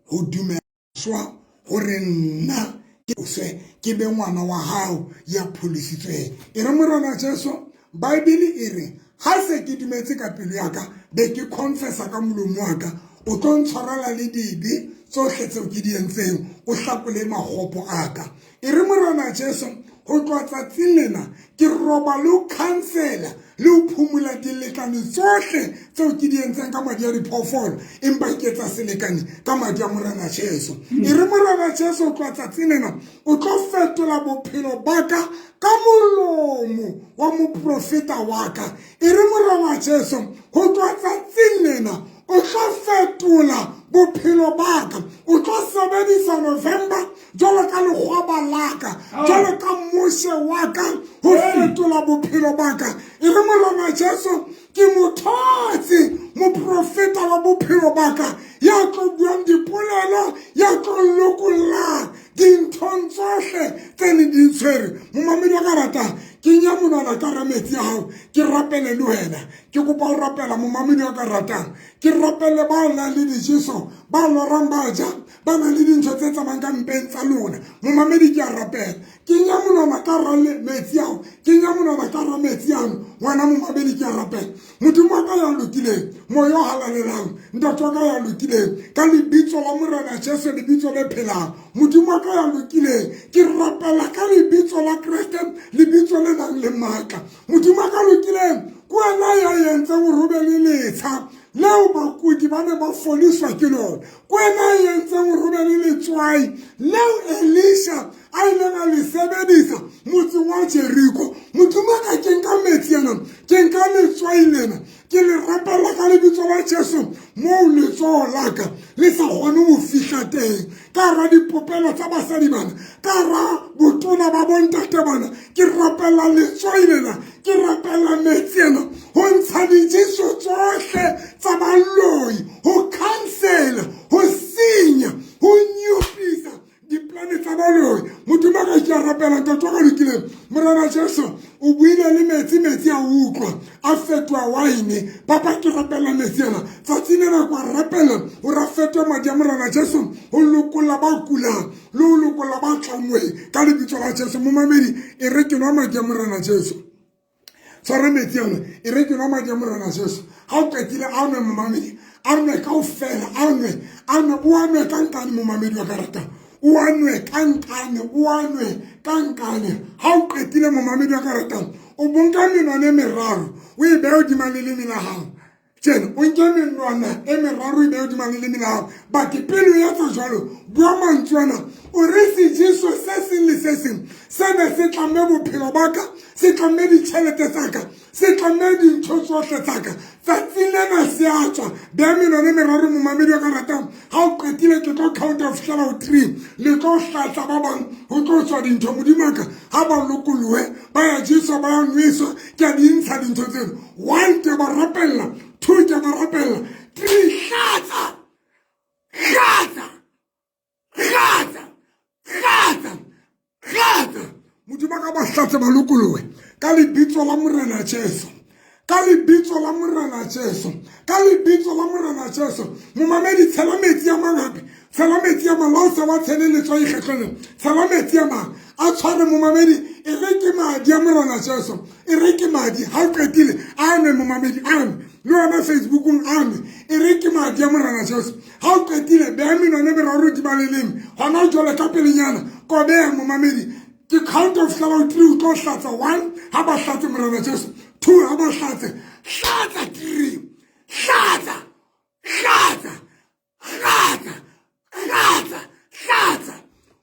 ho dumela swa hore nna ke swe ke be ngwana wa hao ya pholositsweng. E re Morena Jesu, Bible e re ha se ke dumetse ka pelo ya ka be ke confessa ka molomo wa ka, o tlo ntshwarela le dibe tsohle tseo ke di entseng, o hlakole makgopo a ka. E re Morena Jesu, ho tloha tsatsing lena ke roba le ho khansela le ho phumola dilekane tsohle tseo ke di entseng ka madi a diphoofolo, empa ke etsa selekane ka madi a Morena Jesu. E re Morena Jesu, ho tloha tsatsing lena o tlo fetola bophelo ba ka ka molomo wa moprofeta wa ka. E re Morena Jesu, ho tloha tsatsing lena o tlo fetola bophelo ba ka, o tlo sebedisa November jwalo ka lekgwaba la ka, jwalo ka moshe wa ka ho fetola bophelo ba ka. E re Morena Jesu, ke mothotse moprofeta wa bophelo ba ka ya tlo buang dipolelo, ya tlo lokollang dinthong tsohle tse neng di ntshwere. Momamedi wa ka ratang, kenya monwana ka hara metsi a hao, ke rapele le wena. Ke kopa ho rapela momamedi wa ka ratang, ke rapele ba nang le dijeso, ba lorang ba ja, ba nang le dintho tse tsamayang ka mpeng tsa lona. Momamedi ke a rapela, kenya monwana ka hara metsi ao, kenya monwana ka hara metsi ano. Wena momamedi ke a rapela, Modimo wa ka ya lokileng, moya o halalelang, ntate wa ka ya lokileng, ka lebitso la Morena Jesu, lebitso le phelang, Modimo wa ka ya lokileng, ke rapela ka lebitso la Kreste, lebitso le nang le matla. Modimo wa ka lokileng, ke wena ya entseng hore o be le letsha leo bakudi ba ne ba foliswa ke lona. Ke wena ya entseng hore o be le letswai leo Elisha a ileng a le sebedisa motseng wa Jeriko. Modimo wa ka, ke nka metsi ana, ke nka letswai lena, ke le rapela ka lebitso la Jesu, moo letsoho la ka le sa kgone ho fihla teng, ka hara dipopelo tsa basadi bana, ka hara botona ba bontate bana, ke rapela letswai lena, ke rapela metsi ana ho ntsha dijeso tsohle tsa baloi, ho khansela, ho senya, ho nyopisa diplane tsa baloi. Modimo wa ka, ke a rapela ntate wa ka lokileng, Morena Jesu, o buile le metsi, metsi a utlwa, a fetoha wine. Papa, ke rapela metsi ana tsatsi lena, kwa rapela hore a fetohe madi a Morena Jesu ho lokolla ba kulang le ho lokolla ba tlanngweng ka lebitso la Jesu. Momamedi, e re ke nwa madi a Morena Jesu. Tshwara metsi ana, e re ke nwa madi a Morena Jesu. Ha o qetile, a nwe momamedi, a nwe kaofela, a nwe, a nwe, o a nwe ka nkane momamedi wa ka ratang, o a nwe ka nkane, o a nwe ka nkane. Ha o qetile momamedi wa ka ratang, o bonka menwana e meraro, o e behe hodima leleme la hao. Tjena, o nke menwana e meraro e behe hodima leleme la hao. But pele o etsa jwalo, bua mantswe ana, o re sejeso se seng le se seng se ne se tlamme bophelo ba ka, se tlamme ditjhelete tsa ka, se tlamme dintho tsohle tsa ka, tsatsing lena se a tswa. Beha menwana e meraro momamedi wa ka ratang. Ha o qetile, ke tlo count ho fihlela ho 3, le tlo hlatsa ba bang ho tlo tswa dintho. Modimo wa ka, ha ba lokolohe, ba ya jeswa, ba ya nweswa, ke a di ntsha dintho tseno. 1, ke ba rapella, 2, ke ba rapella, 3, hlatsa, hlatsa, hlatsa, hlatsa, hlatsa. Modimo wa ka, ba hlatse, ba lokolohe ka lebitso la Morena Jesu, ka lebitso la Morena Jesu, ka lebitso la Morena Jesu. Momamedi, tshela metsi a mang hape, tshela metsi a mang. La o sa wa tshele letswai kgetlong, tshela metsi a mang a tshware momamedi. E re ke madi a Morena Jesu, e re ke madi. Ha o qetile, a nwe momamedi, a nwe le wena Facebookong, a nwe. E re ke madi a Morena Jesu. Ha o qetile, beha menwana e meraro hodima leleme hona jwale ka pelenyana, kobeha momamedi. Ke count of fihlela ho 3, o tlo hlatsa. 1, ha ba hlatse Morena Jesu. 2, ha ba hlatse, hlatsa. 3, hlatsa, hlatsa, hlatsa, hlatsa, hlatsa.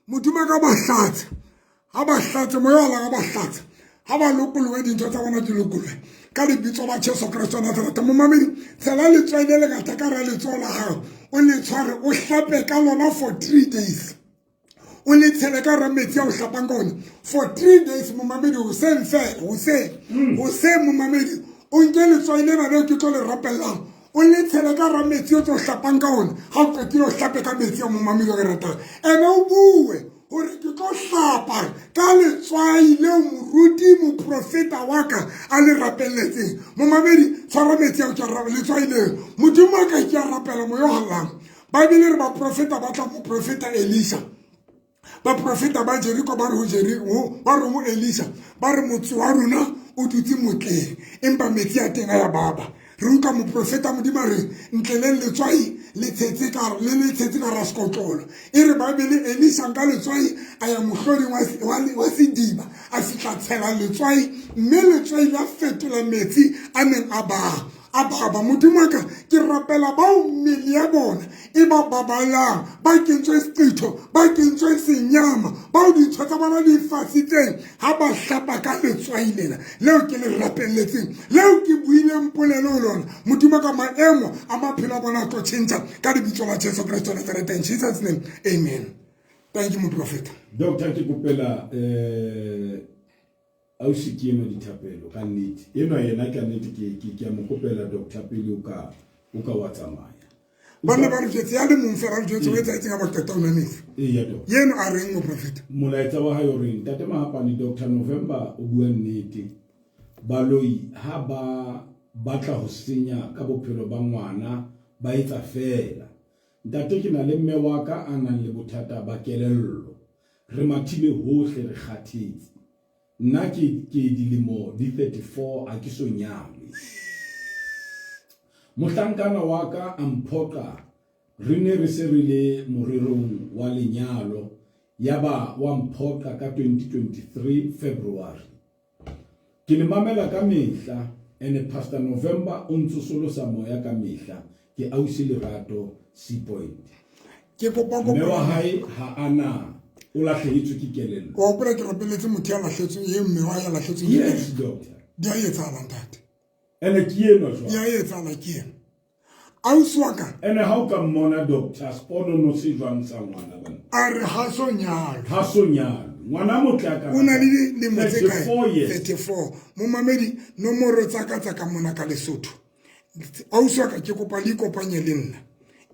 Modimo ka ba hlatse, ha ba hlatse, moya wa la ka ba hlatse, ha ba lokolohe, dintho tsa bona di lokolohe ka lebitso la Jesu Kreste wa Nazareth. Momamedi, tshela letswai le lengata ka hara letsoho la hao. O le tshware o hlape ka lona for 3 days. O le tshele ka hara metsi a o hlapang ka ona for 3 days momamedi, hoseng fela, hoseng. Hoseng momamedi, o nke letswai lena leo ke tlo le rapellang, o le tshele ka hara metsi o tlo hlapang ka ona. Ha o qetile o hlape ka metsi a momamedi o ke ratang, ene o bue hore ke tlo hlapa ka letswai leo moruti moprofeta wa ka a le rapelletseng. Momamedi, tshwara metsi ao ke letswai leo. Modimo wa ka, ke a rapela moya o hallang. Baebele re baprofeta ba tla moprofeta Elisha. Baprofeta ba Jeriko ba re ho Jeriko, ba re ho Elisha, ba re motse wa rona o dutse motleng, empa metsi a teng a ya baba. Re utlwa moprofeta Modimo a re ntleleng letswai le tshetse ka le le tshetse ka rasekotlolo. E re Baebele Elisha nka letswai a ya mohloding wa sediba, a fihla tshela letswai, mme letswai la fetola metsi a neng a baba. A baba. Modimo wa ka, ke rapela bao mmele ya bona e ba babalang, ba kentswe seqetho, ba kentswe senyama, bao dintho tsa bona di fasitseng, ha ba hlapa ka letswai lena leo ke le rapelletseng, leo ke buileng polelo ho lona. Modimo wa ka, maemo a maphelo a bona a tlo tjhentjha ka lebitso la Jesu Kreste wa Nazareta. In Jesus name, amen. Thank you, moprofeta. Doctor, ke kopela ausi ke enwa dithapelo ka nnete. Enwa yena ka nnete ke ke ke a mo kopela doctor pele o ka o ka wa tsamaya. Ba ne ba re jwetse ya le mong fela re jwetse o etsahetseng ha ba qeta ho nwa metsi. Eya doctor. Yeno a reng moprofeta? Molaetsa wa hae o reng Ntate Mahapane Doctor November o bua nnete. Baloi ha ba batla ho senya ka bophelo ba ngwana ba etsa feela. Ntate ke na le mme wa ka a nang le bothata ba kelello. Re mathile hohle re kgathetse. Nna ke ke dilemo di 34 ha ke so nyalwe. Mohlankana wa ka a mphoqa re ne re se re le morerong wa lenyalo yaba wa mphoqa ka 2023 February. Ke le mamela ka mehla ene Pastor November o ntsosolosa moya ka mehla ke ausi Lerato Sea Point. Ke kopa Mme wa hae ha a na o lahlehetswe ke kelello. Wa hopola ke rapeletse motho ya lahletsweng ye mme wa ya lahletsweng ke Yes doctor. Di a etsahala ntate. Ene ke enwa jwale. Di a etsahala ke ena. Ausi wa ka. Ene ha o ka mmona doctor sponono se jwang sa ngwana bana. A re ha so nyalwe. Ha so nyalwe. Ngwana motle a ka. O na le dilemo tse kae? 34 years. 34. Momamedi nomoro tsa ka tsa ka mona ka Lesotho. Ausi wa ka ke kopa le ikopanye le nna.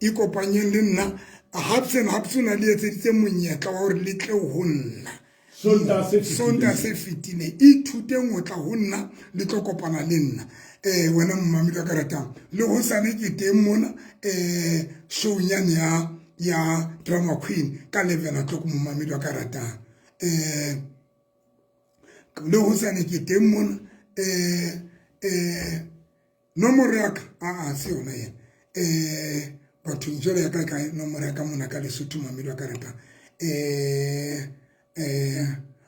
Ikopanyeng le nna. Hudson Hudson a le etseditse monyetla wa hore le tle ho nna. Sontaha se fetileng. Ithuteng ho tla ho nna le tlo kopana le nna. Wena momamedi wa ka ratang. Le hosane ke teng mona showng yane ya ya Drama Queen ka 11 o'clock momamedi wa ka ratang. Le hosane ke teng mona nomoro ya ka a se yona ena bathong jwale ya ka kae nomoro ya ka mona ka Lesotho mamedi wa ka ratang.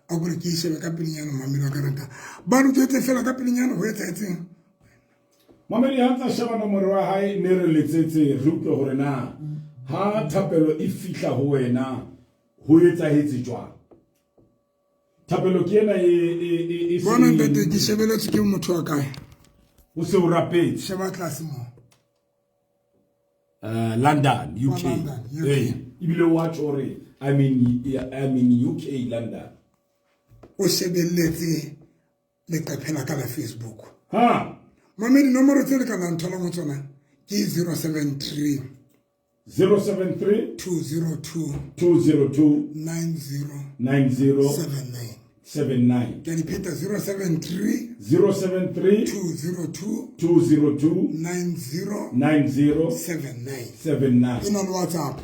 A kore ke shebe ka pelenyana mamedi wa ka ratang. Ba re jwetse fela ka pelenyana ho etsahetseng. Mamedi ha ntsa sheba nomoro ya hae mme re letsetse re utlwe hore na ha thapelo e fihla ho wena ho etsahetse jwang. Thapelo ke ena e e e e Bona ntate ke shebeletswe ke motho wa kae? O se o rapetse. Sheba tlase mo. London, UK. London, UK. Eh, ebile wa tjho hore I'm in I'm in UK London. O shebelletse leqephe la ka la Facebook. Ha. Mamedi nomoro tse le ka nang tholang ho tsona ke 073 073 202 202 90 90 79. 79. Ke a di pheta 073 073 202 202 90 90 79. 79. E na le WhatsApp.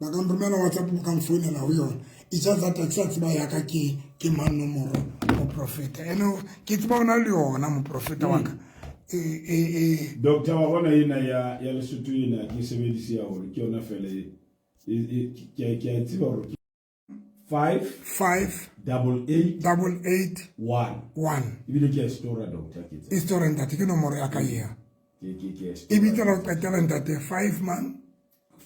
Ba ka nromela WhatsApp ba ka nfounela ho yona. It's just that ha ke sa tseba ya ka ke ke mang nomoro moprofeta. Ene ke tseba o na le yona moprofeta wa ka. Doctor wa bona ena ya ya Lesotho ena ke sebedise ya hore ke yona fela e ke ke a tseba hore ke 5 5 double 8 double 8 1 1. Ebile ke a store doctor ke tse. E store ntate ke nomoro ya ka eo. Ke ke ke E bitsa la ho qetela ntate 5 man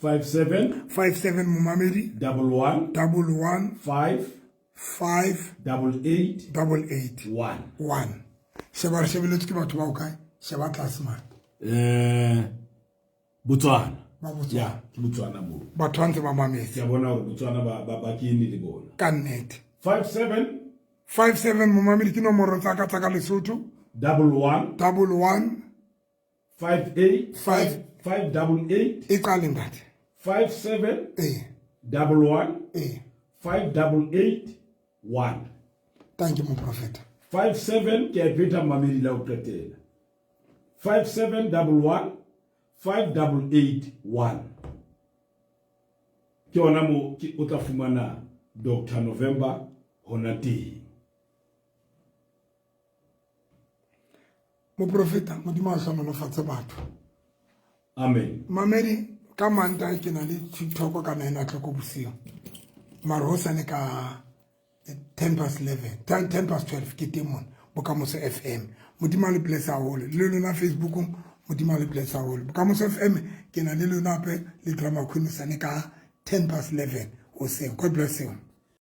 5 7 5 7 momamedi double 1 double 1 5 5 double 8 double 8 1 1. Sheba re shebeletswe ke batho ba o kae? Sheba tlase man. Botswana. Ba Botswana. Ya, ke Botswana moo. Batho ba ntse ba mametse. Ke a bona hore Botswana ba ba ba kene le bona. Ka nnete. 57 57 momamedi ke nomoro tsa ka tsa ka Lesotho. 11 11 58 5 5 88 e qale ntate. 57 Ee. 11 Ee. 5 88 1. Thank you moprofeta. 57 ke a e phetha mmamedi la ho qetela. 57 11 5 88 1. Ke hona mo ke o tla fumana Dr. November hona teng. Moprofeta, Modimo a hlohonolofatse batho. Amen. Mamedi, ka Mantaha ke na le TikTok ka 9 o'clock bosiu. Mara hosane ka 10 past 11, 10 past 12 ke teng mona Bokamoso FM. Modimo a le bless haholo. Le lona Facebookong Modimo a le bless haholo. Bokamoso FM ke na le lona hape le Drama Queen hosane ka 10 past 11 hoseng. God bless you.